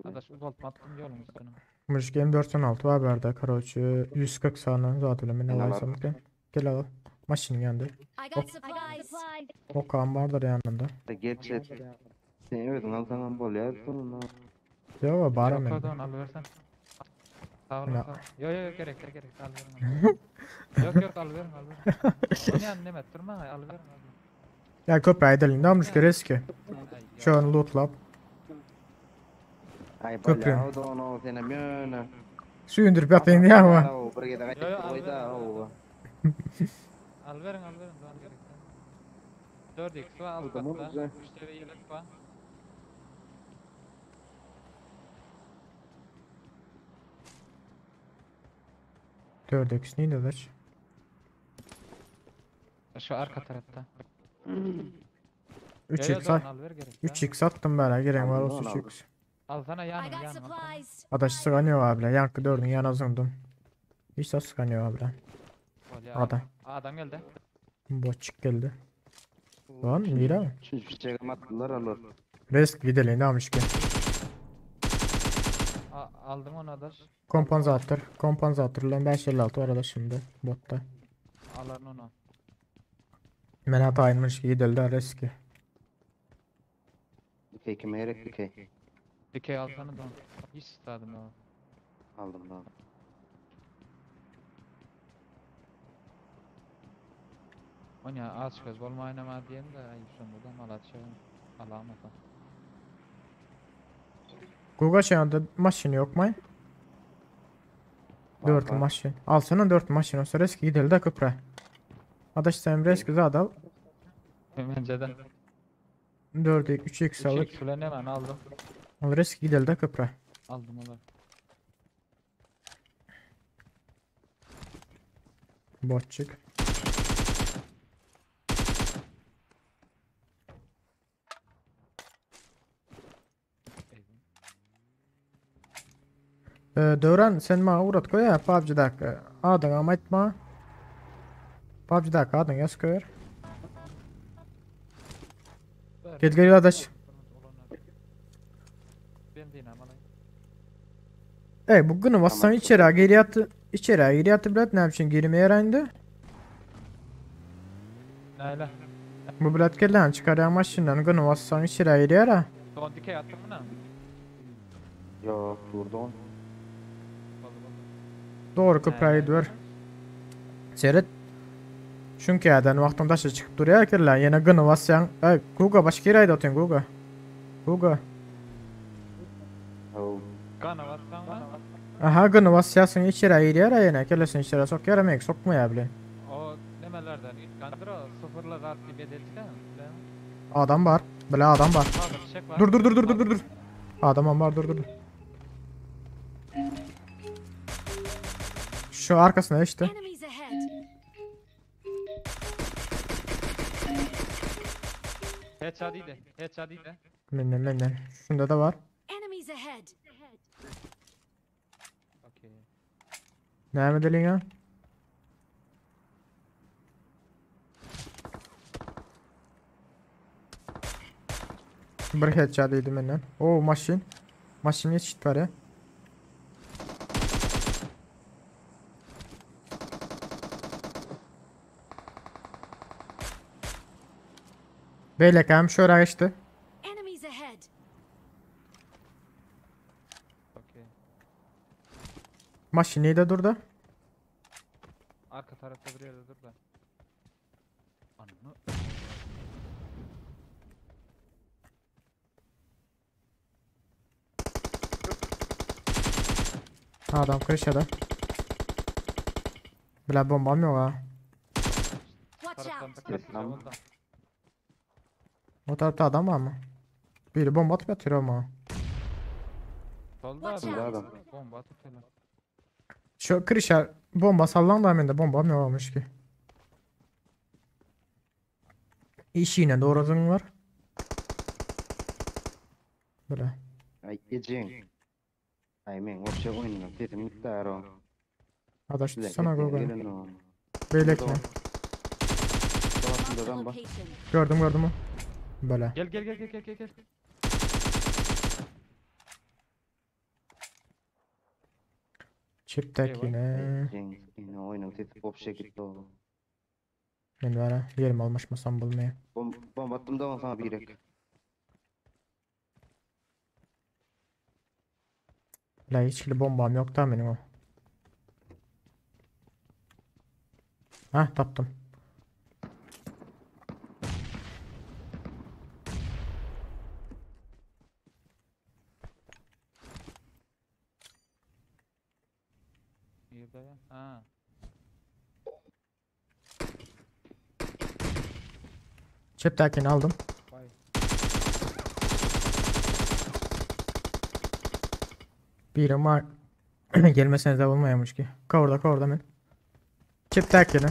Adaş uzaltma attım yolun üstüne. Mış M416 var berde karoçi 140 saniye zaten ben Ben alaysam alarım. ki. Gel al. Maşın yandı. I got supplies. Okan vardır yanında. Gerçi sen özün alsan bol ya sonuna. Yo bari Yok men. oradan alıversen. Sağ ol Ya. sağ ol. Yo yo yo gerek de gerek alıverin alıverin. Yok yok alıverin alıverin. Onu yani nemet durma alıverin alıverin. Ya köprü edelim de almış ki. Ay, Şu an lootlap. Ay Köprü. bol ya o da onu senem yöne. Suyundurup yapayım diye ama. O bir gede Yo, yo, kaçtı koyda o. Alıverin alıverin doğan gerek. 4x var alt O zaman katta. güzel. 3 seviye yelek var. Dört x neydi adaş? Şu arka tarafta. 3 Yo, yo, x doğan alıver gerek. 3x attım böyle giren var Aldım, olsun aldım. 3x. Alsana I yanım got yanım. alsana. supplies. Adaş sıkanıyor abiler. Yankı dördün yana zındım. Hiç de sıkanıyor abiler. Ol ya. Adam. Adam geldi. Boçuk geldi. Lan mira mı? Şu fişeği attılar alır. Risk gidelim ne almış ki? A- aldım onu adaş. Kompanzatör. Kompanzatör lan 556 var adaş şimdi botta. Alan onu. Men hataymış ki gidelim riski. Dikey kime gerek dikey. Dikey alsana da onu. Hiç istedim o. Aldım lan. O ne aç göz bolma oynama diyen de ay şunda da mal açıyorum. Alamadım. Google şu anda maşın yok mu? Var, Dört var. maşın. Alsana dört maşın olsa riski gidelim de köprü. Adaş sen riski zaten al. Bence de. 4 3 x alyp. 3x bilen hemen aldım. Al risk gidelim de köprü. Aldım onu. Botçuk. Ee, Döwran sen maňa ugrat goýa PUBG-daky adyňam aýtma. PUBG-daky adyňy ýaz goýar. Gel gel adaş. Ey bu günü bassan içeri girýär içeri girýär bilet näme üçin girmeýär indi? Näle? Bu bilet gelen çykarýan maşyndan günü bassan içeri girýär ha. Don dikey attın mı ne? Yok durdu on. Doğru köprüye gidiyor. Seret. Çünkü yerden wagtyň daşa çykyp durýar kirler. Ýene gyny basýaň. Ey, Guga başga ýere aýda otyryn Guga. Guga. Gana bassaň mı? Aha gyny basýarsyň içeri girýär ýene. Kelesini içeri sokýar men sokmaýar bilen. O nemelerden ilkandır o sıfırla zat diýip edildi. Adam bar. Bile adam var. Hazır fişek var. Dur dur dur dur dur dur dur. Adamım var dur dur. dur. Şu arkasına işte. Enemies ahead. Headshot iyiydi. Headshot iyiydi. Menden menden. Şunda da var. Enemies ahead. Okey. Ne edelim ya? Bir headshot yedi menden. Oo maşin. Maşin yetişti var ya. Beylek hem şöyle geçti. Enemies ahead. Okey. Maşin de durdu. Arka tarafta bir yerde dur da. Ananı. Adam kırışadı. Bile bombam yok ha. Watch Taraftan out. da kaçacağım ondan. O tarafta adam var mı? Biri bomba atıp yatıyor ama. Solda Watch abi. out. Adam. Bomba atıp şöyle. Şu kırışa bomba sallan da hemen de bombam yok olmuş ki. İş yine doğru var. Böyle. Ay gecen. Ay men vapşe oynuyor. Sesim gitti o. Adaş Size tutsana Google'ı. gelin o. Beylek mi? Marked Dolapında a adam bak. location. Gördüm gördüm o. Böyle. Gel gel gel gel gel gel gel. Çiptek Eyvah. yine. Gecen yine oyunun sesi vapşe gitti o. Ben böyle yerim almışmasam bulmaya. Bom bomba attım da sana bir rek. La hiç bombam yok da benim o. Hah taptım. Girdi ya. Ha. Çiptekini aldım. Vay. Biri ma gelmeseniz de olmayamış ki. Kavurda kavurda men. Çiptekini.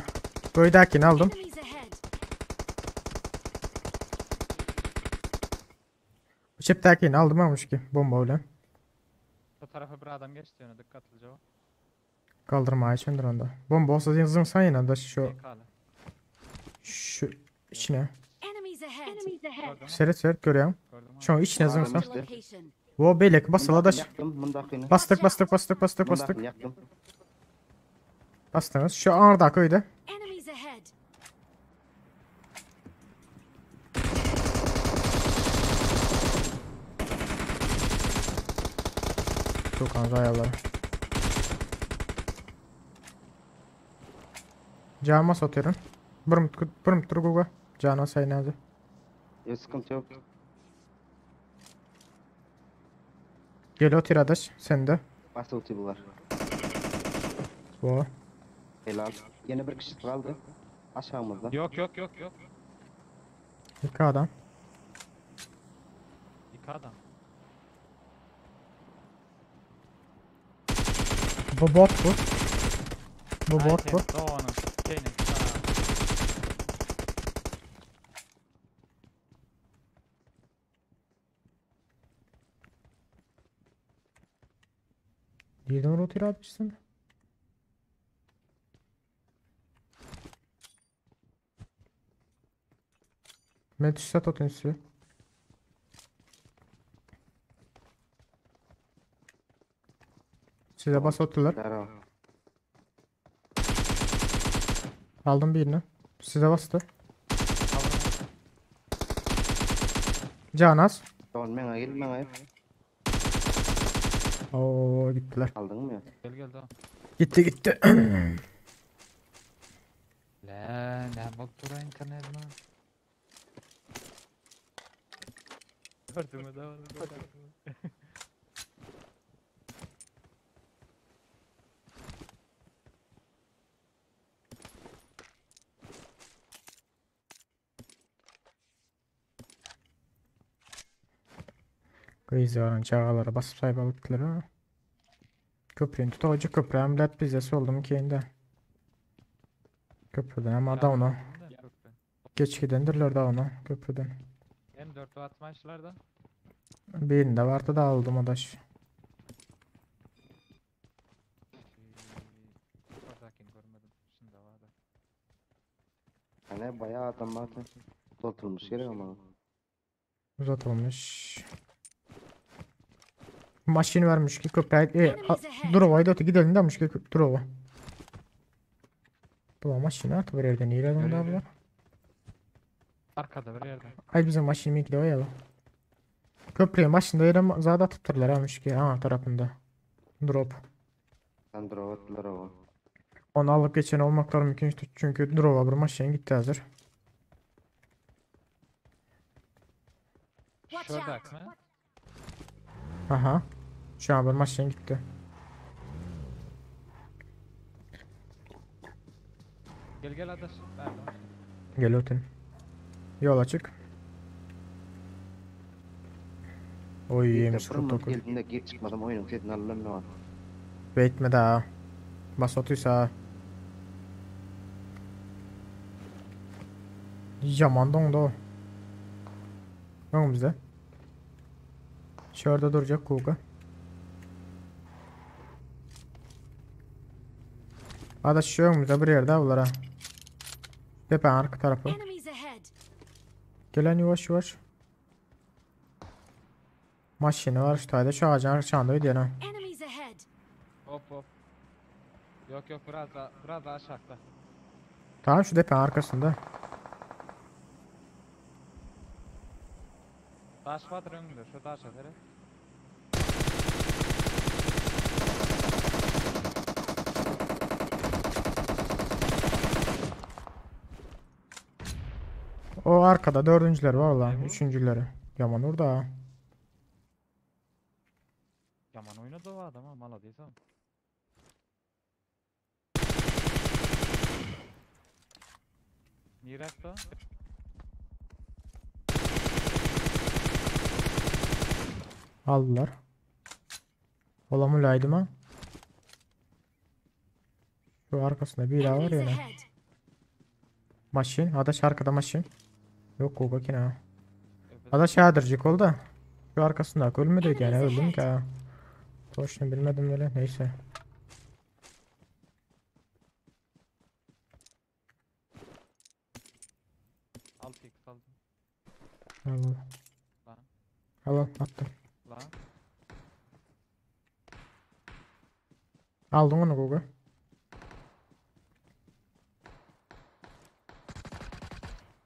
Boydakini aldım. Enemies ahead. Çiptekini aldım almış ki. Bomba öyle. Bu tarafa bir adam geçti yöne dikkatli cevap. Kaldırma içindir onda. Bomba olsa zıngsan yine de şu PK'lı. şu içine. Enemies ahead. Enemies ahead. Gördün mü? Seret seret görüyorum. Gördün mü? Şu içine Adam zıngsan. işte. Location. Wo belek basıl adaş. Yaktım mındakini. Bastık bastık bastık bastık bastık. Mındakini yaktım. Bastınız. Şu arda koydu. Enemies ahead. Çok az ayarları. Cama satıyorum. Bırım bırım turguga. Cana saynadı. Yok sıkıntı yok. Gel o tiradaş sen de. Bas ulti bunlar. Bu. Helal. Yine bir kişi kaldı. Aşağımızda. Yok yok yok yok. İki adam. İki adam. Bu bot bu. Bu Ay, bot bu. senin Doğanın. Senin. Ha. Nirden rotir atmışsın? Met sat atın size. Size bas attılar. Dara. Aldım birini. Size bastı. Canas. Don menga gel menga. Oo gittiler. Aldın mı? Gel gel Doğan. Gitti gitti. La ne bak dura internet mi? Gördün mü Doğan'ı? Kıyızların çağalara basıp sahip alıp gittiler ha. Köprünün tutacak köprü hem let bize oldum ki indi. Köprüden ama da onu. Geç gidendirler da onu köprüden. M4 atmaçlarda. Birinde vardı da aldım adaş. Oradakini görmedim. Şimdi vardı. Hani bayağı adam vardı. Uzatılmış gerek ama. Uzatılmış. Maşin vermiş ki köpeğe. E, Drova öte gidelim demiş ki Drova. Bu maşini at bir yerden iyi adam da var. Arkada bir yerde. Ay bizim maşini gidiyor ya. Köprüye başında yere zada atıptırlar almış ki ha tarafında. Drop. Sen drop attılar o. Onu alıp geçen olmaklar mümkün çünkü drop'a bir maşin gitti hazır. Şuradaki mı? Aha. Şu an bir maşin gitti. Gel gel adaş. Gel ötün. Yol açık. Oy yemiş Fırın 49. geldiğinde gir çıkmadım oyunun setini alırım ne var. Bekme daha. Bas otuysa. Yaman dondu o. Önümüzde. Şurada duracak Kuka. Adaş şu önümüzde bir yerde bunlar ha. Tepe arka tarafı. Gelen yavaş yavaş. Maşini var şu tayda şu ağacın arkasında ödüyor ha. Hop hop. Yok yok biraz daha biraz daha aşağıda. Tamam şu tepenin arkasında. Taş vardır önünde. Şu taşa seret. O arkada dördüncüleri var lan. Üçüncüleri. Yaman orada. Yaman oynadı o adam ha maladıysa. Nirak'ta. Aldılar. Ola mülaydim ha. Şu arkasında bir daha var ya. Maşin. Adaş arkada maşin. Yok Kuka ha. Adaş yadırcık oldu. Şu arkasında ölmedi yani öldüm ki ha. Toşunu bilmedim öyle neyse. Altı x aldım. Al al. Lan. Al al attım. Lan. Aldın onu Kuka.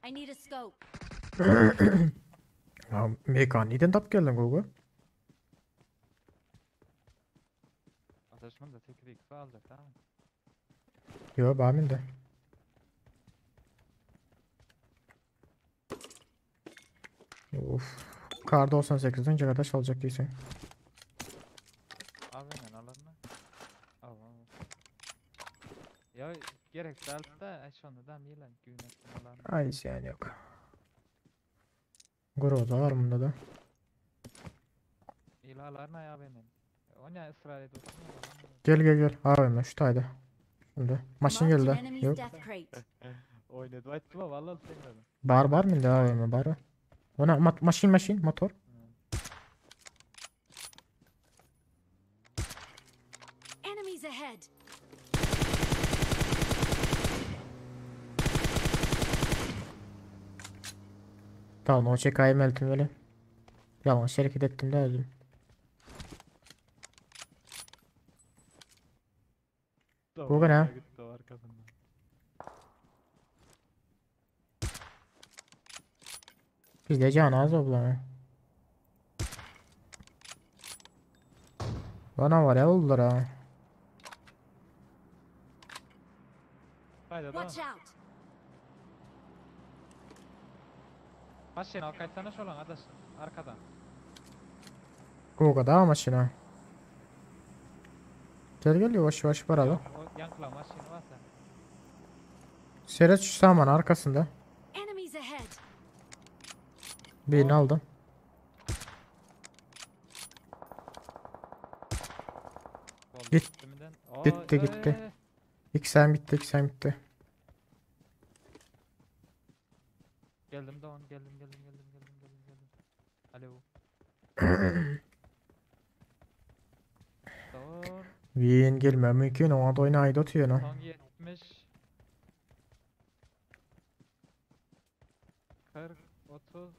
I need a scope. Ya mekaniden tap geldin Kuka. Adaşımın da 8x alacak tamam mı? Yo bamin de. Of. Kar 98'den arkadaş alacak değilsin. Abi hemen alır mı? Al al. Ya gerek da şu da milan güneşten alan. Ay yani yok. Groza var bunda da. Ýyl alaryn aýagy men. O ne ysrar edip oturma. Gel gel gel. AVM şu taýda. Şunda. Maşyn Marked an geldi. enemy's Yok. death crate. Oýnadyp aýtdym valla sevmedim. Bar bar mende AVM bar. Ona mat maşyn maşyn motor. Enemies ahead. Tamam o çekayım eltim öyle. Yanlış hareket ettim de öldüm. Bu ne? Gitti o arkasından. Bizde can az abla. Bana var ya oldular ha. Haydi da. Watch out. Maşyn al kaçsana şolan adaş arkadan. Goga da maşına. Gel gel yavaş yavaş varalım. O yankla maşyn varsa. Seret şu saman arkasında. Enemies ahead. Birini aldım. Oldu Git. üstümden. Aa, Gitti gitti. İkisen bitti ikisen bitti. Geldim doğan geldim geldim geldim geldim geldim geldim. Alo. Doğan. Win gelme mümkün ona da oynaydı atıyor no. Son 70. 40 30.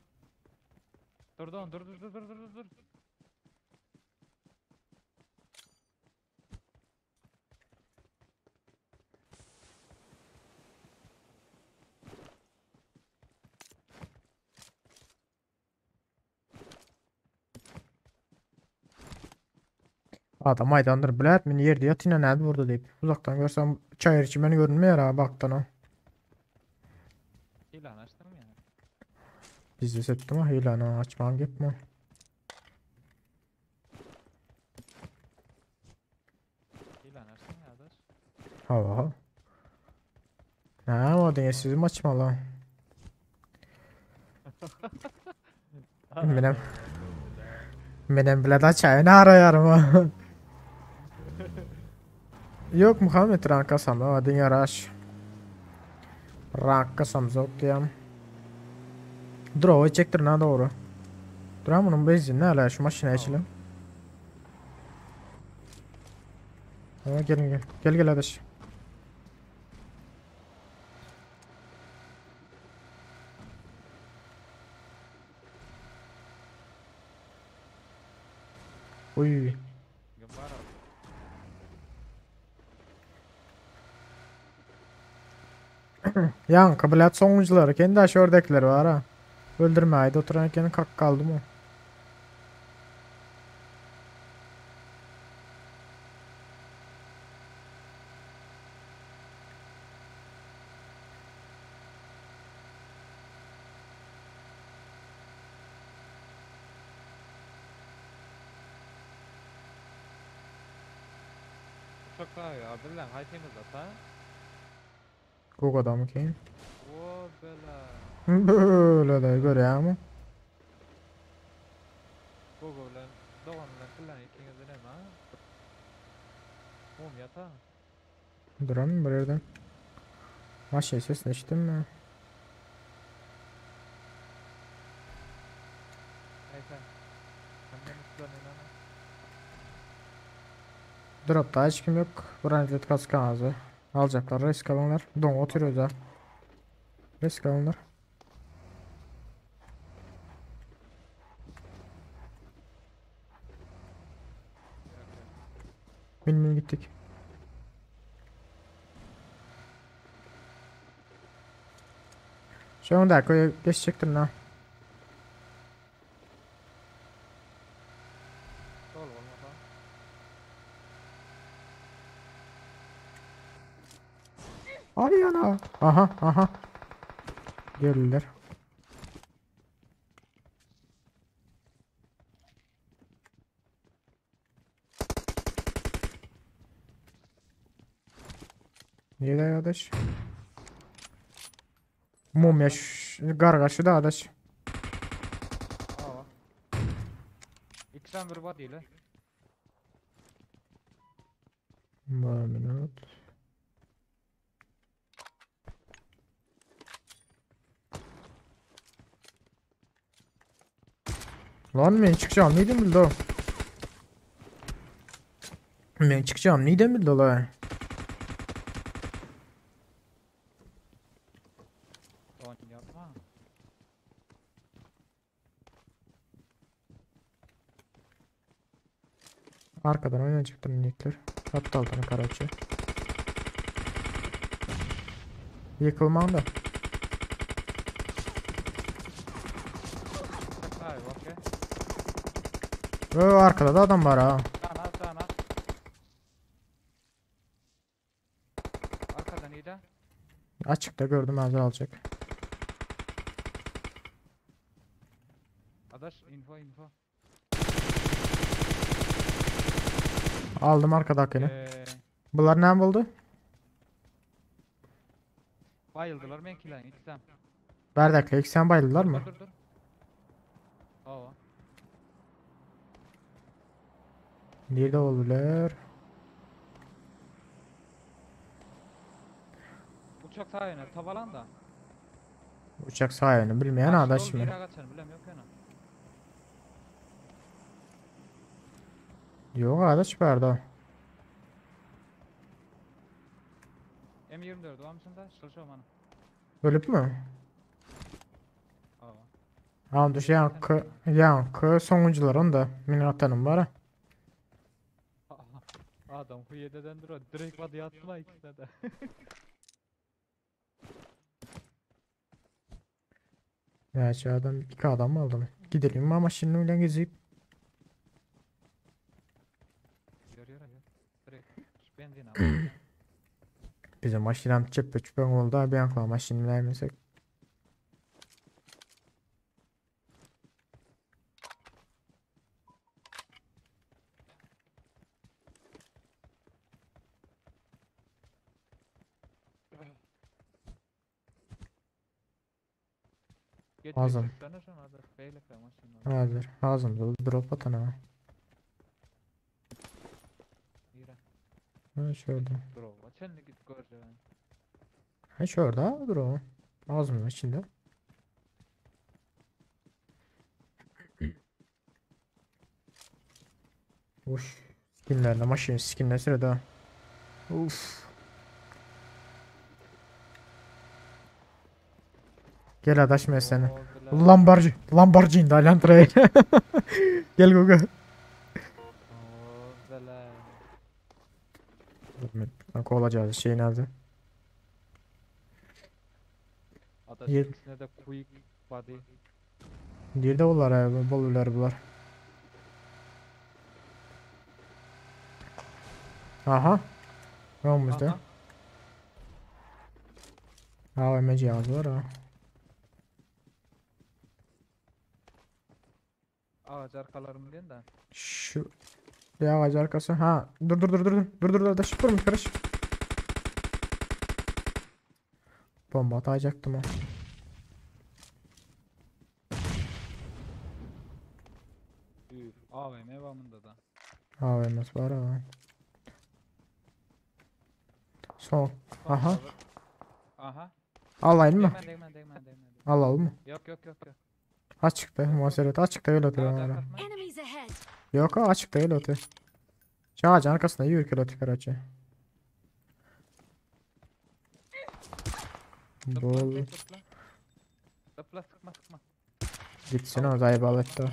Dur Doğan dur dur dur dur dur dur. Adam aydandır bilet meni yerde yatıyla nerede burada deyip. Uzaktan görsem çayır çimeni görünmüyor ha baktan o. İlan açtım ya. Biz de settim ha ilanı açmam gitme. İlan açtım ya adaş. Hava ha. Ne o diye sizin açmalı. Menem Menem bile de çayını arayarım ha. Yok Muhammed ranka sam o dünya raş. Ranka sam zok diyem. Dur o çektir ne doğru. Dur bunun benzin ne ala şu maşına içelim. Ha gelin gel. Gel gel adaş. Uy. Yan kabilet sonuçları kendi aşağıdakileri var ha. Öldürme haydi oturan kendi kalk kaldı mı? Çok daha ya bilen hay temiz ata. Google'da mı ki? O bela. Böyle de görüyor ama. Gogo bilen Doğan bilen filan ikiniz de ne ha? Mum yata. Duramıyorum bir yerden. Maşa sesini işittin mi? Neyse. Hemen üstlerine inanın. Drop'ta hiç kim yok. Buranın kaskı ağzı. Alacaklar risk alanlar. Don oturuyoruz ha. Risk alanlar. Bin bin gittik. Şu anda koyu geçecektim lan. Dolu olmasa. Ay ana. Aha aha. Geldiler. Niye de arkadaş? Mum ya garga şu da arkadaş. Aa. Ikisem bir bodyly. Bir minut. Lan men çykjagym nirden bildi o? Men çykjagym nirden bildi ola? Don yapma. Arkadan oýnajakdyr nikler. Gapdaldan karaçy. Ýykylmaň da. Ay, okey. Ö, arkada da adam bar ha. Sana, sana. Arkadan iyi de. Açıkta gördüm hazır alacak. Adaş info info. Aldım arkadakini. Ee, Bular ne buldu? bayıldılar menkilerin ikisem. Berdakla ilk sen bayıldılar mı? Dur dur dur. Oo. Nerede oldular? Uçak sahibine tavalan da. Uçak sahibini bilmeyen Kaç adaş yol mı? nereye kaçan bilem yok yana. Yok adaş barda. M24 var mısın da? Çalışıyor bana. Ölüp mü? Oo. Tamam düş yankı yankı sonuncuların da benim atanım var ha. Adam huyededen dur. Direkt body atma ikisine de. Ya şu adam iki adam mı aldım? Gidelim ama şimdi öyle gezip Yürü yürü yürü. Direkt şu benzin al. Bizim maşinam çöpe çöpe oldu bir yankı maşinam vermesek. Geç Lazım. sana şu adaş. Beyle maşinam. Hazır. Hazır. Drop atan ha. Yürü. Ha şurada. Drop. Sen de git gör. Ha şurada drop. Ağzımın içinde. Uş. Skinlerle maşin skinler sırada. Uf. Gel adaş seni. Lamborghini, Lamborghini da Elantra'ya. Gel Gugu. Kovulacağız şey nerede? Adaş Yer- ikisine de quick body. Nerede onlar abi? Bolurlar bular. Aha. Önümüzde. AVM cihazı var ha. Ağaç arkalarım diyen de. Şu bir ağaç arkası. Ha, dur dur dur dur dur. Dur dur dur. Adaş durma karış. Bomba atacaktım o. Üf, AVM var da. AVM'si var ha. Son. Aha. Aha. Alayım mı? Değmen değmen değmen değmen. Alalım mı? Yok yok yok yok. Açıkta muhaseret açıkta öyle oturuyor. Ağaç hala. arkasına. Enemies ahead. Yok ha açıkta öyle oturuyor. Şu ağacın arkasında yürü oturuyor karaçı. Zıpla, Bol. tek zıpla. Zıpla sıkma sıkma. Gitsin o zaybalıkta.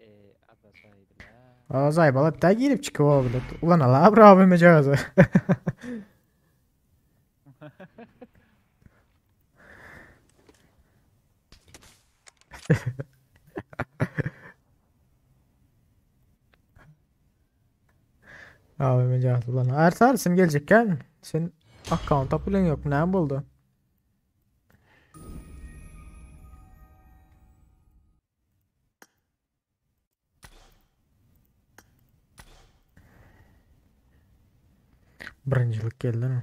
Eee adaş aydılar. Aa zaybalıkta girip çıkıyor o bile. Ulan ala bravo mecazı. Abi mecazı ulan. Ersar sen gelecek gel. Sen account apılın yok. Ne buldu? Birincilik geldi mi?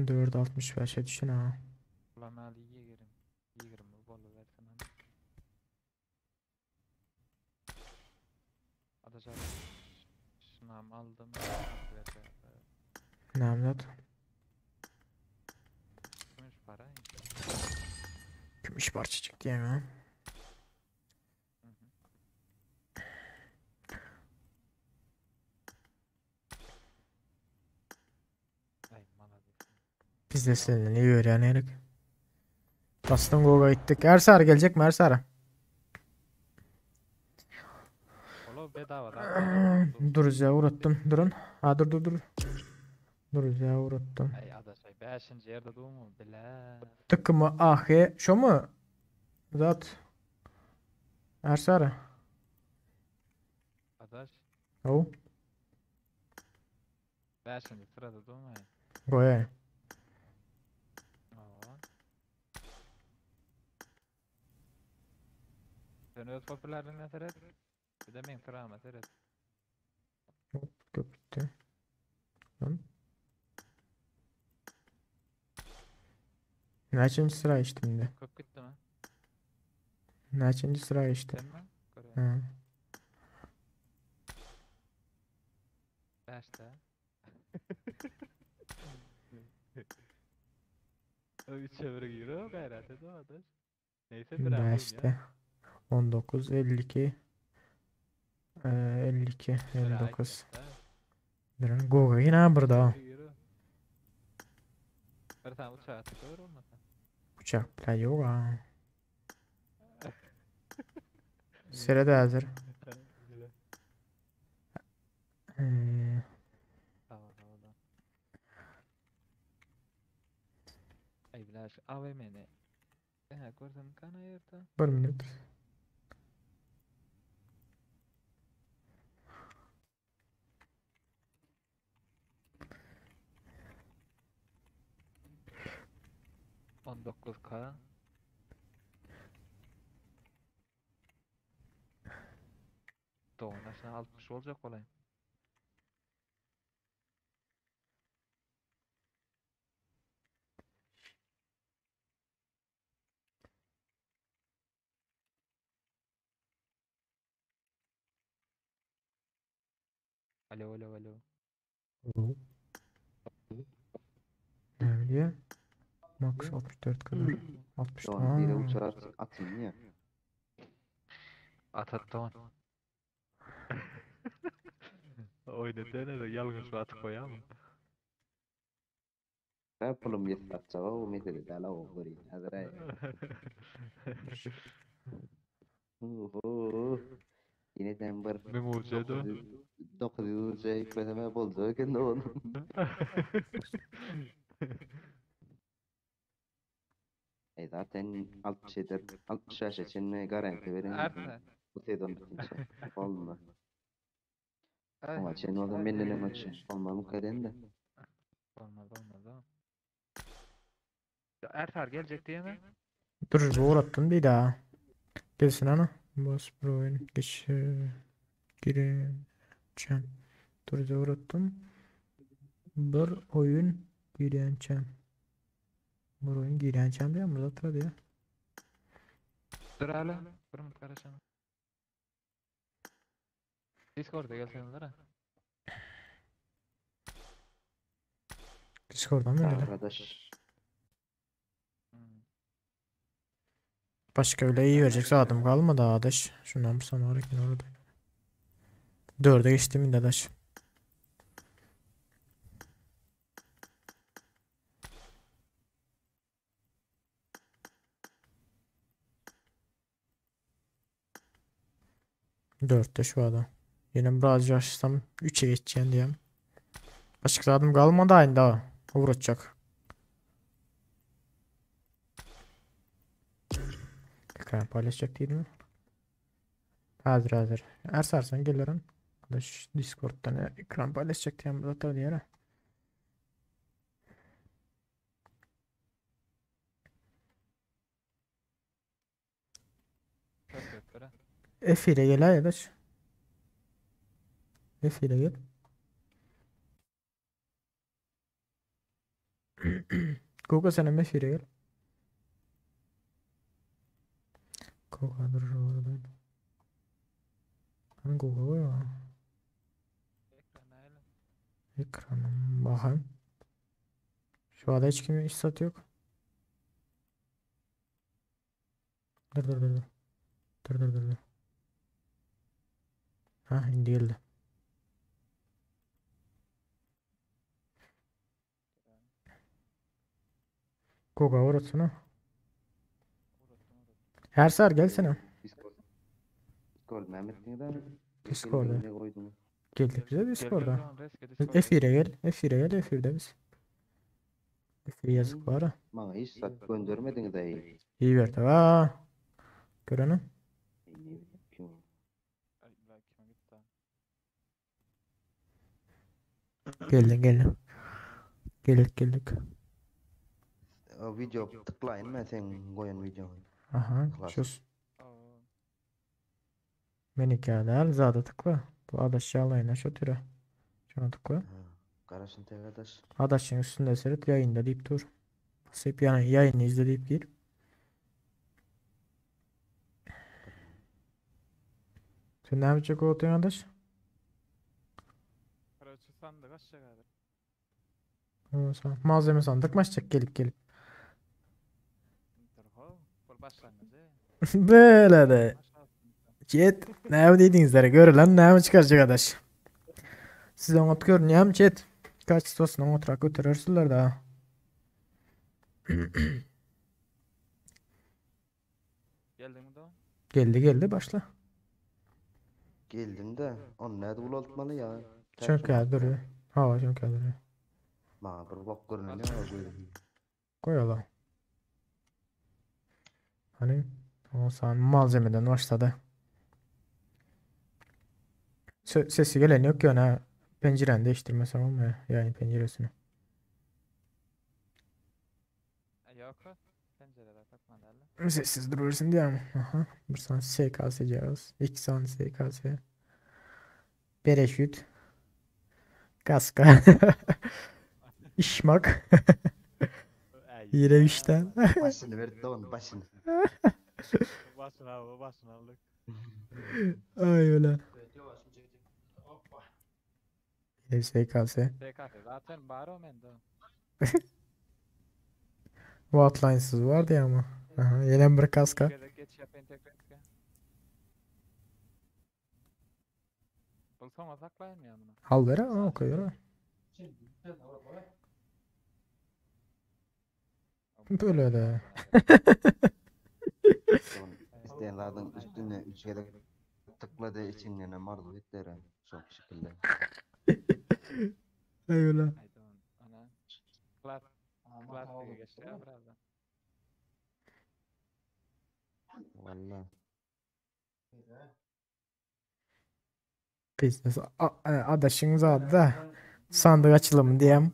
4.65'e düşen ha. Ulan hadi 20. 20 bolubersin hany. Adaşar şunam aldym. Namzat. Gümüş para. Gümüş parçacık diye mi? Ay malades. Biz de seninle iyi öğrenerek. Bastın Google'a gittik. Ersar gelecek mi Ersar'a? Ola bedava da. Dur ya uğrattım. Durun. Ha dur dur dur. Dur ya uğrattım. Ay adaş ay 5. yerde doğmu bile. Tıkkımı ahi. Şu mu? Zat. Ersar'a. Adaş Oh. 5. sırada doğmu. Goya. Aa. Sen öz popülerliğine seret. Bir de benim sırama seret. Hop köpüttü. Lan. Neçinci sıra içtim de. Köp gitti mi? Neçinci sıra içti. Sen mi? Görüyorum. Ha. 5'te. Üç çevre giriyor gayret et o adaş. Neyse bir abi 5'te. 19 52 52 59 Durun Google yine burada. Bir tane uçağa tıkıyor olmasa. Uçak bile yok ha. Sere de hazır. Ee, Tamam tamam. Ay bilaş AVM'ni. Ha gördüm kana yerde. bir minut. On 9K. Doğan aşağı 60 olacak olay. Alo alo alo. Ne diyor? Max 64 kadar. 60. Doğan biri Aa. uçağa atayım ya. At at Doğan. Oyna dene de yalnız atıp koyalım. Ben pulum yetdi atjaga o mesele däl o göreyim häzir aý. Oho. Ýene bir Ne mucize 900 uçağa yüklesem boljak eken Doğan. E zaten 67 65 çenli garanti veren Ersen. bu sezon bitince. Olma. Ay, Ama çenli o zaman benden maçı. Olma bu kadar da. Olmaz olmaz ha. Ya Erfer gelecek diye mi? Dur uğrattım bir daha. Gelsin ana. Bas bir oyun geçir. Gireceğim. Dur uğrattım. Bir oyun gireceğim. Bir oyun gireceğim diye mi zaten diye. Dur hala. Bir minut karışalım. Discord'a gelsinler ha. Discord'dan mı öyle? Arkadaş. Başka öyle iyi verecek adım kalmadı adaş. Şundan bir sonra yine orada. Dörde geçtim indi adaş. Dörtte şu adam. Yine biraz yaşlısam 3'e geçeceğim diyeyim. Başka adım kalmadı aynı daha. Uğraşacak. Ekran paylaşacak değil mi? Hazır hazır. Ersarsan gelirim. Adaş Discord'dan ekran paylaşacak diyeyim zaten diye. Çok kötü. F ile gel adaş. F ile gel. Goga sen hem efire gel. Goga dur oradan. Hani Goga koy ya. Ekranım bakayım. Şu anda hiç kimin iş satı yok. Dur dur dur dur. Dur dur dur dur. Ha indi geldi. Goga uğratsana. Her ser gelsene. Discord. Discord Mehmet neden? Discord'a. Ne koydun? Geldik bize Gel gel Discord'a. doğan reske Discord'a. F1'e gel. F1'e gel. F1'de biz. F1 yazık var ha. Bana hiç sat göndermedin dayı. İyi verdi ha. Görelim. Ay belki kime gitti ha. Geldin geldin. Geldik geldik. O video tıklayın mı sen koyan videonu? Aha. Klasik. Şu Oo. Menikâler zada tıkla. Bu adaşçı şu türe. Şuna tıkla. Ha, Karasın tek adaş. Adaşçının üstünde seyret yayında deyip dur. Basıp yani yayını izle deyip gir. Sen ne yapacak o adaş? Karaçı sandık aşağı kadar. Ondan sonra Malzeme sandık mı açacak gelip gelip. Dur ho. Bu başlangıcı. Böyle de. Chat ne dediğinizlere göre lan ne çıkaracak adaş. Siz onu görünüyor mu chat? Kaç sosunu oturak götürürsünler daha. Geldin mi doğan? Geldi geldi başla. Geldim de onu nerede bulaltmalı ya? Çünkü duruyor. Ha çünkü duruyor. Bana bir bak görünüyor ya koydum. Koyalım. Hani o zaman malzemeden başladı. Sesi gelen yok ki ona. Pencereni değiştirmesem olmuyor. Yani penceresini. Yok o. Pencerede takma derler. Sessiz durursun diye ama. Aha. Bir saniye SKS cihaz. 2 saniye SKS. Bereşüt. Kaska. İşmak. Yine işte. Başını ver doğan başını. Başını al, başını aldık. Ay öyle. Yine SKS. SKS zaten bari o mende. Bu Outline'sız vardı ya ama. Aha, yine bir kaska. Gerek geç yapayım tekrar. Bu sona saklayayım ya bunu. Al ver ha koy ver. Böyle de. Doğan isteyenlerden üstüne üç kere tıkladı içinden mardu etleri. Çok şekilde. Ay öyle. Ay doğan. Ana. Klas. Klasiğe geçti ya birazdan. Vallahi. Business. Adaşınız adı da sandık açılımı diyem.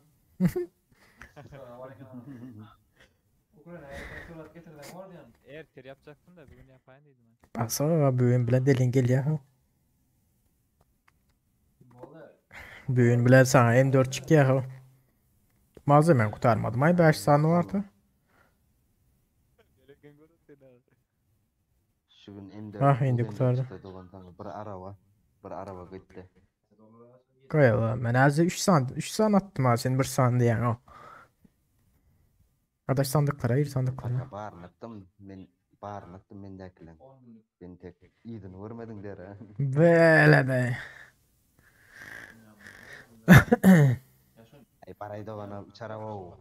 Eğer yapacaktım da bugün yapayım dedim. ben. Ben sonra bugün bile delin geliyor. Bugün bile sana M4 çıktı ya. Malzeme kurtarmadım. Ay 5 tane vardı. Gereken görün seni abi. Şu gün M4 Ah, indi M4 kurtardı. çıktı Doğan sana. Bir araba. Bir araba gitti. Koyalım. Ben az 3 sand 3 sand attım ha sen 1 sand yani o. Adaş sandıklara gir sandıklara. Baka barnattım men barnattım men dekilen. Ben tek iyidin görmedin der ha. Böyle de. Ay parayı da bana üç araba o.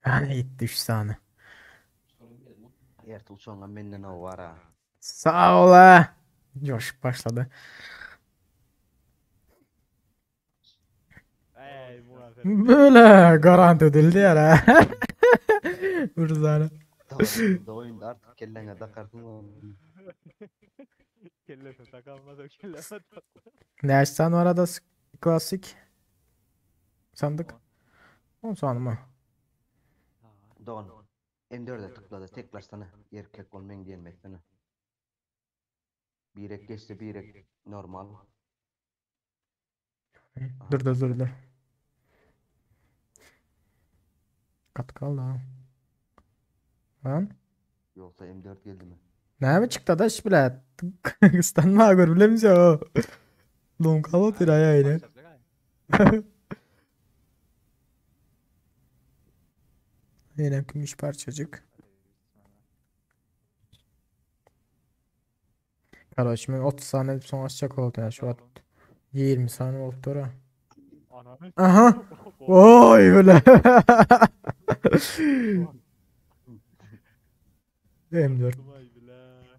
Hani gitti 3 tane. Ert uçağına menden o var ha. Sağ ol ha. Coşup başladı. Ey muvafık. Böyle garanti edildi ya. ha. Bir tane. Doğan da oyunda artık kellene takarsın oğlum. Kellese takalmaz o kellese tak. Ne tane var ada klasik sandık? 10 tane mı? Doğan M4'e tıkladı tekrar sana erkek olmayın diyenmek sana. Birek geçti birek normal. Dur dur dur dur. Gaty galdy ha. Lan. Yoksa M4 geldi mi? Näme çykdy adaş bile? Gystanma gör bilemizok. Doňkal otyr aýaýyna. Ýene kümüş parçajyk. Karoç men 30 sany edip soň açjak boldy ya şu wagt 20 sany bolup dur ha. Aha. Oy bile. M4.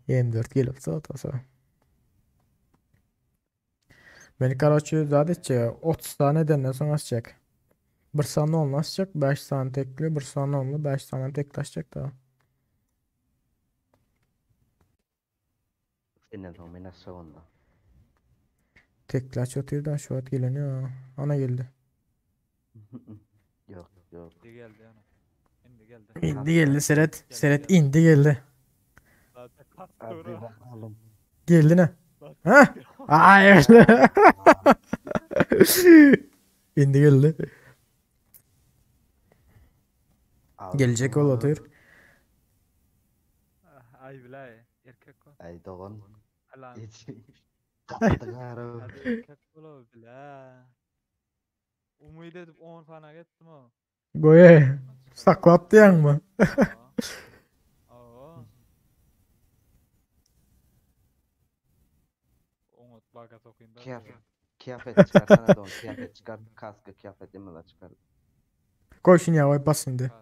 M4 gelip zatasa. Men karoçi zat etjek 30 sany edenden soň açjak. Bir sany only açjak, 5 sany tekli, bir sany only, 5 sany tekli açjak da. Senden soň men açjak onda. Tekli aç otyr da şu wagt gelen ýok. Ana geldi. Yok yok. Indi geldi ana. Indi geldi. Indi geldi seret. Seret indi geldi. Hadi bakalım. Geldi ne? Ha? Ay öyle. Indi geldi. Gelecek ol otyr. Ay bilay erkek o. Ay dogan. Alan. Geç. Kapattık ara. Hadi erkek ol bila. Umyt edip 10 sana gitdim o. Goýa. Saklap diýen mi? Oo. Oňat baga sokayım da. Kıyafet, kıyafet çıkarsana don. Kıyafet çıkar. Kaskı kıyafet emela çıkar. Koy şunu ya koy bas indi.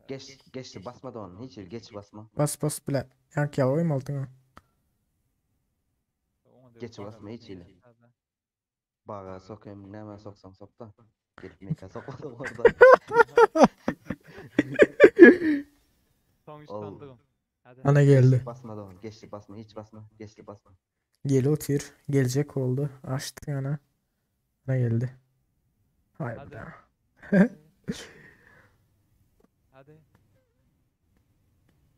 Geç geç basma don. Hiç geç basma. Bas bas bile. Ýanky ýaly goýma altyňa. Geç basma hiç ile. Baga sokayım näme soksan sok da. Gelip meka sokmadım orada. Son üç Ol. sandıgım. Hadi. Ana geldi. Basma don. Geçti basma hiç basma. Geçti basma. Geli otyr. Gelecek oldu. Açtık ana. Ana geldi. Hay Hadi. be. Hadi.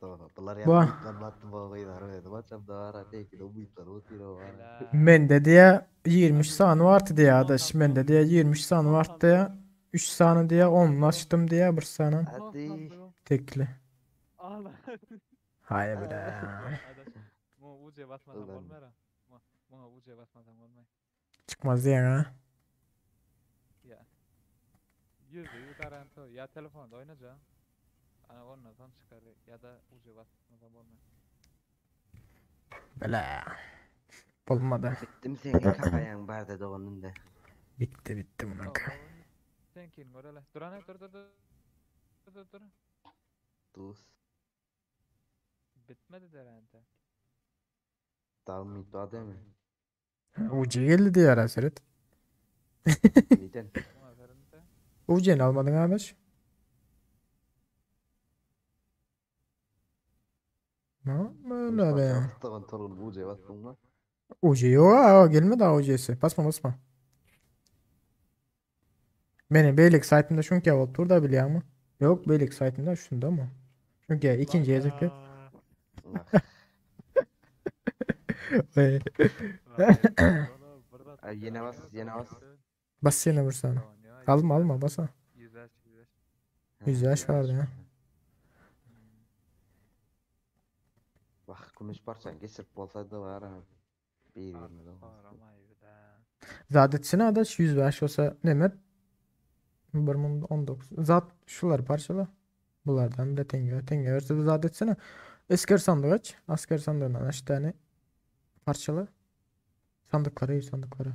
Doğru. Bunlar Bu- yaptıklar battı babayı arıyordu. Maçam da ara tek de umutlar oturuyor var. Mende diye 23 sany bardy diye adaş. Mende diye 23 sany bardy diye. 3 sany diye 10 açtım diye bir sany Hadi. tekli. Allah. Hay be. Adaş. Mu uca basmadan Ulan. bolmar ha. Mu muňa uca basmadan bolmay. Çykmaz diýen ha. Ya. %100 garanti. Ya telefonda oynayacağım. Ana ondan son çıkar ya da uca basmadan bolmay. Bele. Bolmady. Bittim senin kakayan barda doğanın da. Bitdi bitdi munyňky. Sen kim görele. Dur ana dur dur dur. Dur dur dur. Tuz. Bitmedi derende. Dalmit var değil mi? Uca geldi diýär ha seret. Neden? Uceni almadın adaş. Ne böyle be? Doğan torun bu cevap mı? Uca yok ha gelmedi ha ucesi. Basma basma. Benim beylik saytımda çünkü olup dur da biliyor mu? Yok beylik saytımda şunda mı? Çünkü ikinci ezikli. Ay yine bas yine bas. Bas yine vursana. Alma alma basa. 100 yaş vardı ya. Bak gümüş parçan geçip bolsaydı var ha. Bir yerine de Zat etsene adaş 105 olsa ne 19. Zat şular parçala. Bulardan bile tenge tenge verse de zat etsene. Esker sandık aç. Asker sandığından aç tane parçala. Sandıkları iyi sandıkları.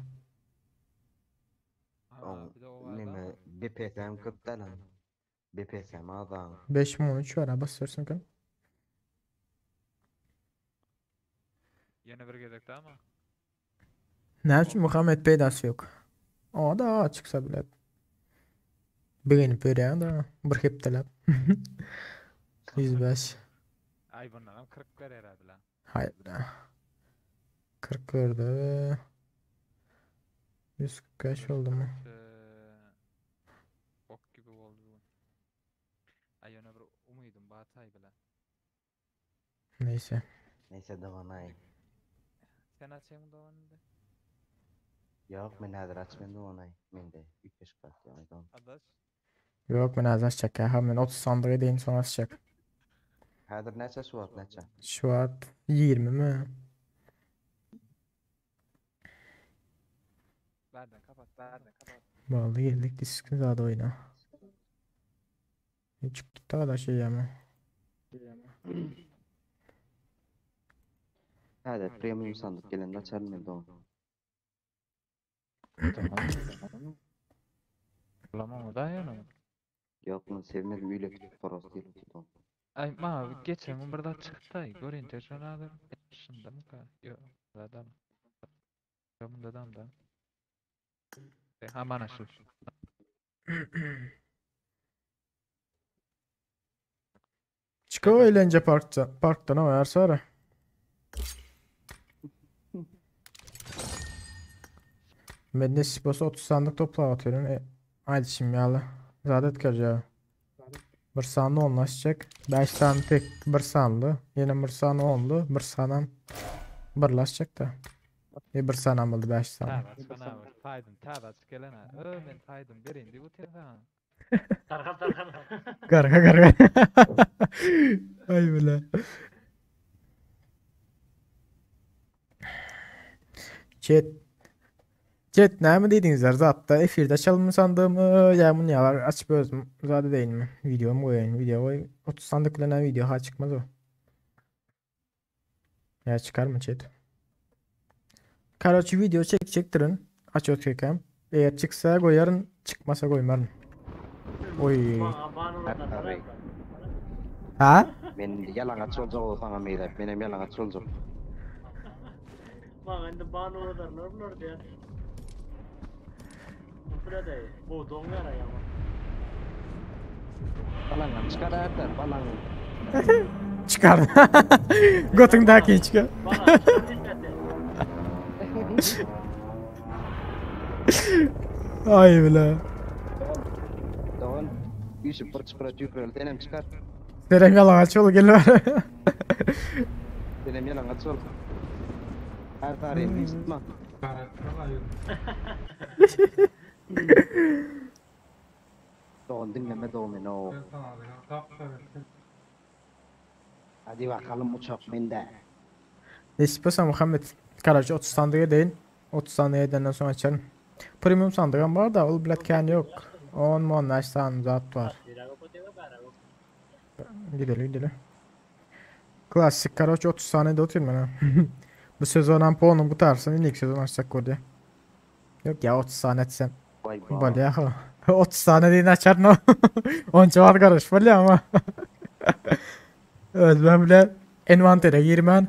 Neme BPSM 40 lan. BPSM adam. 5 mi 13 var ha basıyorsun kan. Yine bir gezek daha mı? Ne için Muhammed peydası yok. O da çıksa bile. Begenip berýän da bir hepdelep. 105. Ay bundan hem 40 ver herhalde lan. Hay be. 40 gördü. 145 oldu mu? Bok gibi oldu bu. Ay yana bir umuydum batay bile. Neyse. Neyse Doğanay. Sen açayım da onu da. Yok men häzir açmen Doğanay. Men de 3 kat yani Doğan. Adaş. Ýok men häzir açjak ýa. Men 30 sandyk edeýin soň açjak. Häzir näçe şu wagt näçe? Şu wagt 20 mi? Bärden kapat, bärden kapat. Boldy geldik diski zat oýna. Ne çykdy da da şey ama. Häzir premium sandyk gelende açaryn men dogan. Tamam. Bulamam da ýöne. Ýok men sevmedim üýle prost diýip. Ay ma geçen gün bir zat çykdy. Görün teşen adam. Şunda mı ka? Yok. Adam. Bunda adam da. Ha bana şu. Çyka eğlence parkta, parkdan o eğer sonra. Ben de siposa 30 sandık topla atıyorum. E, haydi şimdi yalı. Zadet göreceğim. Bir sanlı onlaşacak. 5 tane tek bir sanlı. Yine bir sanlı onlu. Bir sanam birleşecek da. E bir sanam oldu 5 tane. Täze çykan abi. Saýdym, täze çyk gelen ha. Ö, men saýdym, berin diýip otyr ha. Tarkan Tarkan. Garga garga. Ay bile. Chat. Chat näme diýdiňizler zatda efirde çalmy sandığımı ya bunu yalar açıp özüm zade değil mi? Videomu koyayım video koy. 30 sandık bilen video ha çıkmaz o. Ya çıkar mı chat? Karaçı video çek çektirin. Aç ötkekem. Eğer çıksa koyarın, çıkmasa koymarın. Oy. Bana bana Abi. Ha? Men ýalaňaç boljak bolsaň hem eýläp, men hem ýalaňaç boljak. Bana indi bana uğradarlar bular diýen. Bu ne dey? Bu don yara ya. Balaňam çykar ärden, balaň. Çıkar. Gotundaki çıkar. Bana Ay bile. Dogan, üýşüp bir çykyra tüýküreli sen hem çykar. Serem yalan ol gel. Sen hem ýalaňaç bol. Her tarihin bir tutma. Dogan dinleme dogan o. Hadi bakalım uçak mende. Nesiposa Muhammed. Karaca 30 sandığı değil. 30 sandığı edenden sonra açarım. Premium sandığım var da ol bilet yok. 10 mu 10 tane zat var. Gidelim gidelim. Klasik Karaç 30 tane de oturayım ben ha. Bu sezon puanım kutarsın. İlk sezon açsak orada. Yok ya 30 tane etsem. Vay be. Bolýa ha. 30 tane diýin açar no. Onça var karış bolýa ama. Özüm bile envantere girmän.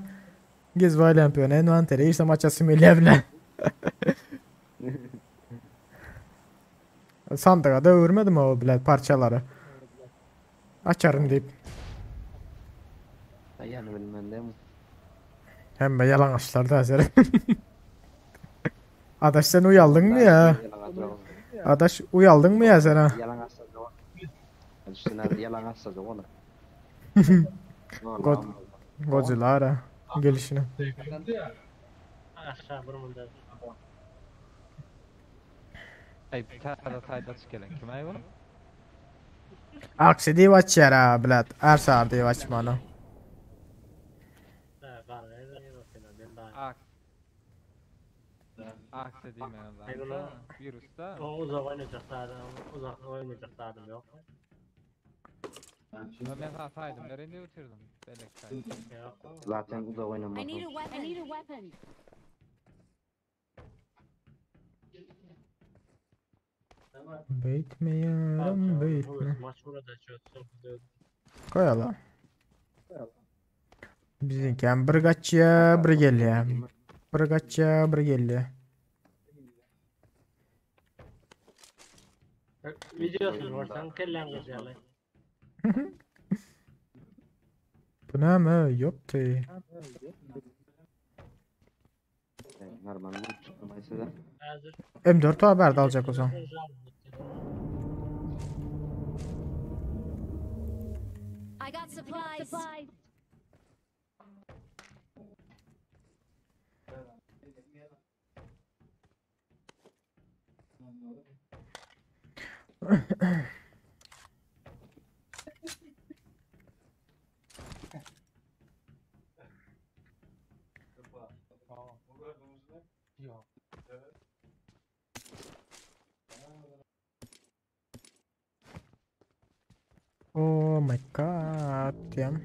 Gez bolýan piyon envantere girsem açasym gelýär bile. Sandyga da öwürmedim o bile parçalary. Açaryn diýip. Aýany bilmem değil mi? Hem de yalan açlar da hazır. Adaş sen uyaldın mı ya? Adaş uyaldın mı ya sen ha? Yalan açsa dogan. Üstüne yalan açsa dogan. God Godzilla ara gelişine. Aşağı burmunda. Ay täze saýda çyk gelen kim ay bu? Aksi diýip açýar ha bilet. Ersar diýip açmany. Ha, bana ne bakayım ben daha. Aks. Aksi diýmän Ay, zat. bunu- Virusda. O uzak oynayacaklar, uzak oynayacaklardım yok. Ben sana saýdym, berin diýip otyrdym. Belek saýdym. Yok. Zaten uzak I oynamaz. need a weapon. I need a weapon. Beytme yarım beytme. Maç burada çok Koyalım. Bizimki hem bir kaçya bir gelýär. Bir kaçya bir gelýär. Videosunu varsan kellen güzel. Bu näme? Yok te. Normal çıkmaysa da. Hazır. M4 haber de alacak o zaman. I got supplies. Oh my god diýem.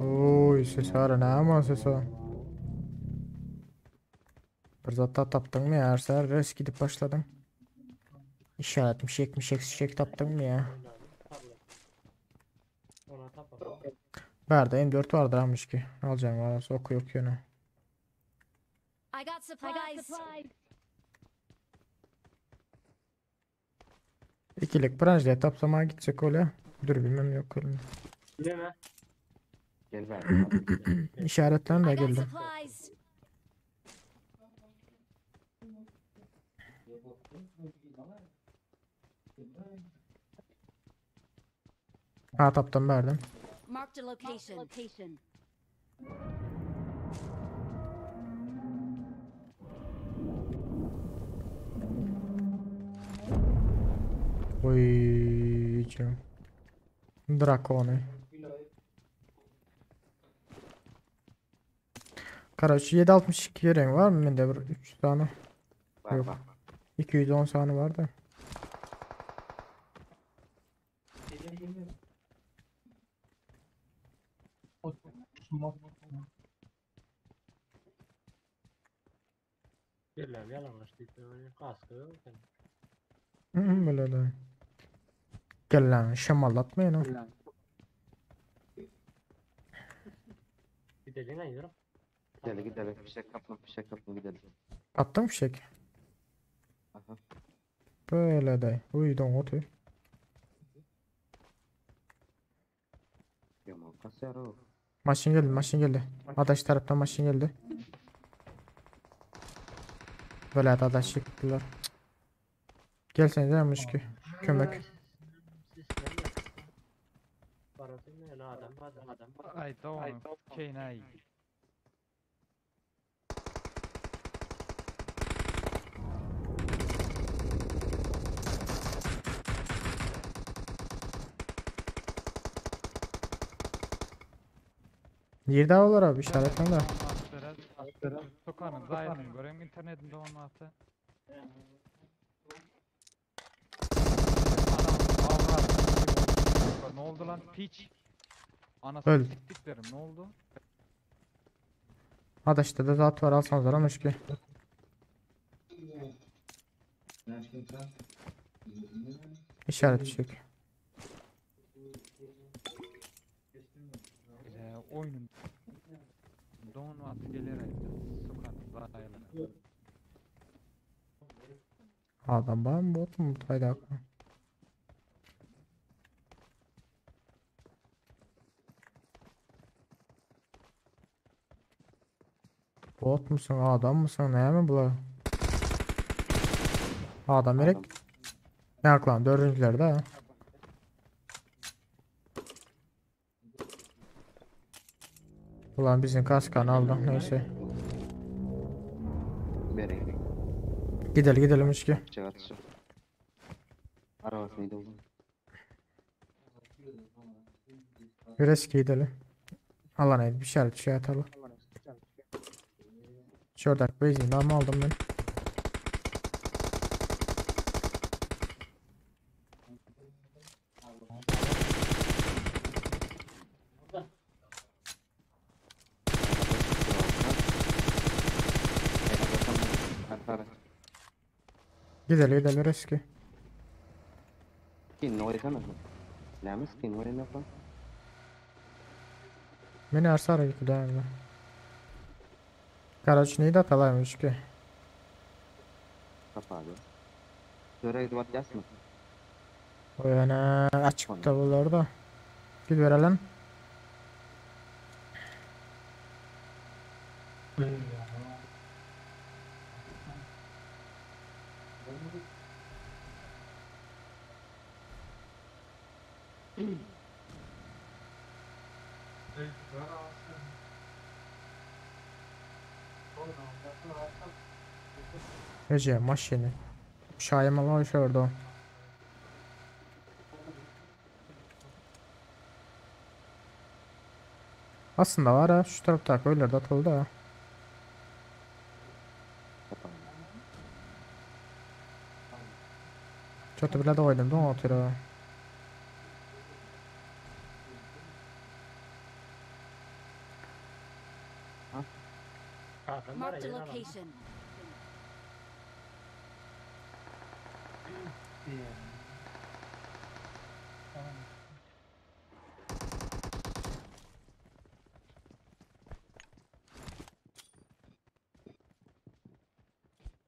Oy ses ara näme o ses o? Bir zat da tapdyňmy ya? Erser res gidip başladyň. İşaret mişek mişek şişek tapdyňmy ya? Bärde M4 vardır amış ki. Alacağım varsa oku yok ýöne. I got supplies. İkilik branjle tapsam gidecek öyle. Dur bilmem yok öyle. Neme? Gel ver. İşaretlen de I got geldim. supplies. Ha tapdym verdim. Marked a location. Oy canım. Drakony. Karaç 7.62 renk var mı? Bende bir 3 tane. Var Yok. var. 210 tane var da. Birler yalan diýip kaskı yok. Hı hı böyle de. Gel lan şamallatmayın ha. Gidelim ha yürü. Gidelim gidelim. Fişek kapın fişek kapın gidelim. Attım fişek. Aha. Böyle de. Uydun otu. Yaman kasar o. Maşın geldi, maşın geldi. Adaş taraftan maşın geldi. Böyle adaş çıktılar. Gelsene demiş ki. Kömek. Ay tamam. Keynay. Yerde olur abi işaretlen de. Sokanın zayirini göreyim internetinde olmazsa. Adam avrat. Ne oldu lan piç? Anasını Öldü. siktiklerim ne oldu? Adaşta da zat var alsanız aramış ki. İşaret fişek. Ee, oyunun donatı gelir Sokanın zayirini. Adam var mı bot mu? Haydi aklıma. Bot musun? Adam mısın? Ne mi bu? Adam gerek. Ne aklan? Dördüncülerde ha. Ulan bizim kaskanı aldım. Neyse. Berek. Gidelim gidelim içki. Fişek atışı. Arabası neydi oğlum? Biraz gidelim. Alan bir şey şey atalım. Şurada benzin ama aldım ben. Gidelim gidelim riski. Skin oýnasana. Näme skin oýnasana? Beni arsara gidelim. Karaç neydi atalaymış ki? Kapalı. Töre gidip atýasmy? O yana açıkta bular da. Gül verelim. Ece maşını. Şaymalı şurada. Aslynda bar ha, şu tarapdaky öýlerde atyldy ha. Çaty bile de goýdum, doň otyr ha. Adam bar Marked a ýer alan. location.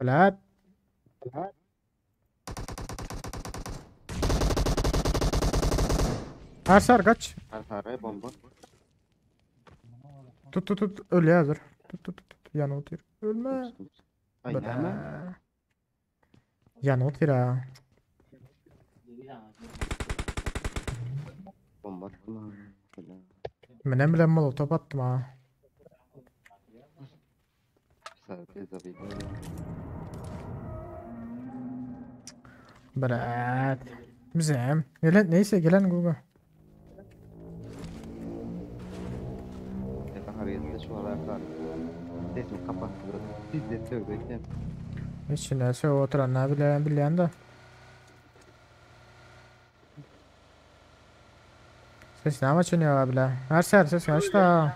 Bile. Ersar kaç. Arka bomba. Tut tut tut ölüyor dur. Tut tut tut tut yana otur. Ölme. Ay Bile. näme? Yana otur ha. Bomba attım. Bile. Menem bile molotof attım ha. Sarı bir Brat. Bizim. Gelen neyse gelen Google. Hareketli şu alakar. Sesimi kapattı. Biz de tövbe İçinde şey oturan ne bilen bilen de. Ses ne açınıyor abla? Her ser ses aç da.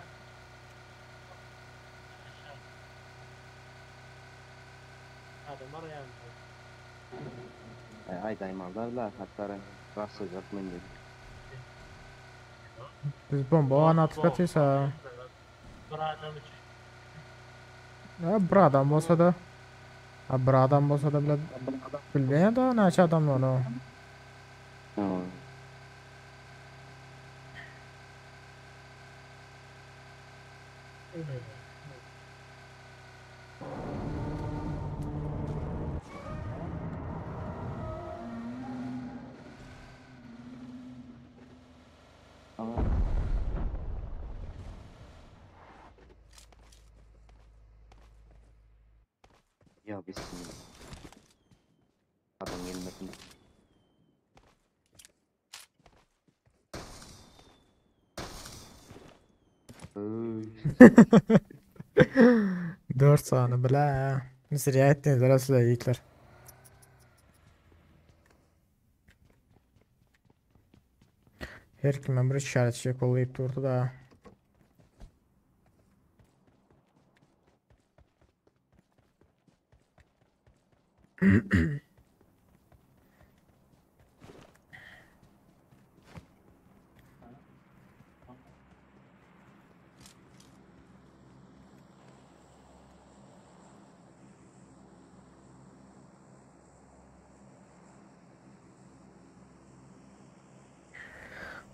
Adam var yani. Ay daymallarla hatta rastlayacak men Biz bomba o an atıp atıyorsa. Bir adam için. Ya bir adam olsa da. Ha bir adam olsa da bile bilmeyen de ne adam var o. Ama Ya bismillah. Adam gelmedi. Öy. 4 saniye bile. Zirya ettiniz arasıyla yiğitler. Her kim bir işaretçi kollayıp durdu da.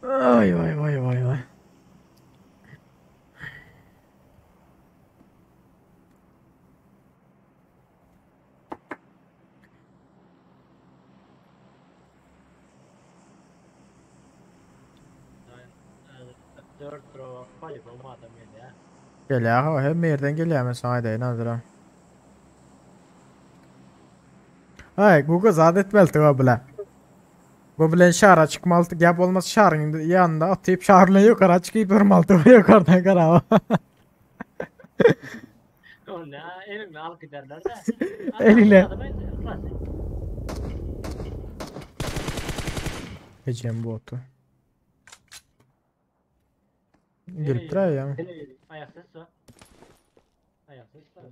Ay vay vay vay vay. 4 lira polibom adam gelýär. Gelýär ha, hem yerden gelýär men sana aýdaýyn hazır. Ay, Google zat etmeli o bile. Bu bilen şara çıkmalı, gap olmaz şarın yanında atyp şarla yukarı çıkıp durmalı yukarıdan kara. O ne? Eline alıp giderler de. Eline. Adamı Ecem bu otu. Gelip durar ya. Ayak ses var. Ayak ses var.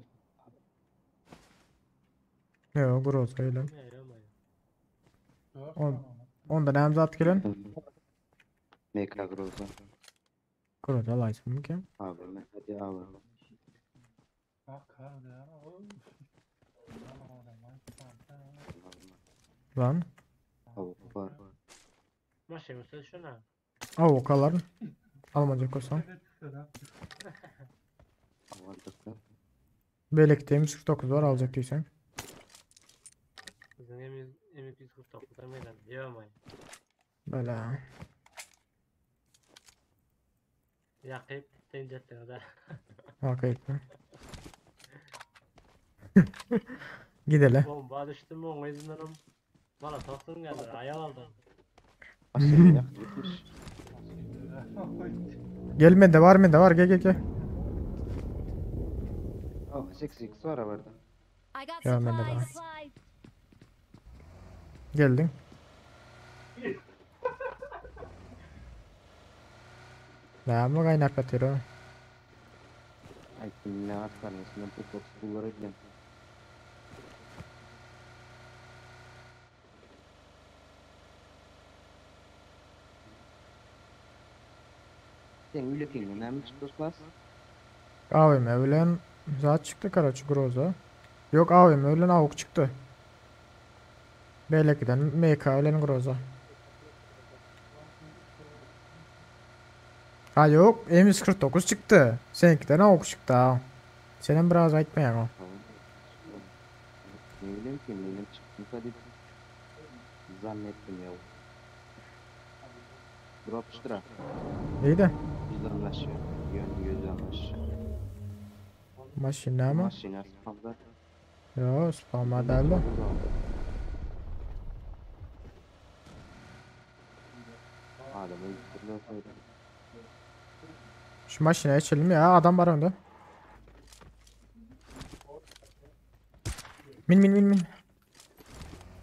Yo, groz öyle. Ne yok On, ondan hem zat gelen. MK Groza. Groz alaysın mı ki? Abi hadi abi. Lan. Tavuk var. Maşyn üstüne şuna. Av o kadar. Almacak olsam. Alacaklar. Belekte M49 var alacak değilsen. Bizim M249'dan gelen. Yok Böyle. Yakıp tencetten da. Hakikaten. Gidelim. Bomba düştü mü onun yüzünden Bana toktun geldi. Ayağı aldım. Aşağıya yakıt bitmiş. Gel mende var mende var gel gel gel. Oh, 8x var orada. I got Ya mende de var. supplies. Geldin. Näme gaýnap ýatyr o? Ay ne hastanesinde bu toksullara giden. Sen ülkenin näme çykdy klas? AWM bilen zat çykdy karaçy groza. Yok AWM bilen AUK çykdy. Beýlekiden MK bilen groza. Ha yok M149 çykdy. Seňkiden AUK çykdy ha. Senem biraz aýtmaýaň o. Ne bileyim ki benim çıktım hadi zannettim ya. Drop çıtıra. İyi de. Yüzden Yön yüzden Maşina mı? Maşina spamda. Yo spamma däldi. Adamı yüzdürme Şu maşinaya içelim ya adam var önde. Min min min min.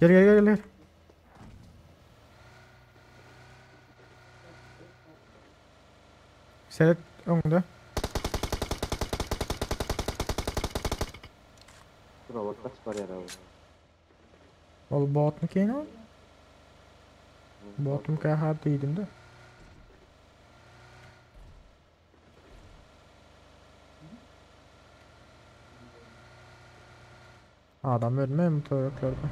Gel gel gel gel. Seret önde. Robot kaç var ya Ol bot mu keyin ol? Botum ka har diýdim de. Adam ölme mi töwereklerde?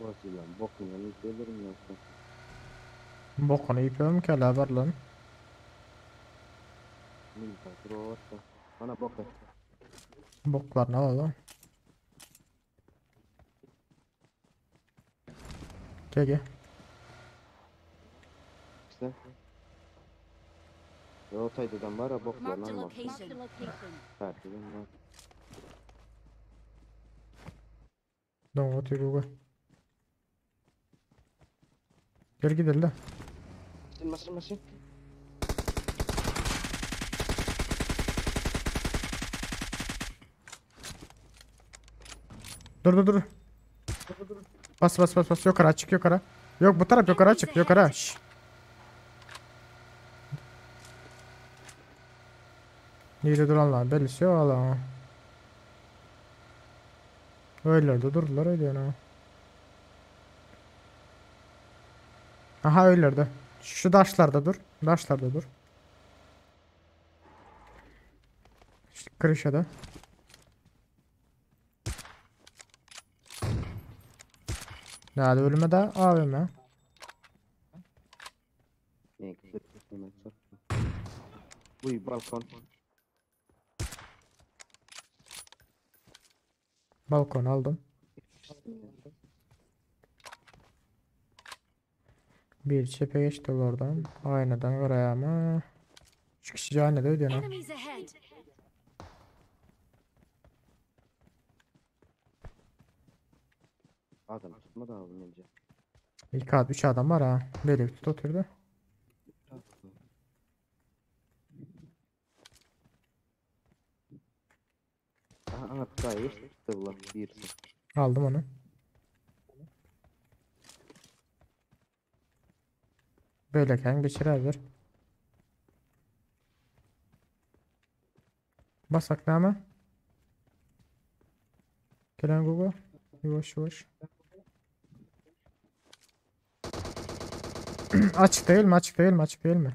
Bozulan bokunu gelirim yoksa. Bokunu iýip ki ala bar lan. Milka robot. Bana bok et. Boklaryny alalım. Gel gel. İşte. Rotaydıdan var ya Marked a boklarını alma. location. Tertibim var. Doňa otyr Google. Gel gidelim de. Maşın maşın maşın. Dur dur dur. Bas bas bas bas yukarı çık yukarı. Yok bu taraf yukarı çık yukarı. Şş. Nire duranlar bellisi yok ala. Öyle de durdular öyle yani. Aha öyle de. Şu taşlarda dur. Taşlarda dur. Şu kırışada. Nerede ölüme de AVM. Uy balkon. Balkon aldım. Bir çepe geçti oradan. Aynadan oraya ama. Üç kişi aynada ödüyor ha. Adam tutmadı abi bence. İlk ad 3 adam var ha. Böyle bir tut oturdu. Aha aha gayet tuttular birisi. Aldım onu. Böyleken geçirebilir. Basak name? Gelen Google. Yavaş yavaş. Açık değil mi? Açık değil mi? Açık değil mi?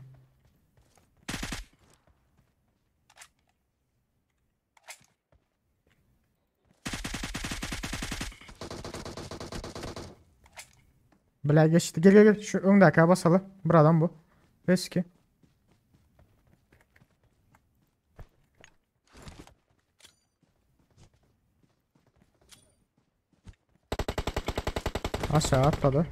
Bile geçdi. Gel gel gel. Şu öňdäkä basaly. Bir adam bu. Eski. Aşağı atladı.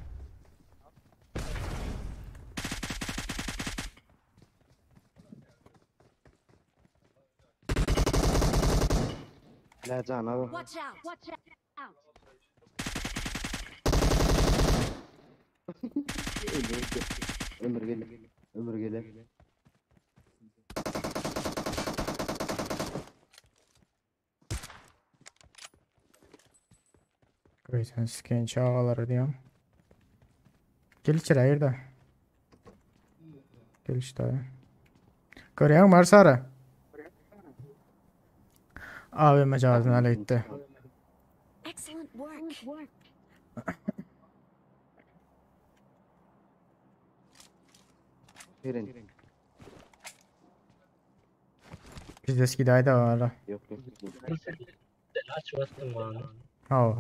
La can abi. Watch out! Watch out! Ömür gele. Ömür gele. Goý sen sikeýin çagalary diýýän. Gel içeri aýyrda. Gel işte. Görýäňmi Arsara? AVM cihazını hale gitti. Excellent work. Verin. Bizde eski dayı da var. Yok yok. Aç bastım bana. Ha.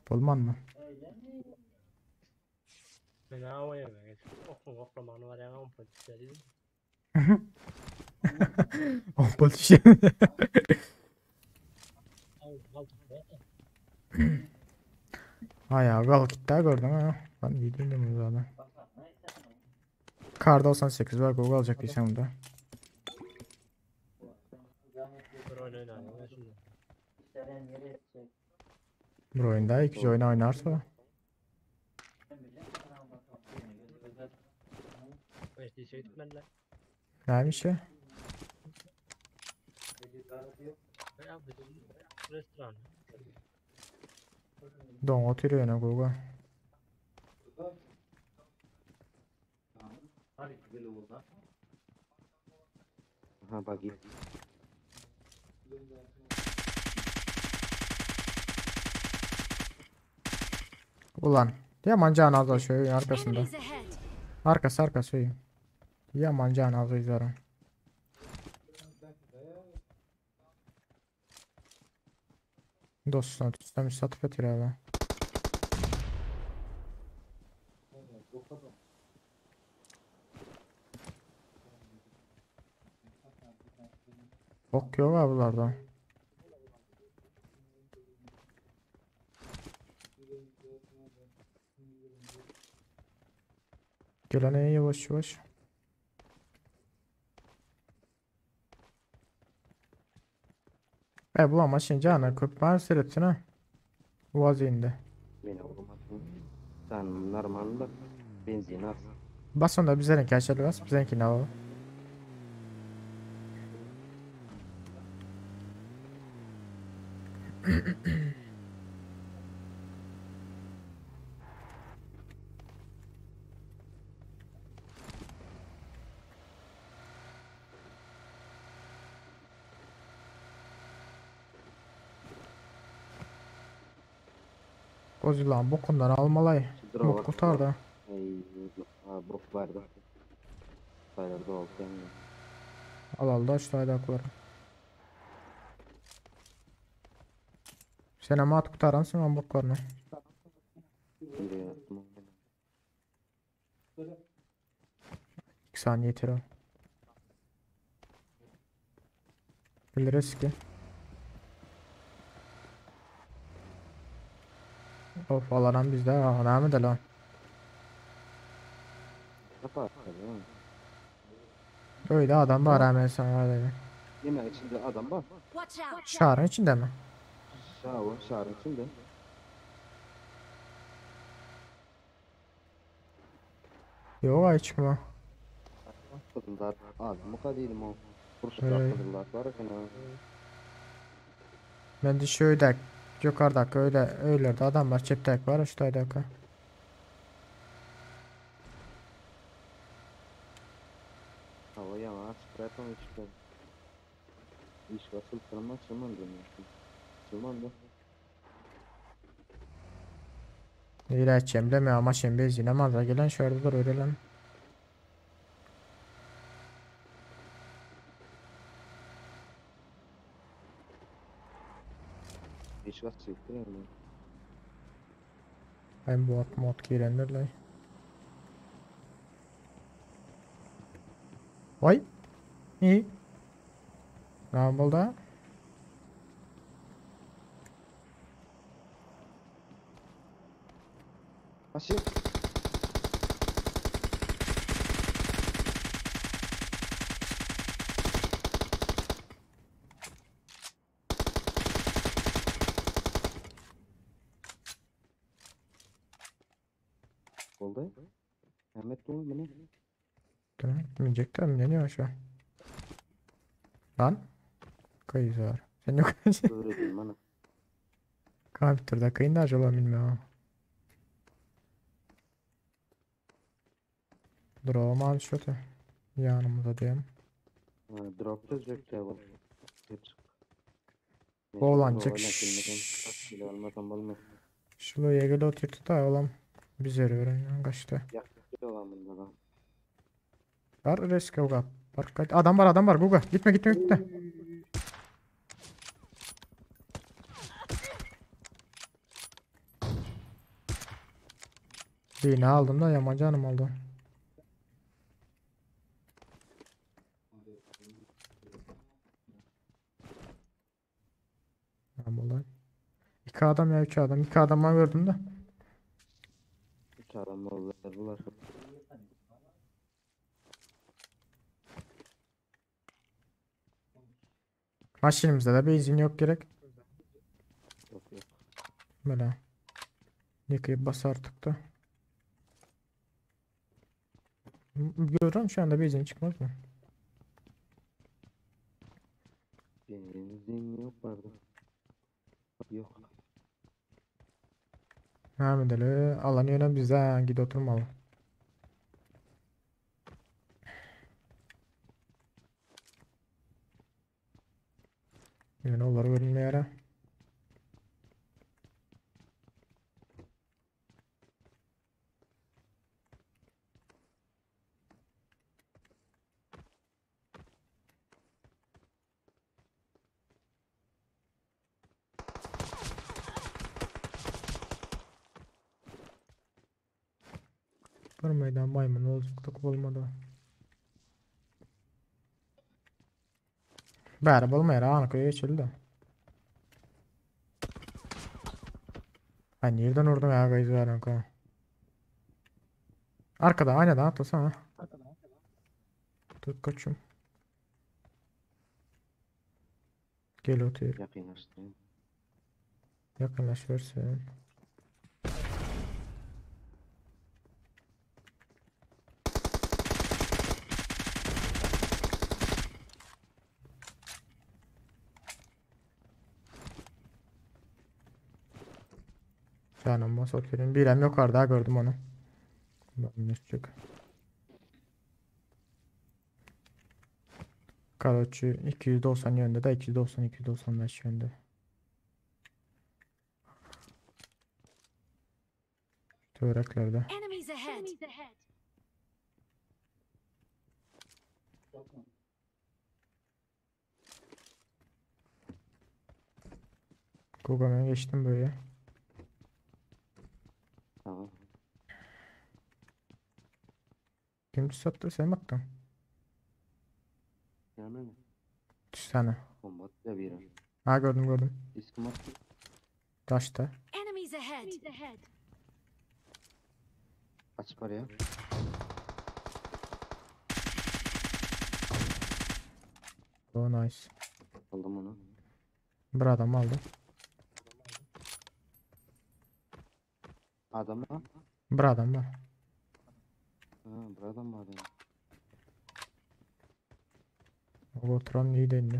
Bolman mı? Men awa geç. Okun oklamany var ya, on düşer. Ompul düşüyor. Ay ya gal gitti ha gördün ha. Ben yedim zaten. Kar 98 var Google alacak diyeceğim bunda. Bir oyunda iki oyun oynarsa. Neymiş ya? Don oturuyor yine Google. Aha bak Ulan. Yaman can az şu arkasında. Arkası arkası iyi. Yaman can az izlerim. Dostuna tutsam satıp ötürü Bok yok abi bunlarda. Gelene yavaş yavaş. E bu ama şimdi ana köp ben seyretsin Vazinde. Beni olmasın. Sen normalde benzin az. Bas onda bize açalım bas bize ne alalım. Godzilla'nın bokundan almalay. Bok kurtardı. Ha bok vardı. Saylarda oldu yani. Al al da şu aydakları. Sen ama at kurtaransın ben boklarını. 2 saniye yeter o. Biliriz ki. Of alanan bizde ha näme de lan. Öyle adam var hemen sana dedi. Yemek içinde adam var. Şarın içinde mi? Şahı, şarın içinde. Yok ay çıkma. Kızıllar az mı kadim o? Kurşunlar kızıllar var ki Ben de şöyle yukarıdaki öyle öylerde adam var çeptek var işte dakika. Hava ya çıkartan işte. İş vasıl tırma çıman dönüyor. Çıman da. Neyle demiyor ama şimdi biz yine maza gelen şöyle dur öyle lan. Işik açypdyr ýöne. Ay bot mod girendirler. Vay. İyi. Ne oldu? Açyp. Boldy. Mehmet bu mene. Gitmeyecek de ne aşağı. Lan. Kayızar. Sen yok. Öğredim bana. Kompüterde kıyın da acaba bilmiyorum. Duralım şöyle. Yanımıza diyeyim. Ha, drop çözecek ya bu. Geç. Oğlancık. Şunu yegele oturttu da oğlum. Biz öğreniyor kaçtı. Var risk yok. Bak adam var adam var Guga. Gitme gitme gitme. Birini aldım da yaman canım oldu. Tamam olay. İki adam ya üç adam. İki adam ben gördüm de. Üç adam oldular bunlar. Maşinimizde de benzin yok gerek. Yok yok. Böyle. Yıkayıp bas artık da. Görüyorum şu anda benzin çıkmaz mı? Benzin yok vardı. Yok. Ha müdürü alan yöne bize gid oturmalı. Yine olur görünmeyere. Bir meydan maymun olacaktık olmadı. Bäri bolmaýar, anyk öýe geçildi. Ay nereden vurdum ya gayz veren Arkada aynadan atlasana. Dur kaçım. Gel otur. Yakınlaştırayım. Yakınlaş versin. Canım bas oturayım. Bir em yukarıda gördüm onu. Ben çık. Karoçi 290 yönde de 290 295 yönde. Töreklerde. Enemies ahead. Google'a geçtim böyle. Tamam. Kim sattı sen mi attın? Yani mi? Düşsene. Bomba attı bir. Ha gördüm gördüm. İskim attı. Taşta. Enemies ahead. Aç paraya. Oh nice. Aldım onu. Bir adam aldı. Adam mı? Bir adam var. Ha, bir adam var ya. O oturan iyi değil.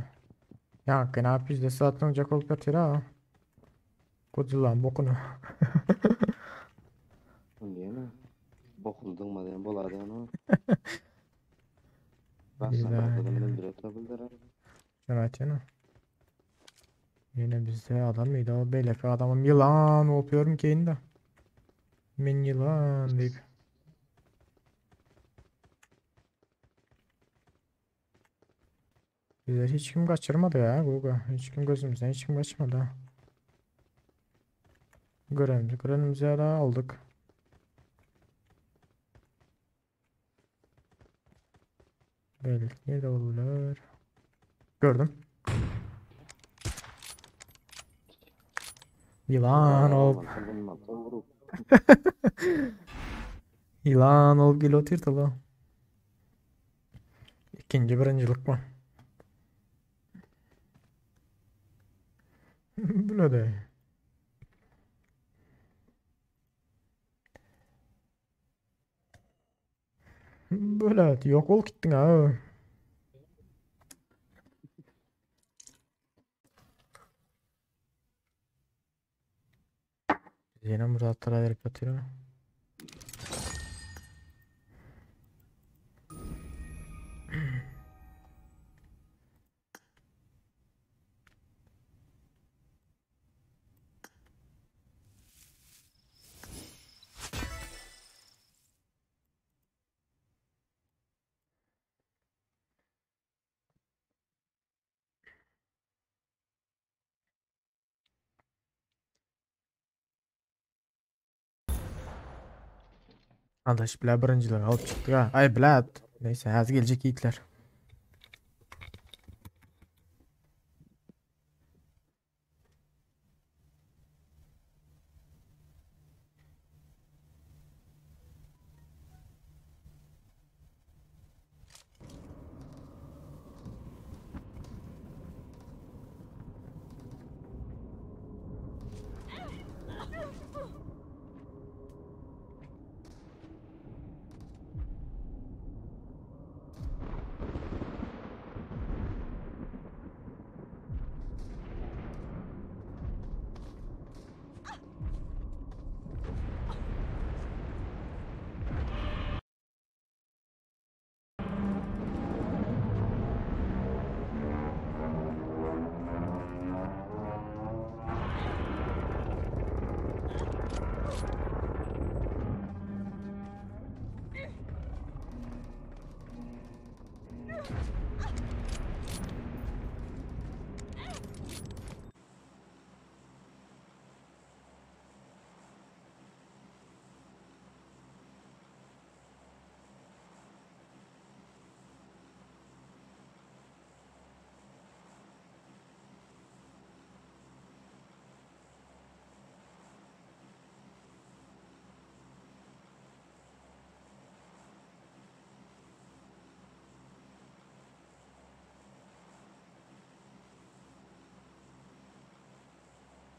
Ya ne yapıyoruz de satın olacak olup yatıyor ha. Godzilla'nın bokunu. Niye mi? Bokunu dılmadan boladı onu. Güzel Baksana adamın ya. bir atabilir. Evet yana. Yine bizde adam mıydı o belki adamım yılan oluyorum ki indi. Men yılan deyip. Bizler hiç kim kaçırmadı ya Guga. Hiç kim gözümüzden hiç kim kaçmadı. Görenimizi görenimiz ýaly aldyk. Belki nirede oldular? Gördüm. Ýylan olup. Ýylan olup gelip otyrdy bu. Ikinji birinjilik bu. Bile Bile yok ol gittin ha. Yine Muratlara verip atıyor. Adaş bile birincileri alıp çıktık ha. Ay bile. Neyse az gelecek yiğitler.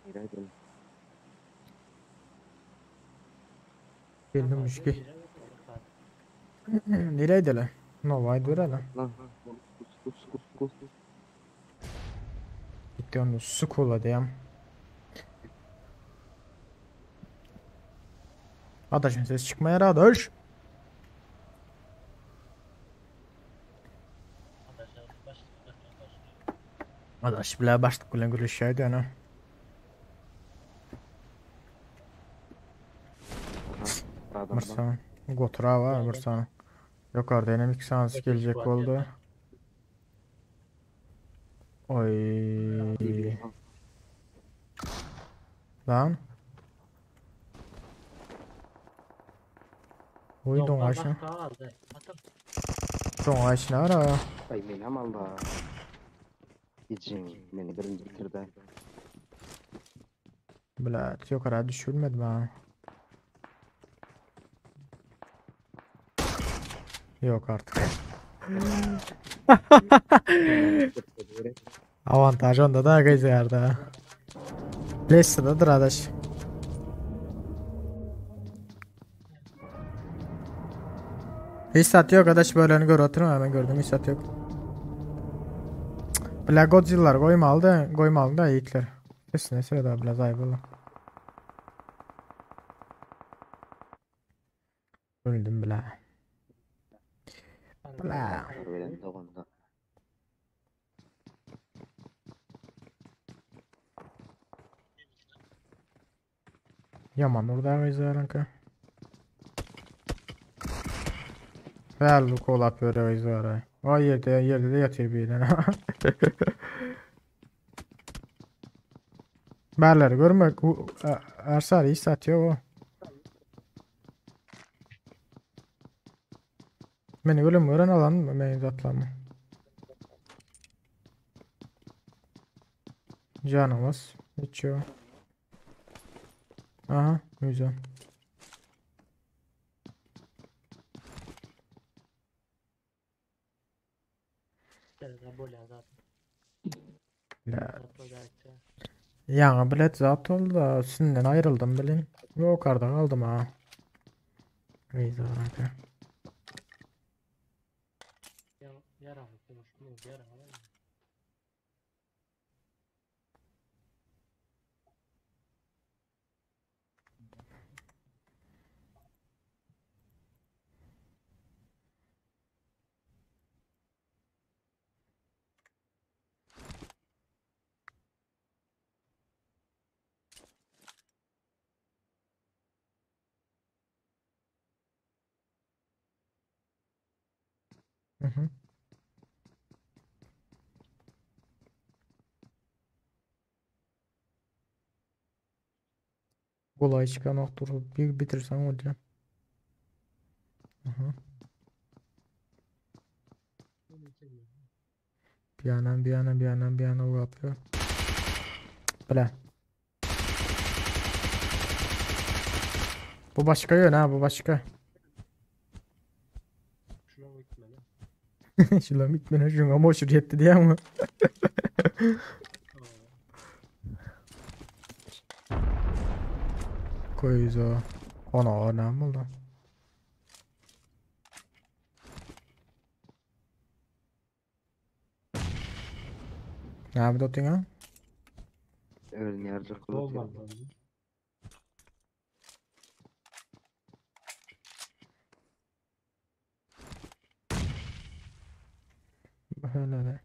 Nirede? Geldim müşki. Nereydi Novay dur hele. Lan. Kus kus kus kus. Gitti onu su kola diyem. Adaşın ses çıkmaya adaş. Adaş bile başlık bilen gülüşeydi ana. Adam. Mırsan. Gotura var Mırsan. Yukarıda yine ilk sans gelecek oldu. Oy. Lan. Oy doňaşna. Doňaşna ara. Ay menem Allah. İçin beni birinci bitirdi. Blat yukarı düşürmedi bana. Yok artık. Avantaj onda da gözlerde. Leicester'dadır adaş. Hiç sat yok adaş böyle gör oturma hemen gördüm hiç sat yok. Bla Godzilla'lar koymalı koymalı da yiğitler. Üstüne sıra da biraz ayıp oldu. Öldüm bla. Bla. Bilen dogonda. Yaman orada gözlerin Ver bu kol atıyor gözlere. Ay yerde yerde de yatıyor bir tane. Bärleri görmek Ersar hiç zat ýok o. Meni ölüm gören alan meni zatlamy. Canımız hiç yok. Aha güzel. Ýaňy bilet zat boldy da üstünden aýryldym bilin. Ýokarda galdym ha. Wiza aka. Mhm. Kolay çıkan oktur. Bir bitirsen olacak. Aha. Bir yana bir yana bir yana bir yana o yapıyor. Bile. Bu başka yön ha bu başka. Şuna bitmene şuna moşur yetti diye ama. Koyuz o. Ona o ne oldu? Ne yaptın ha? Ölün yarcak Olmaz. Öyle de.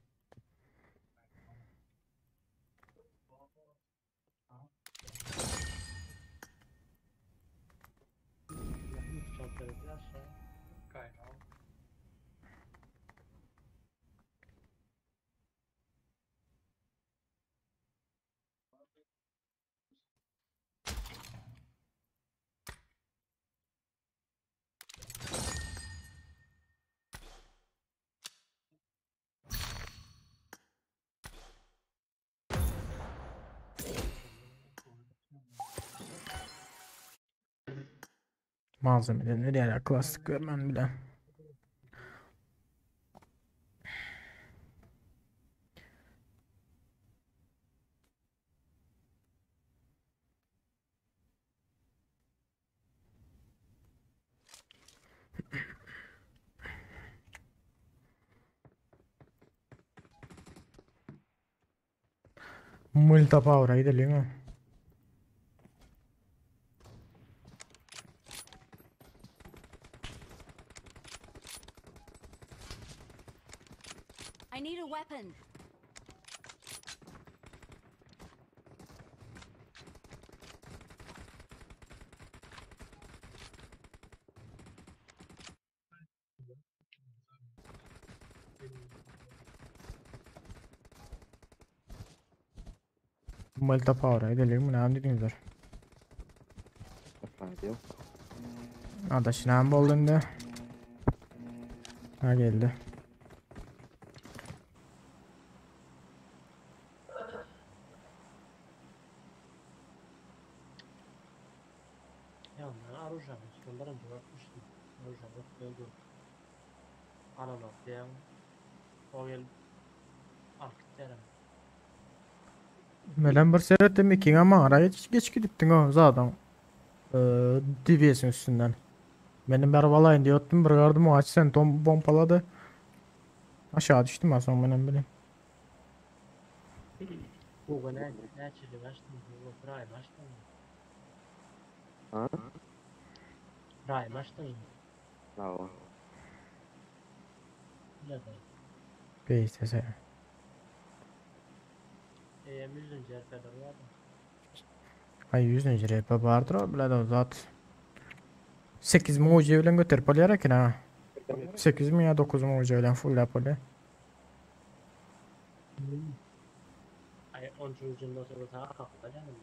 Malzemeden nereye klasik görmem bile. Multa power gidelim ha. I need a weapon. Multa power gidelim. Ne dediniz? Yok. Adaş ne oldu indi? Ha geldi. Ya ben arujam üstünden dörtmüştüm. Arujam öldü. Ananas diyen o gel ark derim. Melen bir seyrettim ikin ama araya geç, geç gidiptin o zaten. Ee, DBS'in üstünden. Benim berbalayın diyordum bir gördüm o aç sen tom pompaladı. Aşağı düştüm ben son benim bileyim. Bu ne ne çizim açtım. Bu prime açtım. Ha? Prime açtım. Bravo. Ne de. Bir sen. E 100. RP'de var. Ay 100. RP vardır o bile de zat. 8 mucize bilen götürüp alıyor ki ha. 8 mi ya 9 mucize bilen full yapıyor. Ay 13-nji ýylda oturyp saňa kakdy ýanym.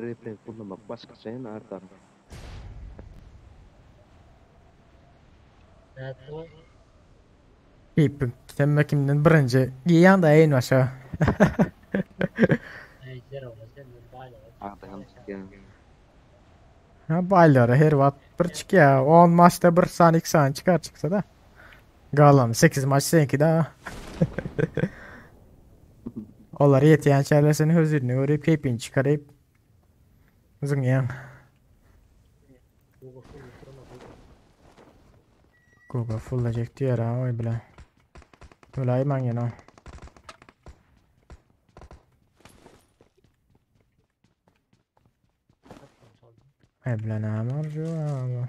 Replay kullanmak başgaça ýene artar. Nätdi? Keýpim sen kimden birinji giýän da en başa. Ey zero senden baýlaga. Adam çıkýan. Ha baylara her vakt bir çıkya. 10 maçta bir saniye 2 saniye çıkar çıksa da. Galan 8 maç seninki daha. Onlar yetýän çärlesini hözürüne görüp keypini çıkarıp zıňýan. Google full durma Google. Google fullajak diýer ha oý bilen. Öläýmäň ýene. Ay bilen amar şu ama.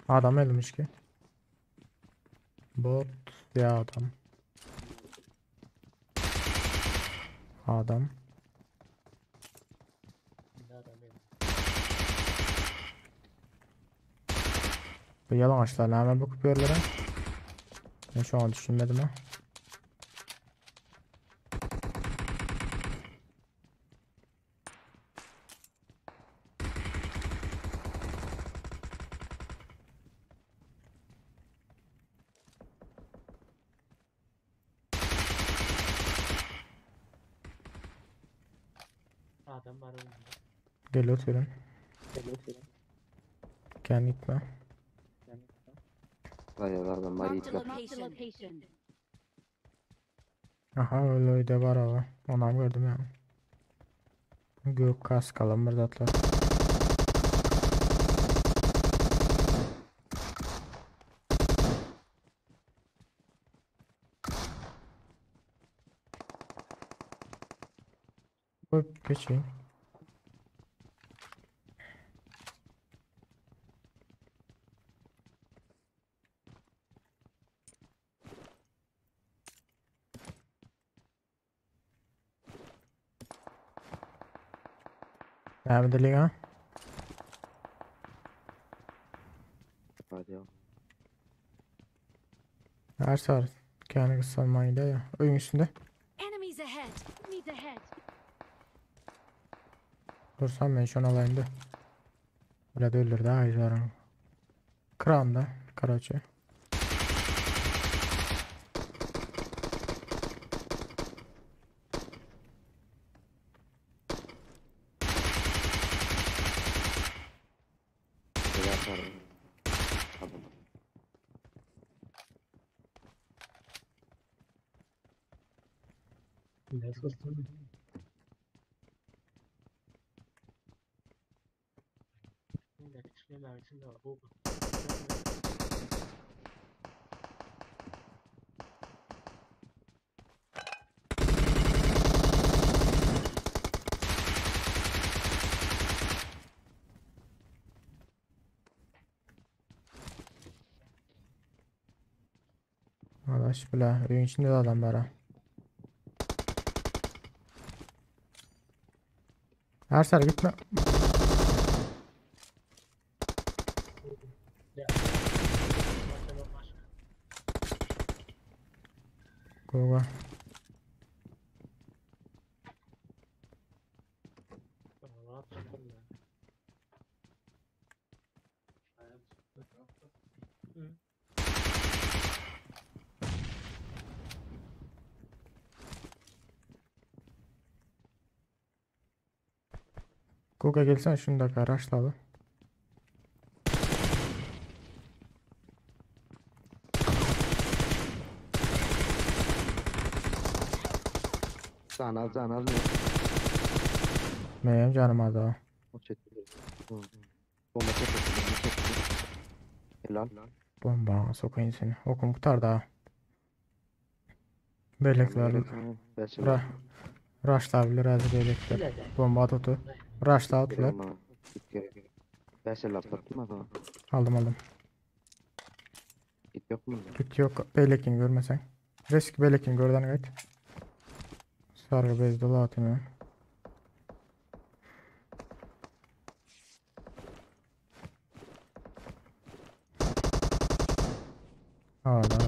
Adam ölmüş ki. Bot ya adam. Adam. Bu yalan açlar hemen bakıp yerlere. Ben şu an düşünmedim ha. Adam var önünde. Gel oturun. Gel gitme. Hayır adam var Marked a ýitler. location. Aha öyle öyle var ama. Ondan gördüm ya. Gök kask alan bir zatlar. Hop geçeyim. Näme dilik ha? Hadi ya. Her sar. Kendi kısalman gidiyor ya. Oyun üstünde. Enemies ahead. Enemies ahead. Dursam ben şunu alayım da. Öyle de öldür daha izlerim. Kıram da. Karaçı. Yaparım. Tamam. Nasıl kıstın? Google. Arkadaş bile. Oyun içinde de adam var ha. Her sar gitme. Ya. Başka. Go go. Rahat çıktım ben. Hı. Goga gelsene şunu da araçla Can al can al. Meğem canım adı. O çekti. Bomba çekti. Bomba çekti. Helal. Bomba sokayım seni. Okum kurtar da. Belekler. Ra Ra Raşla bilir azı belekler. Bomba tutu. Raşla attılar. Git gerek. 5 el atlattım adam. Aldym aldym. Git yok mu? Git yok beýlekini görmeseň. Risk beýlekini görden gaýt. Sargy bez doly atym ben. Hala.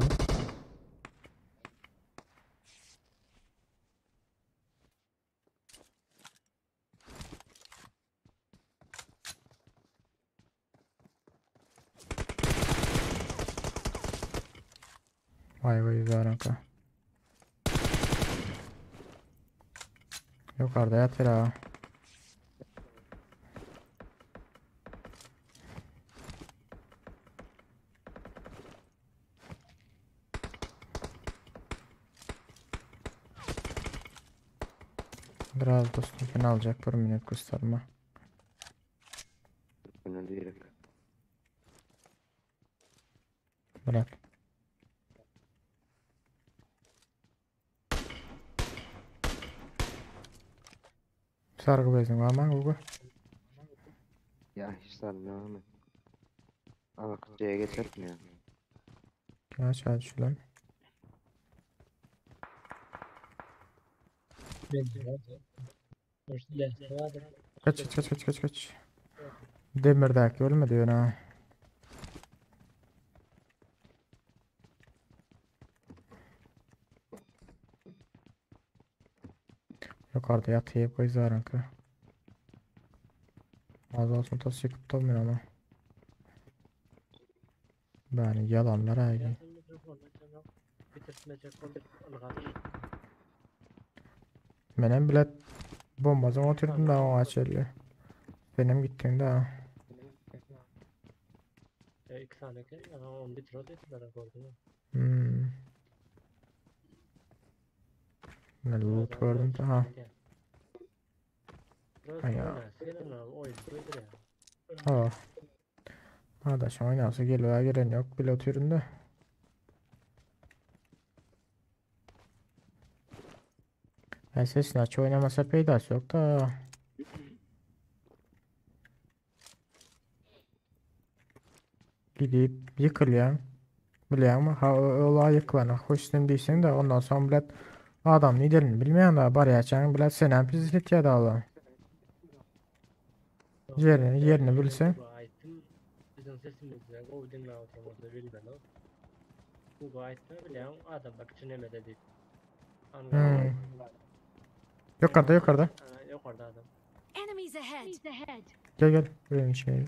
Vay vay zaranka. Yukarıda yatır ha. Biraz dostum beni alacak bir minut gösterme. Önemli gerek. Bırak. Sargı bezin var mı Google? Ya hiç sarmıyor ama. Ama kutuya geçirtmiyor. Aç hadi şuradan. Kaç kaç kaç kaç kaç kaç. Demirdäki ölmedi ýöne ha. Yukarıda ýatyp goýzaranka. Az olsun tas ýykyp dolmuyor ama. Bäni ýalanlar aýgy. Menem bilet bombazan oturdum da o açelli. Benim gittiğimde ha. Ya iki tane ki, ama onu bitir o dediler gördün mü? Hmm. Ne loot gördüm de ha. Ay ya. Ha. Adaş oynarsa geliyor gelen yok bile oturuyorum da. Ben sesini aç oynamasa peydası yok da. Gidip yıkılyan. Bilýän ha ola ýykylan hoşsun diýsen de ondan soň bilet adam ne bilmeýän da barýaçaň bilet senem pizlit ýa da ala. Yerini yerini bilsen. Aýtdym, bizim sesimizde gowy diňläp oturmazda bilmeli. Bu aýtma bilýän adam bak çinemede diýip. Hmm. Yukarıda yukarıda. Yukarıda adam. Enemies ahead. Gel gel. Buraya içine.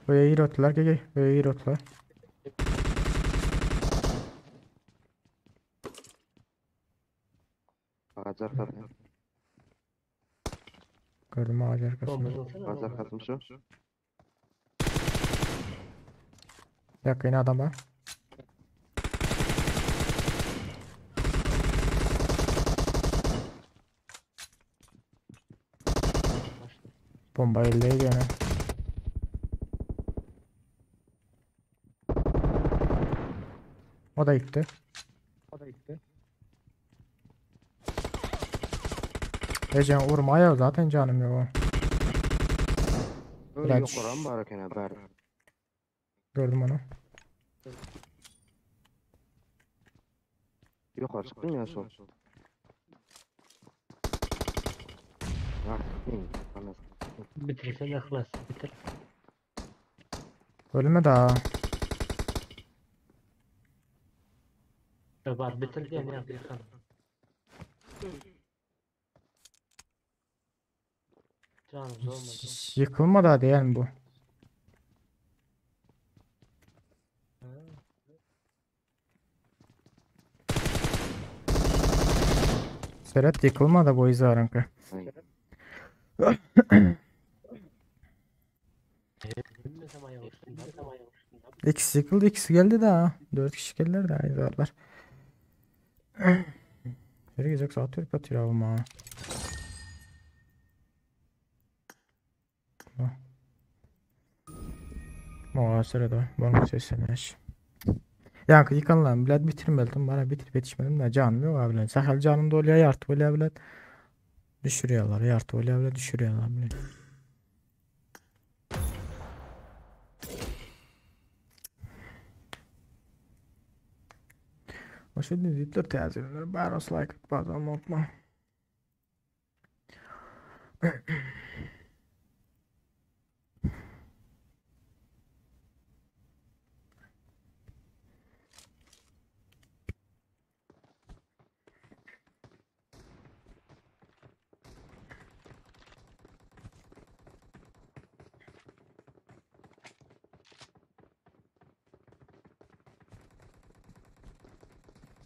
Buraya gir otlar gel gel. Buraya gir otlar. Ağaç arkasında. Gördüm ağaç arkasında. Ağaç arkasında şu. Bir dakika yine adam var. Bomba eldeydi yani. O da gitti. O da gitti. Ecen vurma ya zaten canım yok. Öyle yok oran var gene ber. Gördüm onu. Yukarı çıktın ya son. Ah, Bitirsene klas, bitir. Ölme daha. Bar bitir diye ne yapıyorsun? Canım olmadı. Yıkılma daha değil mi bu? Serhat yıkılmadı bu izarınki. İkisi yıkıldı, ikisi geldi daha. 4 kişi geldiler daha izarlar. Her gece saat Türk atıyor ama. Muhasebe bana seslemiş. Yankı yıkanılan bilet bitirmedim. Bana bitirip yetişmedim de canım yok abi. Sakal canım da oluyor, yartı oluyor bilet. Düşürýärler, ýarty bolýar bile düşürýärler bile. Hoş geldiniz diýipdir täze günler. Baros like atyp bazam unutma.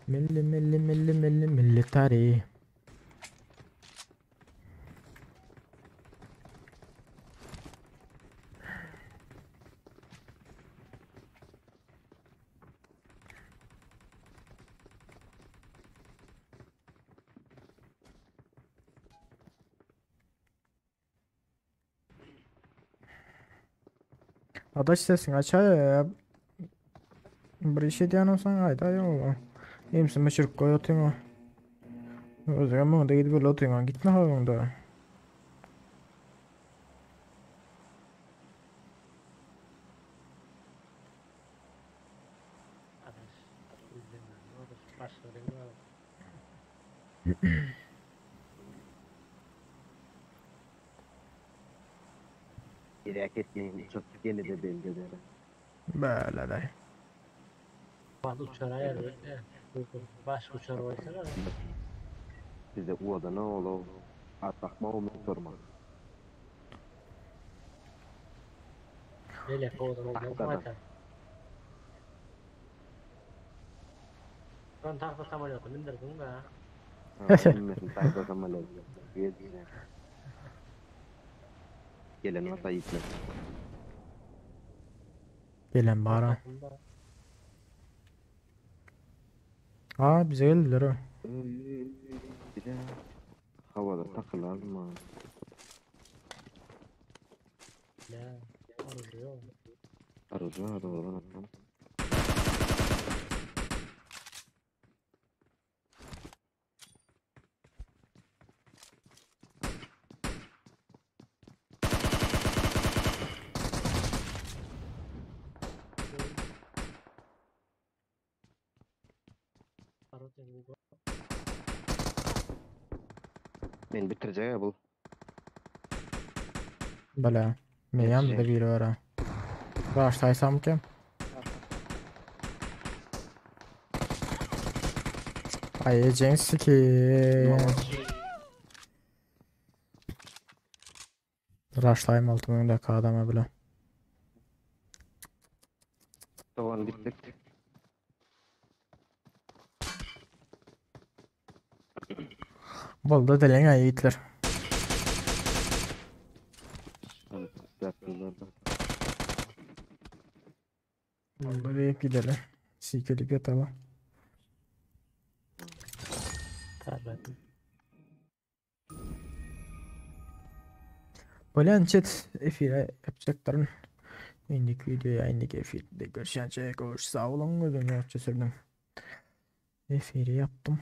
Milli milli milli milli military. Adaş sesiňi açaý ya. Bir iş edýän bolsaň aýdaý ola. Emsi meçirip goý otyň. Özüňe muňda gidip öl otyň, gitme hawyňda. Adaş. Izlemem. Adaş başga diňle. Merak etmeyin uçak gene de bende de. Böyle de. Bak uçar ayar. Başga uçar bolsa. Size uada ne ola? Atakma o sorma. Lele odan olmaz Tahtada. zaten. Ben tahta samolyotı bindirdim da. Tahta samolyot. Gelen varsa gitme. Gelen bara. Aa bize geldiler o. Bir de havada takılar mı? Ne? Arıyor. Aracı var oradan atlam. Arıyor. Ben bitirecek ya bu. Bele. Men yanında biri var ha. Başlaysam kim? Ay Cenk ki. Rushlayım altı dakika adama bile. Tamam bittik. Bolda delen ay yiğitler. Evet, yaptılar da. Bolda deyip gidelim. Sikelip yatalım. Tabii. Böyle chat efire yapacakların indik videoya indik efirde görüşecek. Hoş sağ olun. Gözüm yok. Efiri yaptım.